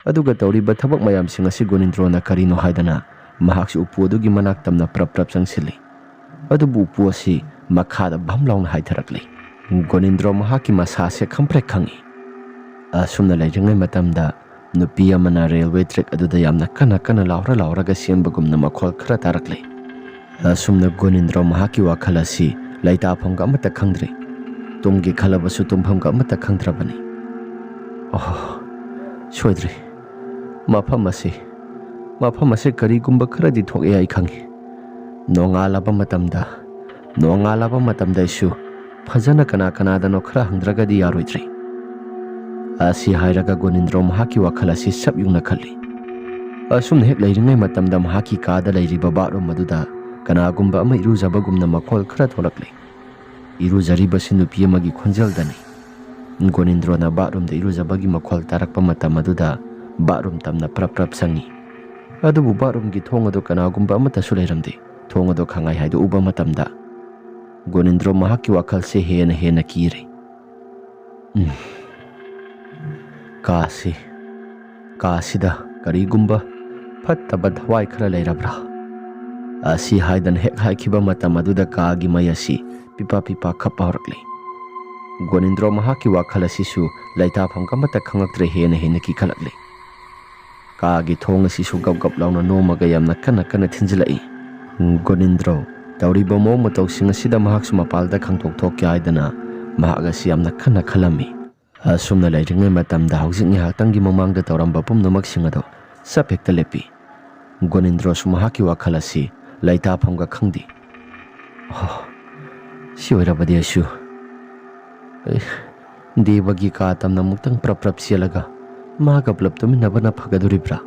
ꯑꯗꯨꯒ ꯇꯧꯔꯤꯕ ꯊꯕꯛ ꯃꯌꯥꯝꯁꯤꯡ ꯑꯁꯤ ꯒꯣꯅꯤꯟꯗ꯭ꯔꯣꯅ ꯀꯔꯤꯅꯣ ꯍꯥꯏꯗꯅ ꯃꯍꯥꯛꯁꯨ ꯎꯄꯨ ꯑꯗꯨꯒꯤ ꯃꯅꯥꯛ ꯇꯝꯅ ꯄ꯭ꯔꯞ ꯄ꯭ꯔꯞ ꯆꯪꯁꯤꯜꯂꯤ꯫ ꯑꯗꯨꯕꯨ ꯎꯄꯨ ꯑꯁꯤ ꯃꯈꯥꯗ ꯚꯝ ꯂꯥꯎꯅ ꯍꯥꯏꯊꯔꯛꯂꯤ꯫ ꯒꯣꯅꯤꯟꯗ꯭ꯔꯣ ꯃꯍꯥꯛꯀꯤ ꯃꯁꯥꯁꯦ ꯈꯝ ꯐ꯭ꯔꯦꯛ ꯈꯪꯉꯤ꯫ ꯑꯁꯨꯝꯅ ꯂꯩꯔꯤꯉꯩ ꯃꯇꯝꯗ ꯅꯨꯄꯤ ꯑꯃꯅ railway track ꯑꯗꯨꯗ ꯌꯥꯝꯅ ꯀꯟꯅ ꯀꯟꯅ ꯂꯥꯎꯔ ꯂꯥꯎꯔꯒ ꯆꯦꯟꯕꯒꯨꯝꯅ ꯃꯈꯣꯜ ꯈꯔ ꯇꯥꯔꯛꯂꯦ꯫ ꯑꯁꯨꯝꯅ ꯒꯣꯅꯤꯟꯗ꯭ꯔꯣ ꯃꯍꯥꯛꯀꯤ ꯋꯥꯈꯜ ꯑꯁꯤ ꯂꯩꯇꯥꯐꯝꯒ ꯑꯃꯠꯇ ꯈꯪꯗ꯭ꯔꯦ꯫ ꯇꯨꯝꯒꯦ ꯈꯜꯂꯕꯁꯨ ꯇꯨꯝꯐꯝꯒ ꯑꯃꯠꯇ ꯈꯪꯗ꯭ꯔꯕꯅꯤ꯫ ꯑꯣꯍ, ꯁꯣꯏꯗ꯭ꯔꯦ꯫ ꯃꯐꯝ ꯑꯁꯤ, ꯃꯐꯝ ꯑꯁꯤ ꯀꯔꯤꯒꯨꯝꯕ ꯈꯔꯗꯤ ꯊꯣꯛꯑꯦ ꯑꯩ ꯈꯪꯉꯤ꯫ ꯅꯣꯡꯉꯥꯜꯂꯕ ꯃꯇꯝꯗ, ꯅꯣꯡꯉꯥꯜꯂꯕ ꯃꯇꯝꯗ ꯑꯩꯁꯨ ꯐꯖꯅ ꯀꯅꯥ ꯀꯅꯥꯗꯅꯣ ꯈꯔ ꯍꯪꯗ꯭ꯔꯒꯗꯤ ꯌꯥꯔꯣꯏꯗ꯭ꯔꯦ꯫ ꯑꯁꯤ ꯍꯥꯏꯔꯒ ꯒꯣꯅꯤꯟꯗ꯭ꯔꯣ ꯃꯍꯥꯛꯀꯤ ꯋꯥꯈꯜ ꯑꯁꯤ ꯁꯞ ꯌꯨꯡꯅ ꯈꯜꯂꯤ꯫ ꯑꯁꯨꯝꯅ ꯍꯦꯛ ꯂꯩꯔꯤꯉꯩ ꯃꯇꯝꯗ ꯃꯍꯥꯛꯀꯤ ꯀꯥꯗ ꯂꯩꯔꯤꯕ bathroom ꯑꯗꯨꯗ ꯀꯅꯥꯒꯨꯝꯕ ꯑꯃ ꯏꯔꯨꯖꯕꯒꯨꯝꯅ ꯃꯈꯣꯜ ꯈꯔ ꯊꯣꯛꯂꯛꯂꯦ꯫ ꯏꯔꯨꯖꯔꯤꯕꯁꯤ ꯅꯨꯄꯤ ꯑꯃꯒꯤ ꯈꯣꯟꯖꯦꯜꯗꯅꯤ꯫ ꯒꯣꯅꯤꯟꯗ꯭ꯔꯣꯅ bathroomꯗ ꯏꯔꯨꯖꯕꯒꯤ ꯃꯈꯣꯜ ꯇꯥꯔꯛꯄ ꯃꯇꯝ ꯑꯗꯨꯗ bathroom ꯇꯝꯅ ꯄ꯭ꯔꯞ ꯄ꯭ꯔꯞ ꯆꯪꯉꯤ꯫ ꯑꯗꯨꯕꯨ bathroomꯒꯤ ꯊꯣꯡ ꯑꯗꯨ ꯀꯅꯥꯒꯨꯝꯕ ꯑꯃꯠꯇꯁꯨ ꯂꯩꯔꯝꯗꯦ꯫ ꯊꯣꯡ ꯑꯗꯨ ꯈꯪꯉꯥꯏ ꯍꯥꯏꯗꯣꯛꯎꯕ ꯃꯇꯝꯗ ꯒꯣꯅꯤꯟꯗ꯭ꯔꯣ ꯃꯍꯥꯛꯀꯤ ꯋꯥꯈꯜꯁꯦ ꯍꯦꯟꯅ ꯍꯦꯟꯅ ꯀꯤꯔꯦ꯫ ꯎꯝ꯫ ꯀꯥꯁꯤ, ꯀꯥꯁꯤꯗ ꯀꯔꯤꯒꯨꯝꯕ ꯐꯠꯇꯕ ꯊꯋꯥꯏ ꯈꯔ ꯂꯩꯔꯕ꯭ꯔꯥ? ꯑꯁꯤ ꯍꯥꯏꯗꯅ ꯍꯦꯛ ꯍꯥꯏꯈꯤꯕ ꯃꯇꯝ ꯑꯗꯨꯗ ꯀꯥꯒꯤ ꯃꯩ ꯑꯁꯤ ꯄꯤꯄꯥ ꯄꯤꯄꯥ ꯈꯞꯄ ꯍꯧꯔꯛꯂꯦ꯫ ꯒꯣꯅꯤꯟꯗ꯭ꯔꯣ ꯃꯍꯥꯛꯀꯤ ꯋꯥꯈꯜ ꯑꯁꯤꯁꯨ ꯂꯩꯇꯥꯐꯝ ꯑꯃꯠꯇ ꯈꯪꯂꯛꯇ꯭ꯔꯦ, ꯍꯦꯟꯅ ꯍꯦꯟꯅ ꯀꯤꯈꯠꯂꯛꯂꯦ꯫ ꯀꯥꯒꯤ ꯊꯣꯡ ꯑꯁꯤꯁꯨ ꯒꯞ ꯒꯞ ꯂꯥꯎꯅ ꯅꯣꯝꯃꯒ ꯌꯥꯝꯅ ꯀꯟꯅ ꯀꯟꯅ ꯊꯤꯟꯖꯤꯜꯂꯛꯏ꯫ ꯒꯣꯅꯤꯟꯗ꯭ꯔꯣ ꯇꯧꯔꯤꯕ ꯃꯑꯣꯡ ꯃꯇꯧꯁꯤꯡ ꯑꯁꯤꯗ ꯃꯍꯥꯛꯁꯨ ꯃꯄꯥꯜꯗ ꯈꯪꯗꯣꯛ ꯊꯣꯛꯀꯦ ꯍꯥꯏꯗꯅ ꯃꯍꯥꯛ ꯑꯁꯤ ꯌꯥꯝꯅ ꯀꯟꯅ ꯈꯜꯂꯝꯃꯤ꯫ ꯑꯁꯨꯝꯅ ꯂꯩꯔꯤꯉꯩ ꯃꯇꯝꯗ ꯍꯧꯖꯤꯛ ꯉꯥꯏꯍꯥꯛꯇꯪꯒꯤ ꯃꯃꯥꯡꯗ ꯇꯧꯔꯝꯕ ꯄꯨꯝꯅꯃꯛꯁꯤꯡ ꯑꯗꯨ ꯁꯞ ꯍꯦꯛꯇ ꯂꯦꯞꯄꯤ꯫ ꯒꯣꯅꯤꯟꯗ꯭ꯔꯣꯁꯨ ꯃꯍꯥꯛꯀꯤ ꯋꯥꯈꯜ ꯑꯁꯤ ꯂꯩꯇꯥꯐꯝꯒ ꯈꯪꯗꯦ꯫ ꯑꯣ, ꯁꯤ ꯑꯣꯏꯔꯕꯗꯤ ꯑꯩꯁꯨ, ꯑꯦ, ꯗꯦꯕꯒꯤ ꯀꯥ ꯇꯝꯅ ꯑꯃꯨꯛꯇꯪ ꯄ꯭ꯔꯞ ꯄ꯭ꯔꯞ ꯆꯦꯜꯂꯒ ꯃꯥꯒ ꯄꯨꯂꯞ ꯇꯨꯃꯤꯟꯅꯕꯅ ꯐꯒꯗꯣꯔꯤꯕ꯭ꯔꯥ?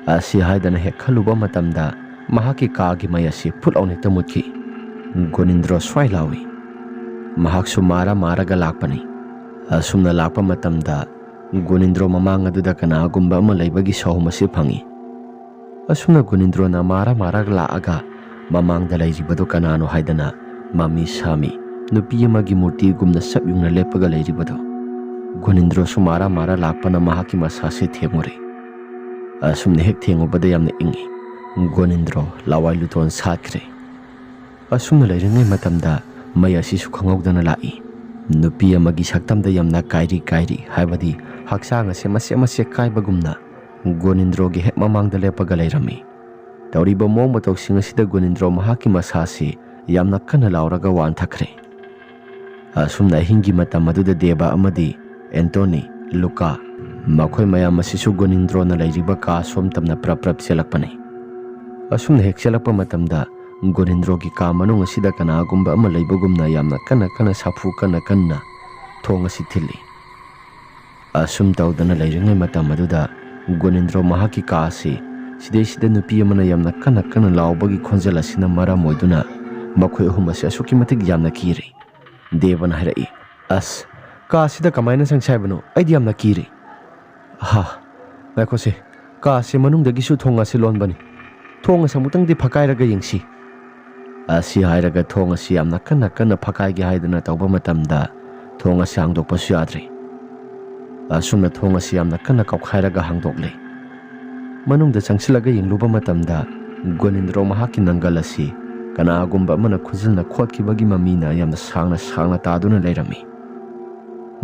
ꯑꯁꯤ ꯍꯥꯏꯗꯅ ꯍꯦꯛ ꯈꯜꯂꯨꯕ ꯃꯇꯝꯗ ꯃꯍꯥꯛꯀꯤ ꯀꯥꯒꯤ ꯃꯩ ꯑꯁꯤ ꯐꯨꯠ ꯂꯥꯎꯅ ꯍꯦꯛꯇ ꯃꯨꯠꯈꯤ꯫ ꯒꯣꯅꯤꯟꯗ꯭ꯔꯣ ꯁ꯭ꯋꯥꯏ ꯂꯥꯎꯏ꯫ ꯃꯍꯥꯛꯁꯨ ꯃꯥꯔ ꯃꯥꯔꯒ ꯂꯥꯛꯄꯅꯤ꯫ ꯑꯁꯨꯝꯅ ꯂꯥꯛꯄ ꯃꯇꯝꯗ ꯒꯣꯅꯤꯟꯗ꯭ꯔꯣ ꯃꯃꯥꯡ ꯑꯗꯨꯗ ꯀꯅꯥꯒꯨꯝꯕ ꯑꯃ ꯂꯩꯕꯒꯤ ꯁꯥꯎꯍꯨꯝ ꯑꯁꯤ ꯐꯪꯏ꯫ ꯑꯁꯨꯝꯅ ꯒꯣꯅꯤꯟꯗ꯭ꯔꯣꯅ ꯃꯥꯔ ꯃꯥꯔꯒ ꯂꯥꯛꯑꯒ ꯃꯃꯥꯡꯗ ꯂꯩꯔꯤꯕꯗꯨ ꯀꯅꯥꯅꯣ ꯍꯥꯏꯗꯅ ꯃꯃꯤ ꯁꯥꯃꯤ ꯅꯨꯄꯤ ꯑꯃꯒꯤ ꯃꯨꯔꯇꯤꯒꯨꯝꯅ ꯁꯛ ꯌꯨꯡꯅ ꯂꯦꯞꯄꯒ ꯂꯩꯔꯤꯕꯗꯨ꯫ ꯒꯣꯅꯤꯟꯗ꯭ꯔꯣꯁꯨ ꯃꯥꯔ ꯃꯥꯔ ꯂꯥꯛꯄꯅ ꯃꯍꯥꯛꯀꯤ ꯃꯁꯥꯁꯦ ꯊꯦꯡꯉꯨꯔꯦ꯫ ꯑꯁꯨꯝꯅ ꯍꯦꯛ ꯊꯦꯡꯉꯨꯕꯗ ꯌꯥꯝꯅ ꯏꯪꯉꯤ꯫ ꯒꯣꯅꯤꯟꯗ꯭ꯔꯣ ꯂꯋꯥꯏ ꯂꯨꯇꯣꯟ ꯁꯥꯠꯈ꯭ꯔꯦ꯫ ꯑꯁꯨꯝꯅ ꯂꯩꯔꯤꯉꯩ ꯃꯇꯝꯗ ꯃꯩ ꯑꯁꯤꯁꯨ ꯈꯪꯍꯧꯗꯅ ꯂꯥꯛꯏ꯫ ꯅꯨꯄꯤ ꯑꯃꯒꯤ ꯁꯛꯇꯝꯗ ꯌꯥꯝꯅ ꯀꯥꯏꯔꯤ ꯀꯥꯏꯔꯤ, ꯍꯥꯏꯕꯗꯤ ꯍꯛꯆꯥꯡ ꯑꯁꯦ ꯃꯆꯦꯠ ꯃꯆꯦꯠ ꯀꯥꯏꯕꯒꯨꯝꯅ ꯒꯣꯅꯤꯟꯗ꯭ꯔꯣꯒꯤ ꯍꯦꯛ ꯃꯃꯥꯡꯗ ꯂꯦꯞꯄꯒ ꯂꯩꯔꯝꯃꯤ꯫ ꯇꯧꯔꯤꯕ ꯃꯑꯣꯡ ꯃꯇꯧꯁꯤꯡ ꯑꯁꯤꯗ ꯒꯣꯅꯤꯟꯗ꯭ꯔꯣ ꯃꯍꯥꯛꯀꯤ ꯃꯁꯥꯁꯤ ꯌꯥꯝꯅ ꯀꯟꯅ ꯂꯥꯎꯔꯒ ꯋꯥꯟꯊꯈ꯭ꯔꯦ꯫ ꯑꯁꯨꯝꯅ ꯑꯍꯤꯡꯒꯤ ꯃꯇꯝ ꯑꯗꯨꯗ ꯗꯦꯕ ꯑꯃꯗꯤ ꯑꯦꯟꯇꯣꯅꯤ, ꯂꯨꯀꯥ, ꯃꯈꯣꯏ ꯃꯌꯥꯝ ꯑꯁꯤꯁꯨ ꯒꯣꯅꯤꯟꯗ꯭ꯔꯣꯅ ꯂꯩꯔꯤꯕ ꯀꯥ ꯁꯣꯝ ꯇꯝꯅ ꯄ꯭ꯔꯞ ꯄ꯭ꯔꯞ ꯆꯦꯜꯂꯛꯄꯅꯤ꯫ ꯑꯁꯨꯝꯅ ꯍꯦꯛ ꯆꯦꯜꯂꯛꯄ ꯃꯇꯝꯗ ꯒꯣꯅꯤꯟꯗ꯭ꯔꯣꯒꯤ ꯀꯥ ꯃꯅꯨꯡ ꯑꯁꯤꯗ ꯀꯅꯥꯒꯨꯝꯕ ꯑꯃ ꯂꯩꯕꯒꯨꯝꯅ ꯌꯥꯝꯅ ꯀꯟꯅ ꯀꯟꯅ ꯁꯥꯐꯨ ꯀꯟꯅ ꯀꯟꯅ ꯊꯣꯡ ꯑꯁꯤ ꯊꯤꯜꯂꯤ꯫ ꯑꯁꯨꯝ ꯇꯧꯗꯅ ꯂꯩꯔꯤꯉꯩ ꯃꯇꯝ ꯑꯗꯨꯗ ꯒꯣꯅꯤꯟꯗ꯭ꯔꯣ ꯃꯍꯥꯛꯀꯤ ꯀꯥ ꯑꯁꯤ ꯁꯤꯗꯩꯁꯤꯗ ꯅꯨꯄꯤ ꯑꯃꯅ ꯌꯥꯝꯅ ꯀꯟꯅ ꯀꯟꯅ ꯂꯥꯎꯕꯒꯤ ꯈꯣꯟꯖꯦꯜ ꯑꯁꯤꯅ ꯃꯔꯝ ꯑꯣꯏꯗꯨꯅ ꯃꯈꯣꯏ ꯑꯍꯨꯝ ꯑꯁꯤ ꯑꯁꯨꯛꯀꯤ ꯃꯇꯤꯛ ꯌꯥꯝꯅ ꯀꯤꯔꯤ꯫ ꯗꯦꯕꯅ ꯍꯥꯏꯔꯛꯏ, "ꯑꯁ, ꯀꯥ ꯑꯁꯤꯗ ꯀꯃꯥꯏꯅ ꯆꯪꯁꯤ ꯍꯥꯏꯕꯅꯣ? ꯑꯩꯗꯤ ꯌꯥꯝꯅ ꯀꯤꯔꯤ꯫ ꯍꯥ, ꯉꯥꯏꯈꯣꯁꯦ, ꯀꯥ ꯑꯁꯤ ꯃꯅꯨꯡꯗꯒꯤꯁꯨ ꯊꯣꯡ ꯑꯁꯤ ꯂꯣꯟꯕꯅꯤ꯫ ꯊꯣꯡ ꯑꯁꯤ ꯑꯃꯨꯛꯇꯪꯗꯤ ꯐꯛꯀꯥꯏꯔꯒ ꯌꯦꯡꯁꯤ꯫" ꯑꯁꯤ ꯍꯥꯏꯔꯒ ꯊꯣꯡ ꯑꯁꯤ ꯌꯥꯝꯅ ꯀꯟꯅ ꯀꯟꯅ ꯐꯛꯀꯥꯏꯒꯦ ꯍꯥꯏꯗꯨꯅ ꯇꯧꯕ ꯃꯇꯝꯗ ꯊꯣꯡ ꯑꯁꯤ ꯍꯥꯡꯗꯣꯛꯄꯁꯨ ꯌꯥꯗ꯭ꯔꯦ꯫ ꯑꯁꯨꯝꯅ ꯊꯣꯡ ꯑꯁꯤ ꯌꯥꯝꯅ ꯀꯟꯅ ꯀꯥꯎꯈꯥꯏꯔꯒ ꯍꯥꯡꯗꯣꯛꯂꯦ꯫ ꯃꯅꯨꯡꯗ ꯆꯪꯁꯤꯜꯂꯒ ꯌꯦꯡꯂꯨꯕ ꯃꯇꯝꯗ ꯒꯣꯅꯤꯟꯗ꯭ꯔꯣ ꯃꯍꯥꯛꯀꯤ ꯅꯪꯒꯜ ꯑꯁꯤ ꯀꯅꯥꯒꯨꯝꯕ ꯑꯃꯅ ꯈꯨꯖꯤꯜꯅ ꯈꯣꯠꯈꯤꯕꯒꯤ ꯃꯃꯤꯅ ꯌꯥꯝꯅ ꯁꯥꯡꯅ ꯁꯥꯡꯅ ꯇꯥꯗꯨꯅ ꯂꯩꯔꯝꯃꯤ꯫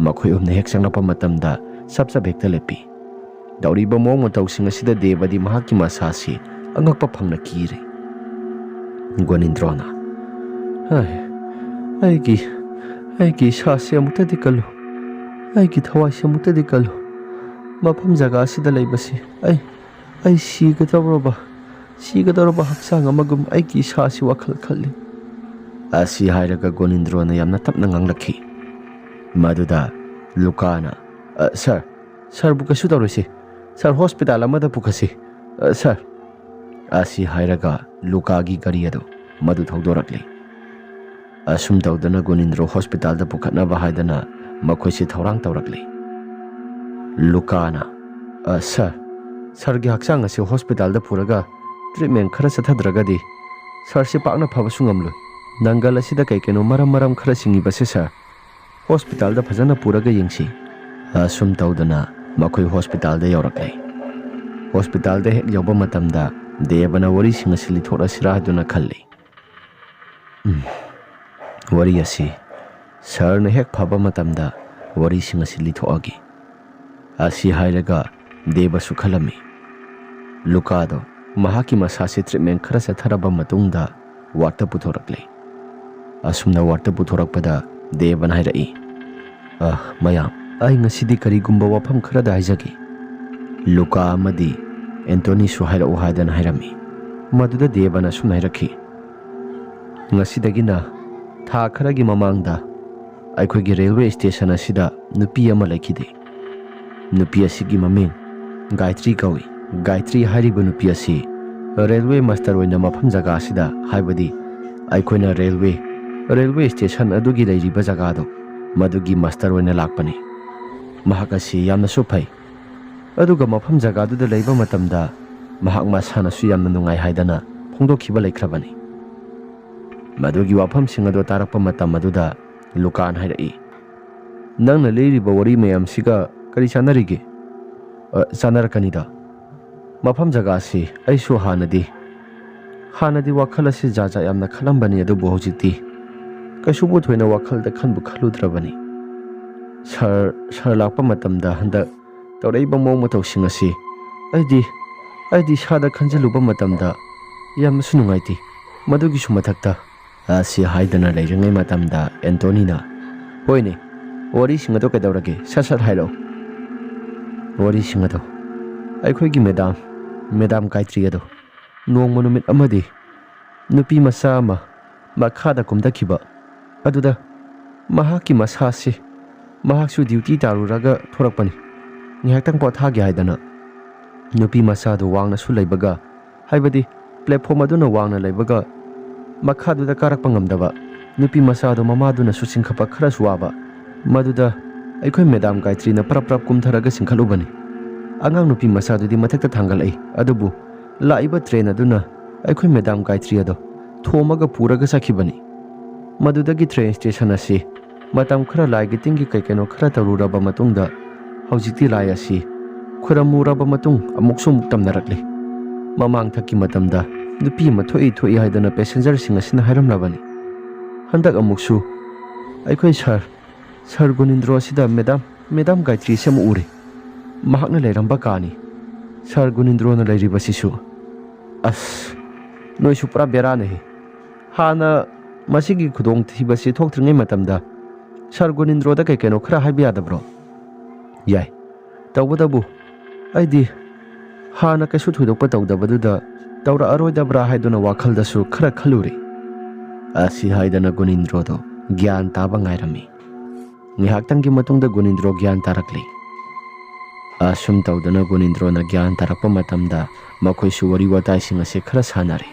ꯃꯈꯣꯏ ꯑꯍꯨꯝꯅ ꯍꯦꯛ ꯆꯪꯂꯛꯄ ꯃꯇꯝꯗ ꯆꯞ ꯆꯞ ꯍꯦꯛꯇ ꯂꯦꯞꯄꯤ꯫ ꯇꯧꯔꯤꯕ ꯃꯑꯣꯡ ꯃꯇꯧꯁꯤꯡ ꯑꯁꯤꯗ ꯗꯦꯕꯗꯤ ꯃꯍꯥꯛꯀꯤ ꯃꯁꯥꯁꯤ ꯑꯉꯛꯄ ꯐꯪꯅ ꯀꯤꯔꯦ꯫ ꯒꯣꯅꯤꯟꯗ꯭ꯔꯣꯅ, "ꯍꯥꯏ, ꯑꯩꯒꯤ, ꯑꯩꯒꯤ ꯏꯁꯥꯁꯤ ꯑꯃꯨꯛꯇꯗꯤ ꯀꯜꯂꯨ, ꯑꯩꯒꯤ ꯊꯋꯥꯏꯁꯤ ꯑꯃꯨꯛꯇꯗꯤ ꯀꯜꯂꯨ꯫ ꯃꯐꯝ ꯖꯒꯥ ꯑꯁꯤꯗ ꯂꯩꯕꯁꯤ ꯑꯩ, ꯑꯩ ꯁꯤꯒꯗꯧꯔꯕ, ꯁꯤꯒꯗꯧꯔꯕ ꯍꯛꯆꯥꯡ ꯑꯃꯒꯨꯝ ꯑꯩꯒꯤ ꯏꯁꯥꯁꯤ ꯋꯥꯈꯜ ꯈꯜꯂꯤ꯫" ꯑꯁꯤ ꯍꯥꯏꯔꯒ ꯒꯣꯅꯤꯟꯗ꯭ꯔꯣꯅ ꯌꯥꯝꯅ ꯇꯞꯅ ꯉꯥꯡꯂꯛꯈꯤ꯫ ꯃꯗꯨꯗ ꯂꯨꯀꯥꯅ, "ꯑ, ꯁꯥꯔ, ꯁꯥꯔꯕꯨ ꯀꯩꯁꯨ ꯇꯧꯔꯣꯏꯁꯦ꯫ ꯁꯥꯔ, ꯍꯣꯁꯄꯤꯇꯥꯜ ꯑꯃꯗ ꯄꯨꯈꯠꯁꯤ꯫ ꯑ, ꯁꯥꯔ꯫" ꯑꯁꯤ ꯍꯥꯏꯔꯒ ꯂꯨꯀꯥꯒꯤ ꯒꯥꯔꯤ ꯑꯗꯨ ꯃꯗꯨ ꯊꯧꯗꯣꯔꯛꯂꯤ꯫ ꯑꯁꯨꯝ ꯇꯧꯗꯅ ꯒꯣꯅꯤꯟꯗ꯭ꯔꯣ ꯍꯣꯁꯄꯤꯇꯥꯜꯗ ꯄꯨꯈꯠꯅꯕ ꯍꯥꯏꯗꯅ ꯃꯈꯣꯏꯁꯤ ꯊꯧꯔꯥꯡ ꯇꯧꯔꯛꯂꯤ꯫ ꯂꯨꯀꯥꯅ, "ꯑ, ꯁꯥꯔ, ꯁꯥꯔꯒꯤ ꯍꯛꯆꯥꯡ ꯑꯁꯤ ꯍꯣꯁꯄꯤꯇꯥꯜꯗ ꯄꯨꯔꯒ ꯇ꯭ꯔꯤꯠꯃꯦꯟ ꯈꯔ ꯆꯠꯊꯗ꯭ꯔꯒꯗꯤ ꯁꯥꯔꯁꯤ ꯄꯥꯛꯅ ꯐꯕꯁꯨ ꯉꯝꯂꯣꯏ꯫ ꯅꯪꯒꯜ ꯑꯁꯤꯗ ꯀꯩ ꯀꯩꯅꯣ ꯃꯔꯝ ꯃꯔꯝ ꯈꯔ ꯆꯤꯡꯉꯤꯕꯁꯦ ꯁꯥꯔ꯫ ꯍꯣꯁꯄꯤꯇꯥꯜꯗ ꯐꯖꯅ ꯄꯨꯔꯒ ꯌꯦꯡꯁꯤ꯫" ꯑꯁꯨꯝ ꯇꯧꯗꯅ ꯃꯈꯣꯏ ꯍꯣꯁꯄꯤꯇꯥꯜꯗ ꯌꯧꯔꯛꯂꯦ꯫ ꯍꯣꯁꯄꯤꯇꯥꯜꯗ ꯍꯦꯛ ꯌꯧꯕ ꯃꯇꯝꯗ ꯗꯦꯕꯅ ꯋꯥꯔꯤꯁꯤꯡ ꯑꯁꯤ ꯂꯤꯊꯣꯛꯂꯁꯤꯔꯥ ꯍꯥꯏꯗꯨꯅ ꯈꯜꯂꯤ꯫ ꯎꯝ, ꯋꯥꯔꯤ ꯑꯁꯤ "ꯁꯍꯔꯅ ꯍꯦꯛ ꯐꯕ ꯃꯇꯝꯗ ꯋꯥꯔꯤꯁꯤꯡ ꯑꯁꯤ ꯂꯤꯊꯣꯛꯑꯒꯦ" ꯑꯁꯤ ꯍꯥꯏꯔꯒ ꯗꯦꯕꯁꯨ ꯈꯜꯂꯝꯃꯤ꯫ ꯂꯨꯀꯥꯗꯣ ꯃꯍꯥꯛꯀꯤ ꯃꯁꯥꯁꯦ ꯇ꯭ꯔꯤꯠꯃꯦꯟ ꯈꯔ ꯆꯠꯊꯔꯕ ꯃꯇꯨꯡꯗ ꯋꯥꯔꯗꯇ ꯄꯨꯊꯣꯔꯛꯂꯦ꯫ ꯑꯁꯨꯝꯅ ꯋꯥꯔꯗꯇ ꯄꯨꯊꯣꯔꯛꯄꯗ ꯗꯦꯕꯅ ꯍꯥꯏꯔꯛꯏ, "ꯑ, ꯃꯌꯥꯝ, ꯑꯩ ꯉꯁꯤꯗꯤ ꯀꯔꯤꯒꯨꯝꯕ ꯋꯥꯐꯝ ꯈꯔꯗ ꯍꯥꯏꯖꯒꯦ꯫ ꯂꯨꯀꯥ ꯑꯃꯗꯤ ꯑꯦꯟꯇꯣꯅꯤꯁꯨ ꯍꯥꯏꯔꯛꯎ" ꯍꯥꯏꯗꯅ ꯍꯥꯏꯔꯝꯃꯤ꯫ ꯃꯗꯨꯗ ꯗꯦꯕꯅ ꯑꯁꯨꯝꯅ ꯍꯥꯏꯔꯛꯈꯤ, "ꯉꯁꯤꯗꯒꯤꯅ ꯊꯥ ꯈꯔꯒꯤ ꯃꯃꯥꯡꯗ ꯑꯩꯈꯣꯏꯒꯤ ꯔꯦꯜꯋꯦ ꯁ꯭ꯇꯦꯁꯟ ꯑꯁꯤꯗ ꯅꯨꯄꯤ ꯑꯃ ꯂꯩꯈꯤꯗꯦ꯫ ꯅꯨꯄꯤ ꯑꯁꯤꯒꯤ ꯃꯃꯤꯡ ꯒꯥꯌꯇ꯭ꯔꯤ ꯀꯧꯏ꯫ ꯒꯥꯌꯇ꯭ꯔꯤ ꯍꯥꯏꯔꯤꯕ ꯅꯨꯄꯤ ꯑꯁꯤ ꯔꯦꯜꯋꯦ ꯃꯥꯁꯇꯔ ꯑꯣꯏꯅ ꯃꯐꯝ ꯖꯒꯥ ꯑꯁꯤꯗ, ꯍꯥꯏꯕꯗꯤ ꯑꯩꯈꯣꯏꯅ ꯔꯦꯜꯋꯦ, ꯔꯦꯜꯋꯦ ꯁ꯭ꯇꯦꯁꯟ ꯑꯗꯨꯒꯤ ꯂꯩꯔꯤꯕ ꯖꯒꯥꯗꯣ, ꯃꯗꯨꯒꯤ ꯃꯥꯁꯇꯔ ꯑꯣꯏꯅ ꯂꯥꯛꯄꯅꯤ꯫ ꯃꯍꯥꯛ ꯑꯁꯤ ꯌꯥꯝꯅꯁꯨ ꯐꯩ, ꯑꯗꯨꯒ ꯃꯐꯝ ꯖꯒꯥꯗꯨꯗ ꯂꯩꯕ ꯃꯇꯝꯗ ꯃꯍꯥꯛ ꯃꯁꯥꯅꯁꯨ ꯌꯥꯝꯅ ꯅꯨꯡꯉꯥꯏ" ꯍꯥꯏꯗꯅ ꯐꯣꯡꯗꯣꯛꯈꯤꯕ ꯂꯩꯈ꯭ꯔꯕꯅꯤ꯫ ꯃꯗꯨꯒꯤ ꯋꯥꯐꯝꯁꯤꯡ ꯑꯗꯨ ꯇꯥꯔꯛꯄ ꯃꯇꯝ ꯑꯗꯨꯗ ꯂꯨꯀꯥꯅ ꯍꯥꯏꯔꯛꯏ, "ꯅꯪꯅ ꯂꯤꯔꯤꯕ ꯋꯥꯔꯤ ꯃꯌꯥꯝꯁꯤꯒ ꯀꯔꯤ ꯆꯥꯟꯅꯔꯤꯒꯦ?" "ꯑ, ꯆꯥꯟꯅꯔꯛꯀꯅꯤꯗ꯫ ꯃꯐꯝ ꯖꯒꯥꯁꯤ ꯑꯩꯁꯨ ꯍꯥꯟꯅꯗꯤ, ꯍꯥꯟꯅꯗꯤ ꯋꯥꯈꯜ ꯑꯁꯤ ꯖꯥꯠ ꯖꯥꯠ ꯌꯥꯝꯅ ꯈꯜꯂꯝꯕꯅꯤ, ꯑꯗꯨꯕꯨ ꯍꯧꯖꯤꯛꯇꯤ ꯀꯩꯁꯨꯕꯨ ꯊꯣꯏꯅ ꯋꯥꯈꯜꯗ ꯈꯟꯕꯨ ꯈꯜꯂꯨꯗ꯭ꯔꯕꯅꯤ꯫ ꯁꯍꯔ, ꯁꯍꯔ ꯂꯥꯛꯄ ꯃꯇꯝꯗ ꯍꯟꯗꯛ ꯇꯧꯔꯛꯏꯕ ꯃꯑꯣꯡ ꯃꯇꯧꯁꯤꯡ ꯑꯁꯤ ꯑꯩꯗꯤ, ꯑꯩꯗꯤ ꯏꯁꯥꯗ ꯈꯟꯖꯤꯜꯂꯨꯕ ꯃꯇꯝꯗ ꯌꯥꯝꯅꯁꯨ ꯅꯨꯡꯉꯥꯏꯇꯦ꯫ ꯃꯗꯨꯒꯤꯁꯨ ꯃꯊꯛꯇ" ꯑꯁꯤ ꯍꯥꯏꯗꯅ ꯂꯩꯔꯤꯉꯩ ꯃꯇꯝꯗ ꯑꯦꯟꯇꯣꯅꯤꯅ, "ꯍꯣꯏꯅꯦ, ꯋꯥꯔꯤꯁꯤꯡ ꯑꯗꯣ ꯀꯩꯗꯧꯔꯒꯦ? ꯁꯠ ꯁꯠ ꯍꯥꯏꯔꯛꯑꯣ꯫" "ꯋꯥꯔꯤꯁꯤꯡ ꯑꯗꯣ, ꯑꯩꯈꯣꯏꯒꯤ ꯃꯦꯗꯥꯝ, ꯃꯦꯗꯥꯝ ꯒꯥꯌꯇ꯭ꯔꯤ ꯑꯗꯣ ꯅꯣꯡꯃ ꯅꯨꯃꯤꯠ ꯑꯃꯗꯤ ꯅꯨꯄꯤ ꯃꯆꯥ ꯑꯃ ꯃꯈꯥꯗ ꯀꯨꯝꯊꯈꯤꯕ ꯑꯗꯨꯗ ꯃꯍꯥꯛꯀꯤ ꯃꯁꯥꯁꯤ, ꯃꯍꯥꯛꯁꯨ ꯗ꯭ꯌꯨꯇꯤ ꯇꯥꯔꯨꯔꯒ ꯊꯣꯔꯛꯄꯅꯤ, ꯉꯥꯏꯍꯥꯛꯇꯪ ꯄꯣꯊꯥꯒꯦ ꯍꯥꯏꯗꯅ꯫ ꯅꯨꯄꯤ ꯃꯆꯥꯗꯨ ꯋꯥꯡꯅꯁꯨ ꯂꯩꯕꯒ, ꯍꯥꯏꯕꯗꯤ ꯄ꯭ꯂꯦꯠꯐꯣꯝ ꯑꯗꯨꯅ ꯋꯥꯡꯅ ꯂꯩꯕꯒ ꯃꯈꯥꯗꯨꯗ ꯀꯥꯔꯛꯄ ꯉꯝꯗꯕ꯫ ꯅꯨꯄꯤ ꯃꯆꯥꯗꯨ ꯃꯃꯥꯗꯨꯅꯁꯨ ꯆꯤꯡꯈꯠꯄ ꯈꯔꯁꯨ ꯋꯥꯕ꯫ ꯃꯗꯨꯗ ꯑꯩꯈꯣꯏ ꯃꯦꯗꯥꯝ ꯒꯥꯌꯇ꯭ꯔꯤꯅ ꯄ꯭ꯔꯞ ꯄ꯭ꯔꯞ ꯀꯨꯝꯊꯔꯒ ꯆꯤꯡꯈꯠꯂꯨꯕꯅꯤ꯫ ꯑꯉꯥꯡ ꯅꯨꯄꯤ ꯃꯆꯥꯗꯨꯗꯤ ꯃꯊꯛꯇ ꯊꯥꯡꯒꯠꯂꯛꯏ, ꯑꯗꯨꯕꯨ ꯂꯥꯛꯏꯕ ꯇ꯭ꯔꯦꯟ ꯑꯗꯨꯅ ꯑꯩꯈꯣꯏ ꯃꯦꯗꯥꯝ ꯒꯥꯌꯇ꯭ꯔꯤ ꯑꯗꯣ ꯊꯣꯝꯃꯒ ꯄꯨꯔꯒ ꯆꯠꯈꯤꯕꯅꯤ꯫ ꯃꯗꯨꯗꯒꯤ ꯇ꯭ꯔꯦꯟ ꯁ꯭ꯇꯦꯁꯟ ꯑꯁꯤ ꯃꯇꯝ ꯈꯔ ꯂꯥꯏꯒꯤ ꯇꯤꯟꯒꯤ ꯀꯩ ꯀꯩꯅꯣ ꯈꯔ ꯇꯧꯔꯨꯔꯕ ꯃꯇꯨꯡꯗ ꯍꯧꯖꯤꯛꯇꯤ ꯂꯥꯏ ꯑꯁꯤ ꯈꯨꯔꯝꯃꯨꯔꯕ ꯃꯇꯨꯡ ꯑꯃꯨꯛꯁꯨ ꯑꯃꯨꯛ ꯇꯝꯅꯔꯛꯂꯤ꯫ ꯃꯃꯥꯡꯊꯛꯀꯤ ꯃꯇꯝꯗ ꯅꯨꯄꯤ ꯑꯃ ꯊꯣꯛꯏ ꯊꯣꯛꯏ ꯍꯥꯏꯗꯅ ꯄꯦꯁꯦꯟꯖꯔꯁꯤꯡ ꯑꯁꯤꯅ ꯍꯥꯏꯔꯝꯂꯕꯅꯤ꯫ ꯍꯟꯗꯛ ꯑꯃꯨꯛꯁꯨ ꯑꯩꯈꯣꯏ ꯁꯥꯔ, ꯁꯥꯔ ꯒꯨꯅꯤꯟꯗ꯭ꯔꯣ ꯑꯁꯤꯗ ꯃꯦꯗꯥꯝ, ꯃꯦꯗꯥꯝ ꯒꯥꯌꯇ꯭ꯔꯤ ꯑꯁꯤ ꯑꯃ ꯎꯔꯦ꯫ ꯃꯍꯥꯛꯅ ꯂꯩꯔꯝꯕ ꯀꯥꯅꯤ꯫ ꯁꯥꯔ ꯒꯨꯅꯤꯟꯗ꯭ꯔꯣꯅ ꯂꯩꯔꯤꯕꯁꯤꯁꯨ꯫ ꯑꯁ, ꯅꯣꯏꯁꯨ ꯄꯨꯔꯥ ꯕꯦꯔꯥꯅꯦꯍꯦ꯫ ꯍꯥꯟꯅ ꯃꯁꯤꯒꯤ ꯈꯨꯗꯣꯡꯊꯤꯕꯁꯤ ꯊꯣꯛꯇ꯭ꯔꯤꯉꯩ ꯃꯇꯝꯗ ꯁꯥꯔ ꯒꯨꯅꯤꯟꯗ꯭ꯔꯣꯗ ꯀꯩ ꯀꯩꯅꯣ ꯈꯔ ꯍꯥꯏꯕ ꯌꯥꯗꯕ꯭ꯔꯣ? ꯌꯥꯏ꯫ ꯇꯧꯕꯇꯕꯨ ꯑꯩꯗꯤ ꯍꯥꯟꯅ ꯀꯩꯁꯨ ꯊꯣꯏꯗꯣꯛꯄ ꯇꯧꯗꯕꯗꯨꯗ ꯇꯧꯔꯛꯑꯔꯣꯏꯗꯕ꯭ꯔꯥ ꯍꯥꯏꯗꯨꯅ ꯋꯥꯈꯜꯗꯁꯨ ꯈꯔ ꯈꯜꯂꯨꯔꯦ꯫ ꯑꯁꯤ ꯍꯥꯏꯗꯅ ꯒꯨꯅꯤꯟꯗ꯭ꯔꯣꯗꯣ ꯒ꯭ꯌꯥꯟ ꯇꯥꯕ ꯉꯥꯏꯔꯝꯃꯤ꯫ ꯉꯥꯏꯍꯥꯛꯇꯪꯒꯤ ꯃꯇꯨꯡꯗ ꯒꯨꯅꯤꯟꯗ꯭ꯔꯣ ꯒ꯭ꯌꯥꯟ ꯇꯥꯔꯛꯂꯦ꯫ ꯑꯁꯨꯝ ꯇꯧꯗꯅ ꯒꯨꯅꯤꯟꯗ꯭ꯔꯣꯅ ꯒ꯭ꯌꯥꯟ ꯇꯥꯔꯛꯄ ꯃꯇꯝꯗ ꯃꯈꯣꯏꯁꯨ ꯋꯥꯔꯤ ꯋꯥꯇꯥꯏꯁꯤꯡ ꯑꯁꯤ ꯈꯔ ꯁꯥꯟꯅꯔꯦ꯫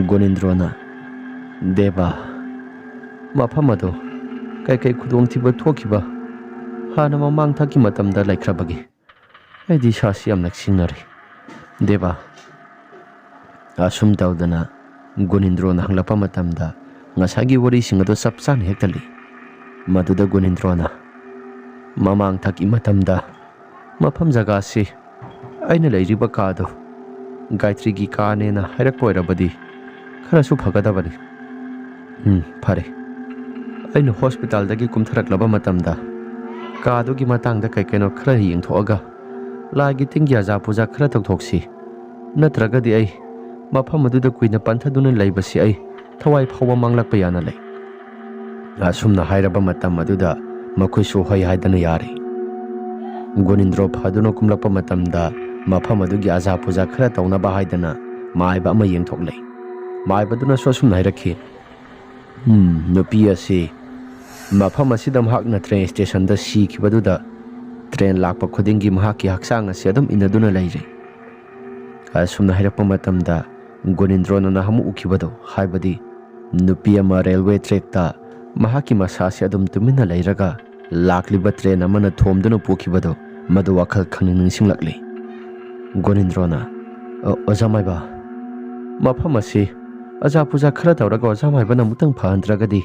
ꯒꯨꯅꯤꯟꯗ꯭ꯔꯣꯅ, "ꯗꯦꯕ, ꯃꯐꯝ ꯑꯗꯣ ꯀꯩꯀꯩ ꯈꯨꯗꯣꯡꯊꯤꯕ ꯊꯣꯛꯈꯤꯕ ꯍꯥꯟꯅ ꯃꯃꯥꯡ ꯊꯛꯀꯤ ꯃꯇꯝꯗ ꯂꯩꯈ꯭ꯔꯕꯒꯦ? ꯑꯩꯗꯤ ꯏꯁꯥꯁꯤ ꯌꯥꯝ ꯅꯛꯁꯤꯡꯅꯔꯦ, ꯗꯦꯕ꯫" ꯑꯁꯨꯝ ꯇꯧꯗꯅ ꯒꯨꯅꯤꯟꯗ꯭ꯔꯣꯅ ꯍꯪꯂꯛꯄ ꯃꯇꯝꯗ ꯉꯁꯥꯏꯒꯤ ꯋꯥꯔꯤꯁꯤꯡ ꯑꯗꯨ ꯆꯞ ꯆꯥꯅ ꯍꯦꯛꯇ ꯂꯩ꯫ ꯃꯗꯨꯗ ꯒꯨꯅꯤꯟꯗ꯭ꯔꯣꯅ, "ꯃꯃꯥꯡ ꯊꯛꯀꯤ ꯃꯇꯝꯗ ꯃꯐꯝ ꯖꯒꯥꯁꯤ ꯑꯩꯅ ꯂꯩꯔꯤꯕ ꯀꯥꯗꯨ ꯒꯥꯌꯇ꯭ꯔꯤꯒꯤ ꯀꯥꯅꯦꯅ ꯍꯥꯏꯔꯛꯄ ꯑꯣꯏꯔꯕꯗꯤ ꯈꯔꯁꯨ ꯐꯒꯗꯕꯅꯤ꯫ ꯎꯝ, ꯐꯔꯦ꯫ ꯑꯩꯅ ꯍꯣꯁꯄꯤꯇꯥꯜꯗꯒꯤ ꯀꯨꯝꯊꯔꯛꯂꯕ ꯃꯇꯝꯗ ꯀꯥꯗꯨꯒꯤ ꯃꯇꯥꯡꯗ ꯀꯩ ꯀꯩꯅꯣ ꯈꯔ ꯌꯦꯡꯊꯣꯛꯑꯒ ꯂꯥꯏꯒꯤ ꯇꯤꯟꯒꯤ ꯑꯖꯥ ꯄꯨꯖꯥ ꯈꯔ ꯇꯧꯊꯣꯛꯁꯤ꯫ ꯅꯠꯇ꯭ꯔꯒꯗꯤ ꯑꯩ ꯃꯐꯝ ꯑꯗꯨꯗ ꯀꯨꯏꯅ ꯄꯟꯊꯗꯨꯅ ꯂꯩꯕꯁꯤ ꯑꯩ ꯊꯋꯥꯏ ꯐꯥꯎꯕ ꯃꯥꯡꯂꯛꯄ ꯌꯥꯅ ꯂꯩ꯫" ꯑꯁꯨꯝꯅ ꯍꯥꯏꯔꯕ ꯃꯇꯝ ꯑꯗꯨꯗ ꯃꯈꯣꯏꯁꯨ ꯍꯣꯏ ꯍꯥꯏꯗꯅ ꯌꯥꯔꯦ꯫ ꯒꯨꯅꯤꯟꯗ꯭ꯔꯣ ꯐꯗꯨꯅ ꯀꯨꯝꯂꯛꯄ ꯃꯇꯝꯗ ꯃꯐꯝ ꯑꯗꯨꯒꯤ ꯑꯖꯥ ꯄꯨꯖꯥ ꯈꯔ ꯇꯧꯅꯕ ꯍꯥꯏꯗꯅ ꯃꯥꯏꯕ ꯑꯃ ꯌꯦꯡꯊꯣꯛꯂꯦ꯫ ꯃꯥꯏꯕꯗꯨꯅꯁꯨ ꯑꯁꯨꯝꯅ ꯍꯥꯏꯔꯛꯈꯤ, "ꯎꯝ, ꯅꯨꯄꯤ ꯑꯁꯤ ꯃꯐꯝ ꯑꯁꯤꯗ ꯃꯍꯥꯛꯅ ꯇ꯭ꯔꯦꯟ ꯁ꯭ꯇꯦꯁꯟꯗ ꯁꯤꯈꯤꯕꯗꯨꯗ ꯇ꯭ꯔꯦꯟ ꯂꯥꯛꯄ ꯈꯨꯗꯤꯡꯒꯤ ꯃꯍꯥꯛꯀꯤ ꯍꯛꯆꯥꯡ ꯑꯁꯤ ꯑꯗꯨꯝ ꯏꯟꯅꯗꯨꯅ ꯂꯩꯔꯦ꯫" ꯑꯁꯨꯝꯅ ꯍꯥꯏꯔꯛꯄ ꯃꯇꯝꯗ ꯒꯨꯅꯤꯟꯗ꯭ꯔꯣꯅ ꯅꯍꯥꯟꯃꯨꯛ ꯎꯈꯤꯕꯗꯣ, ꯍꯥꯏꯕꯗꯤ ꯅꯨꯄꯤ ꯑꯃ ꯔꯦꯜꯋꯦ ꯇ꯭ꯔꯦꯛꯇ ꯃꯍꯥꯛꯀꯤ ꯃꯁꯥꯁꯤ ꯑꯗꯨꯝ ꯇꯨꯃꯤꯟꯅ ꯂꯩꯔꯒ ꯂꯥꯛꯂꯤꯕ ꯇ꯭ꯔꯦꯟ ꯑꯃꯅ ꯊꯣꯝꯗꯨꯅ ꯄꯨꯈꯤꯕꯗꯣ, ꯃꯗꯨ ꯋꯥꯈꯜ ꯈꯪꯅꯤꯡ ꯅꯤꯡꯁꯤꯡꯂꯛꯂꯤ꯫ ꯒꯣꯅꯤꯟꯗ꯭ꯔꯣꯅ, "ꯑ, ꯑꯣꯖꯥ ꯃꯥꯏꯕ, ꯃꯐꯝ ꯑꯁꯤ ꯑꯖꯥ ꯄꯨꯖꯥ ꯈꯔ ꯇꯧꯔꯒ ꯑꯣꯖꯥ ꯃꯥꯏꯕꯅ ꯑꯃꯨꯛꯇꯪ ꯐꯍꯟꯗ꯭ꯔꯒꯗꯤ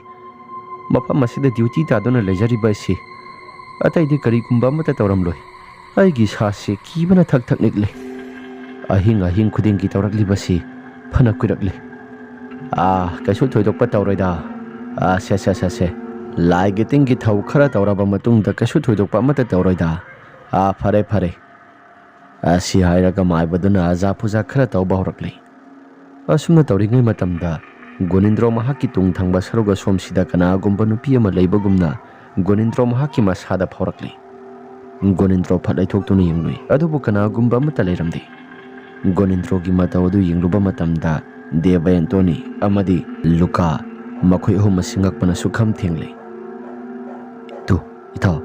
ꯃꯐꯝ ꯑꯁꯤꯗ ꯗ꯭ꯌꯨꯇꯤ ꯇꯥꯗꯨꯅ ꯂꯩꯖꯔꯤꯕ ꯑꯩꯁꯤ ꯑꯇꯩꯗꯤ ꯀꯔꯤꯒꯨꯝꯕ ꯑꯃꯠꯇ ꯇꯧꯔꯝꯂꯣꯏ꯫ ꯑꯩꯒꯤ ꯏꯁꯥꯁꯤ ꯀꯤꯕꯅ ꯊꯛ ꯊꯛ ꯅꯤꯛꯂꯤ꯫ ꯑꯍꯤꯡ ꯑꯍꯤꯡ ꯈꯨꯗꯤꯡꯒꯤ ꯇꯧꯔꯛꯂꯤꯕꯁꯤ ꯐꯅ ꯀꯨꯏꯔꯛꯂꯤ꯫ ꯑꯥ, ꯀꯩꯁꯨ ꯊꯣꯏꯗꯣꯛꯄ ꯇꯧꯔꯣꯏꯗ꯫ ꯑꯥ, ꯁꯦ, ꯁꯦ, ꯁꯦ, ꯁꯦ꯫ ꯂꯥꯏꯒꯤ ꯇꯤꯟꯒꯤ ꯊꯧ ꯈꯔ ꯇꯧꯔꯕ ꯃꯇꯨꯡꯗ ꯀꯩꯁꯨ ꯊꯣꯏꯗꯣꯛꯄ ꯑꯃꯠꯇ ꯇꯧꯔꯣꯏꯗ꯫ ꯑꯥ, ꯐꯔꯦ, ꯐꯔꯦ꯫ ꯑꯁꯤ ꯍꯥꯏꯔꯒ ꯃꯥꯏꯕꯗꯨꯅ ꯑꯖꯥ ꯐꯨꯖꯥ ꯈꯔ ꯇꯧꯕ ꯍꯧꯔꯛꯂꯤ꯫ ꯑꯁꯨꯝꯅ ꯇꯧꯔꯤꯉꯩ ꯃꯇꯝꯗ ꯒꯣꯅꯤꯟꯗ꯭ꯔꯣ ꯃꯍꯥꯛꯀꯤ ꯇꯨꯡ ꯊꯪꯕ ꯁꯔꯨꯛ ꯑꯁꯣꯝꯁꯤꯗ ꯀꯅꯥꯒꯨꯝꯕ ꯅꯨꯄꯤ ꯑꯃ ꯂꯩꯕꯒꯨꯝꯅ ꯒꯣꯅꯤꯟꯗ꯭ꯔꯣ ꯃꯍꯥꯛꯀꯤ ꯃꯁꯥꯗ ꯐꯥꯎꯔꯛꯂꯤ꯫ ꯒꯣꯅꯤꯟꯗ꯭ꯔꯣ ꯐꯠ ꯂꯩꯊꯣꯛꯇꯨꯅ ꯌꯦꯡꯂꯨꯏ, ꯑꯗꯨꯕꯨ ꯀꯅꯥꯒꯨꯝꯕ ꯑꯃꯠꯇ ꯂꯩꯔꯝꯗꯦ꯫ ꯒꯣꯅꯤꯟꯗ꯭ꯔꯣꯒꯤ ꯃꯇꯧ ꯑꯗꯨ ꯌꯦꯡꯂꯨꯕ ꯃꯇꯝꯗ ꯗꯦꯕ ꯑꯦꯟꯇꯣꯅꯤ ꯑꯃꯗꯤ ꯂꯨꯀꯥ, ꯃꯈꯣꯏ ꯑꯍꯨꯝ ꯑꯁꯤ ꯉꯛꯄꯅ ꯁꯨꯛꯈꯝ ꯊꯦꯡꯂꯦ꯫ "ꯇꯨ, ꯏꯇꯥꯎ,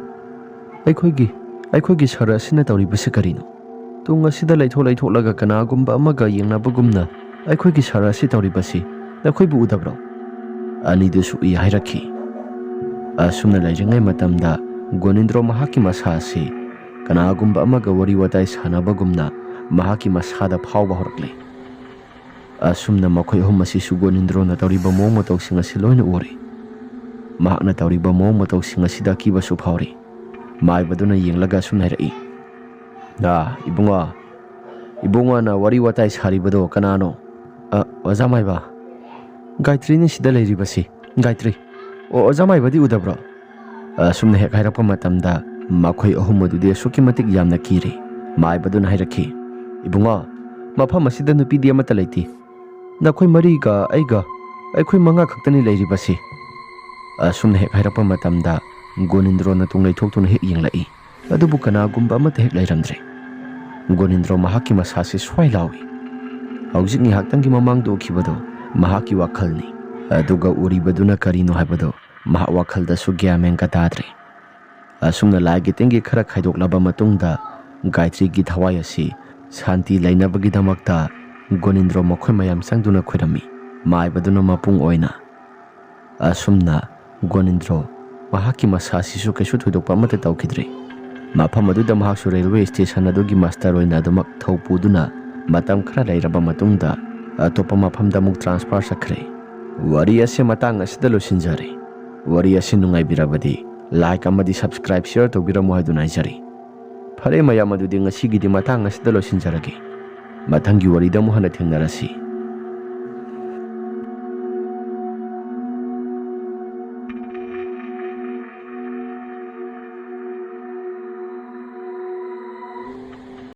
ꯑꯩꯈꯣꯏꯒꯤ, ꯑꯩꯈꯣꯏꯒꯤ ꯁꯍꯔ ꯑꯁꯤꯅ ꯇꯧꯔꯤꯕꯁꯤ ꯀꯔꯤꯅꯣ? ꯇꯨꯡ ꯑꯁꯤꯗ ꯂꯩꯊꯣꯛ ꯂꯩꯊꯣꯛꯂꯒ ꯀꯅꯥꯒꯨꯝꯕ ꯑꯃꯒ ꯌꯦꯡꯅꯕꯒꯨꯝꯅ ꯑꯩꯈꯣꯏꯒꯤ ꯁꯍꯔ ꯑꯁꯤ ꯇꯧꯔꯤꯕꯁꯤ ꯅꯈꯣꯏꯕꯨ ꯎꯗꯕ꯭ꯔꯣ?" ꯑꯅꯤꯗꯨꯁꯨ ꯎꯏ ꯍꯥꯏꯔꯛꯈꯤ꯫ ꯑꯁꯨꯝꯅ ꯂꯩꯔꯤꯉꯩ ꯃꯇꯝꯗ ꯒꯣꯅꯤꯟꯗ꯭ꯔꯣ ꯃꯍꯥꯛꯀꯤ ꯃꯁꯥ ꯑꯁꯤ ꯀꯅꯥꯒꯨꯝꯕ ꯑꯃꯒ ꯋꯥꯔꯤ ꯋꯥꯇꯥꯏ ꯁꯥꯟꯅꯕꯒꯨꯝꯅ ꯃꯍꯥꯛꯀꯤ ꯃꯁꯥꯗ ꯐꯥꯎꯕ ꯍꯧꯔꯛꯂꯦ꯫ ꯑꯁꯨꯝꯅ ꯃꯈꯣꯏ ꯑꯍꯨꯝ ꯑꯁꯤꯁꯨ ꯒꯣꯅꯤꯟꯗ꯭ꯔꯣꯅ ꯇꯧꯔꯤꯕ ꯃꯑꯣꯡ ꯃꯇꯧꯁꯤꯡ ꯑꯁꯤ ꯂꯣꯏꯅ ꯎꯔꯦ꯫ ꯃꯍꯥꯛꯅ ꯇꯧꯔꯤꯕ ꯃꯑꯣꯡ ꯃꯇꯧꯁꯤꯡ ꯑꯁꯤꯗ ꯑꯀꯤꯕꯁꯨ ꯐꯥꯎꯔꯤ꯫ ꯃꯥꯏꯕꯗꯨꯅ ꯌꯦꯡꯂꯒ ꯑꯁꯨꯝꯅ ꯍꯥꯏꯔꯛꯏ, "ꯑꯥ, ꯏꯕꯨꯡꯉꯣ, ꯏꯕꯨꯡꯉꯣꯅ ꯋꯥꯔꯤ ꯋꯥꯇꯥꯏ ꯁꯥꯔꯤꯕꯗꯣ ꯀꯅꯥꯅꯣ?" "ꯑ, ꯑꯣꯖꯥ ꯃꯥꯏꯕ, ꯒꯥꯌꯇ꯭ꯔꯤꯅꯤ ꯁꯤꯗ ꯂꯩꯔꯤꯕꯁꯤ, ꯒꯥꯌꯇ꯭ꯔꯤ꯫ ꯑꯣ, ꯑꯣꯖꯥ ꯃꯥꯏꯕꯗꯤ ꯎꯗꯕ꯭ꯔꯣ?" ꯑꯁꯨꯝꯅ ꯍꯦꯛ ꯍꯥꯏꯔꯛꯄ ꯃꯇꯝꯗ ꯃꯈꯣꯏ ꯑꯍꯨꯝ ꯑꯗꯨꯗꯤ ꯑꯁꯨꯛꯀꯤ ꯃꯇꯤꯛ ꯌꯥꯝꯅ ꯀꯤꯔꯦ꯫ ꯃꯥꯏꯕꯗꯨꯅ ꯍꯥꯏꯔꯛꯈꯤ, "ꯏꯕꯨꯡꯉꯣ, ꯃꯐꯝ ꯑꯁꯤꯗ ꯅꯨꯄꯤꯗꯤ ꯑꯃꯠꯇ ꯂꯩꯇꯦ꯫ ꯅꯈꯣꯏ ꯃꯔꯤꯒ ꯑꯩꯒ, ꯑꯩꯈꯣꯏ ꯃꯉꯥ ꯈꯛꯇꯅꯤ ꯂꯩꯔꯤꯕꯁꯤ꯫" ꯑꯁꯨꯝꯅ ꯍꯦꯛ ꯍꯥꯏꯔꯛꯄ ꯃꯇꯝꯗ ꯒꯣꯅꯤꯟꯗ꯭ꯔꯣꯅ ꯇꯨꯡ ꯂꯩꯊꯣꯛꯇꯨꯅ ꯍꯦꯛ ꯌꯦꯡꯂꯛꯏ꯫ ꯑꯗꯨꯕꯨ ꯀꯅꯥꯒꯨꯝꯕ ꯑꯃꯠꯇ ꯍꯦꯛ ꯂꯩꯔꯝꯗ꯭ꯔꯦ꯫ ꯒꯣꯅꯤꯟꯗ꯭ꯔꯣ ꯃꯍꯥꯛꯀꯤ ꯃꯁꯥꯁꯤ ꯁ꯭ꯋꯥꯏ ꯂꯥꯎꯏ꯫ ꯍꯧꯖꯤꯛ ꯉꯥꯏꯍꯥꯛꯇꯪꯒꯤ ꯃꯃꯥꯡꯗ ꯎꯈꯤꯕꯗꯣ ꯃꯍꯥꯛꯀꯤ ꯋꯥꯈꯜꯅꯤ꯫ ꯑꯗꯨꯒ ꯎꯔꯤꯕꯗꯨꯅ ꯀꯔꯤꯅꯣ ꯍꯥꯏꯕꯗꯣ ꯃꯍꯥꯛ ꯋꯥꯈꯜꯗꯁꯨ ꯒ꯭ꯌꯥꯟ ꯃꯦꯟꯒ ꯇꯥꯗ꯭ꯔꯦ꯫ ꯑꯁꯨꯝꯅ ꯂꯥꯏꯒꯤ ꯇꯤꯟꯒꯤ ꯈꯔ ꯈꯥꯏꯗꯣꯛꯂꯕ ꯃꯇꯨꯡꯗ ꯒꯥꯌꯇ꯭ꯔꯤꯒꯤ ꯊꯋꯥꯏ ꯑꯁꯤ ꯁꯥꯟꯇꯤ ꯂꯩꯅꯕꯒꯤꯗꯃꯛꯇ ꯒꯣꯅꯤꯟꯗ꯭ꯔꯣ ꯃꯈꯣꯏ ꯃꯌꯥꯝ ꯆꯪꯗꯨꯅ ꯈꯣꯏꯔꯝꯃꯤ꯫ ꯃꯥꯏꯕꯗꯨꯅ ꯃꯄꯨꯡ ꯑꯣꯏꯅ꯫ ꯑꯁꯨꯝꯅ ꯒꯣꯅꯤꯟꯗ꯭ꯔꯣ ꯃꯍꯥꯛꯀꯤ ꯃꯁꯥ ꯑꯁꯤꯁꯨ ꯀꯩꯁꯨ ꯊꯣꯏꯗꯣꯛꯄ ꯑꯃꯠꯇ ꯇꯧꯈꯤꯗ꯭ꯔꯦ꯫ ꯃꯐꯝ ꯑꯗꯨꯗ ꯃꯍꯥꯛꯁꯨ ꯔꯦꯜꯋꯦ ꯁ꯭ꯇꯦꯁꯟ ꯑꯗꯨꯒꯤ ꯃꯥꯁꯇꯔ ꯑꯣꯏꯅ ꯑꯗꯨꯃꯛ ꯊꯧ ꯄꯨꯗꯨꯅ ꯃꯇꯝ ꯈꯔ ꯂꯩꯔꯕ ꯃꯇꯨꯡꯗ ꯑꯇꯣꯞꯄ ꯃꯐꯝꯗ ꯑꯃꯨꯛ ꯇ꯭ꯔꯥꯟꯁꯐꯔ ꯆꯠꯈ꯭ꯔꯦ꯫ ꯋꯥꯔꯤ ꯑꯁꯤ ꯃꯇꯥꯡ ꯑꯁꯤꯗ ꯂꯣꯏꯁꯤꯟꯖꯔꯦ꯫ ꯋꯥꯔꯤ ꯑꯁꯤ ꯅꯨꯡꯉꯥꯏꯕꯤꯔꯕꯗꯤ ꯂꯥꯏꯛ ꯑꯃꯗꯤ ꯁꯕꯁꯀ꯭ꯔꯥꯏꯕ, ꯁꯤꯌꯔ ꯇꯧꯕꯤꯔꯝꯃꯨ ꯍꯥꯏꯗꯨꯅ ꯍꯥꯏꯖꯔꯤ꯫ ꯐꯔꯦ ꯃꯌꯥꯝ, ꯑꯗꯨꯗꯤ ꯉꯁꯤꯒꯤꯗꯤ ꯃꯇꯥꯡ ꯑꯁꯤꯗ ꯂꯣꯏꯁꯤꯟꯖꯔꯒꯦ꯫ ꯃꯊꯪꯒꯤ ꯋꯥꯔꯤꯗ ꯑꯃꯨꯛ ꯍꯟꯅ ꯊꯦꯡꯅꯔꯁꯤ꯫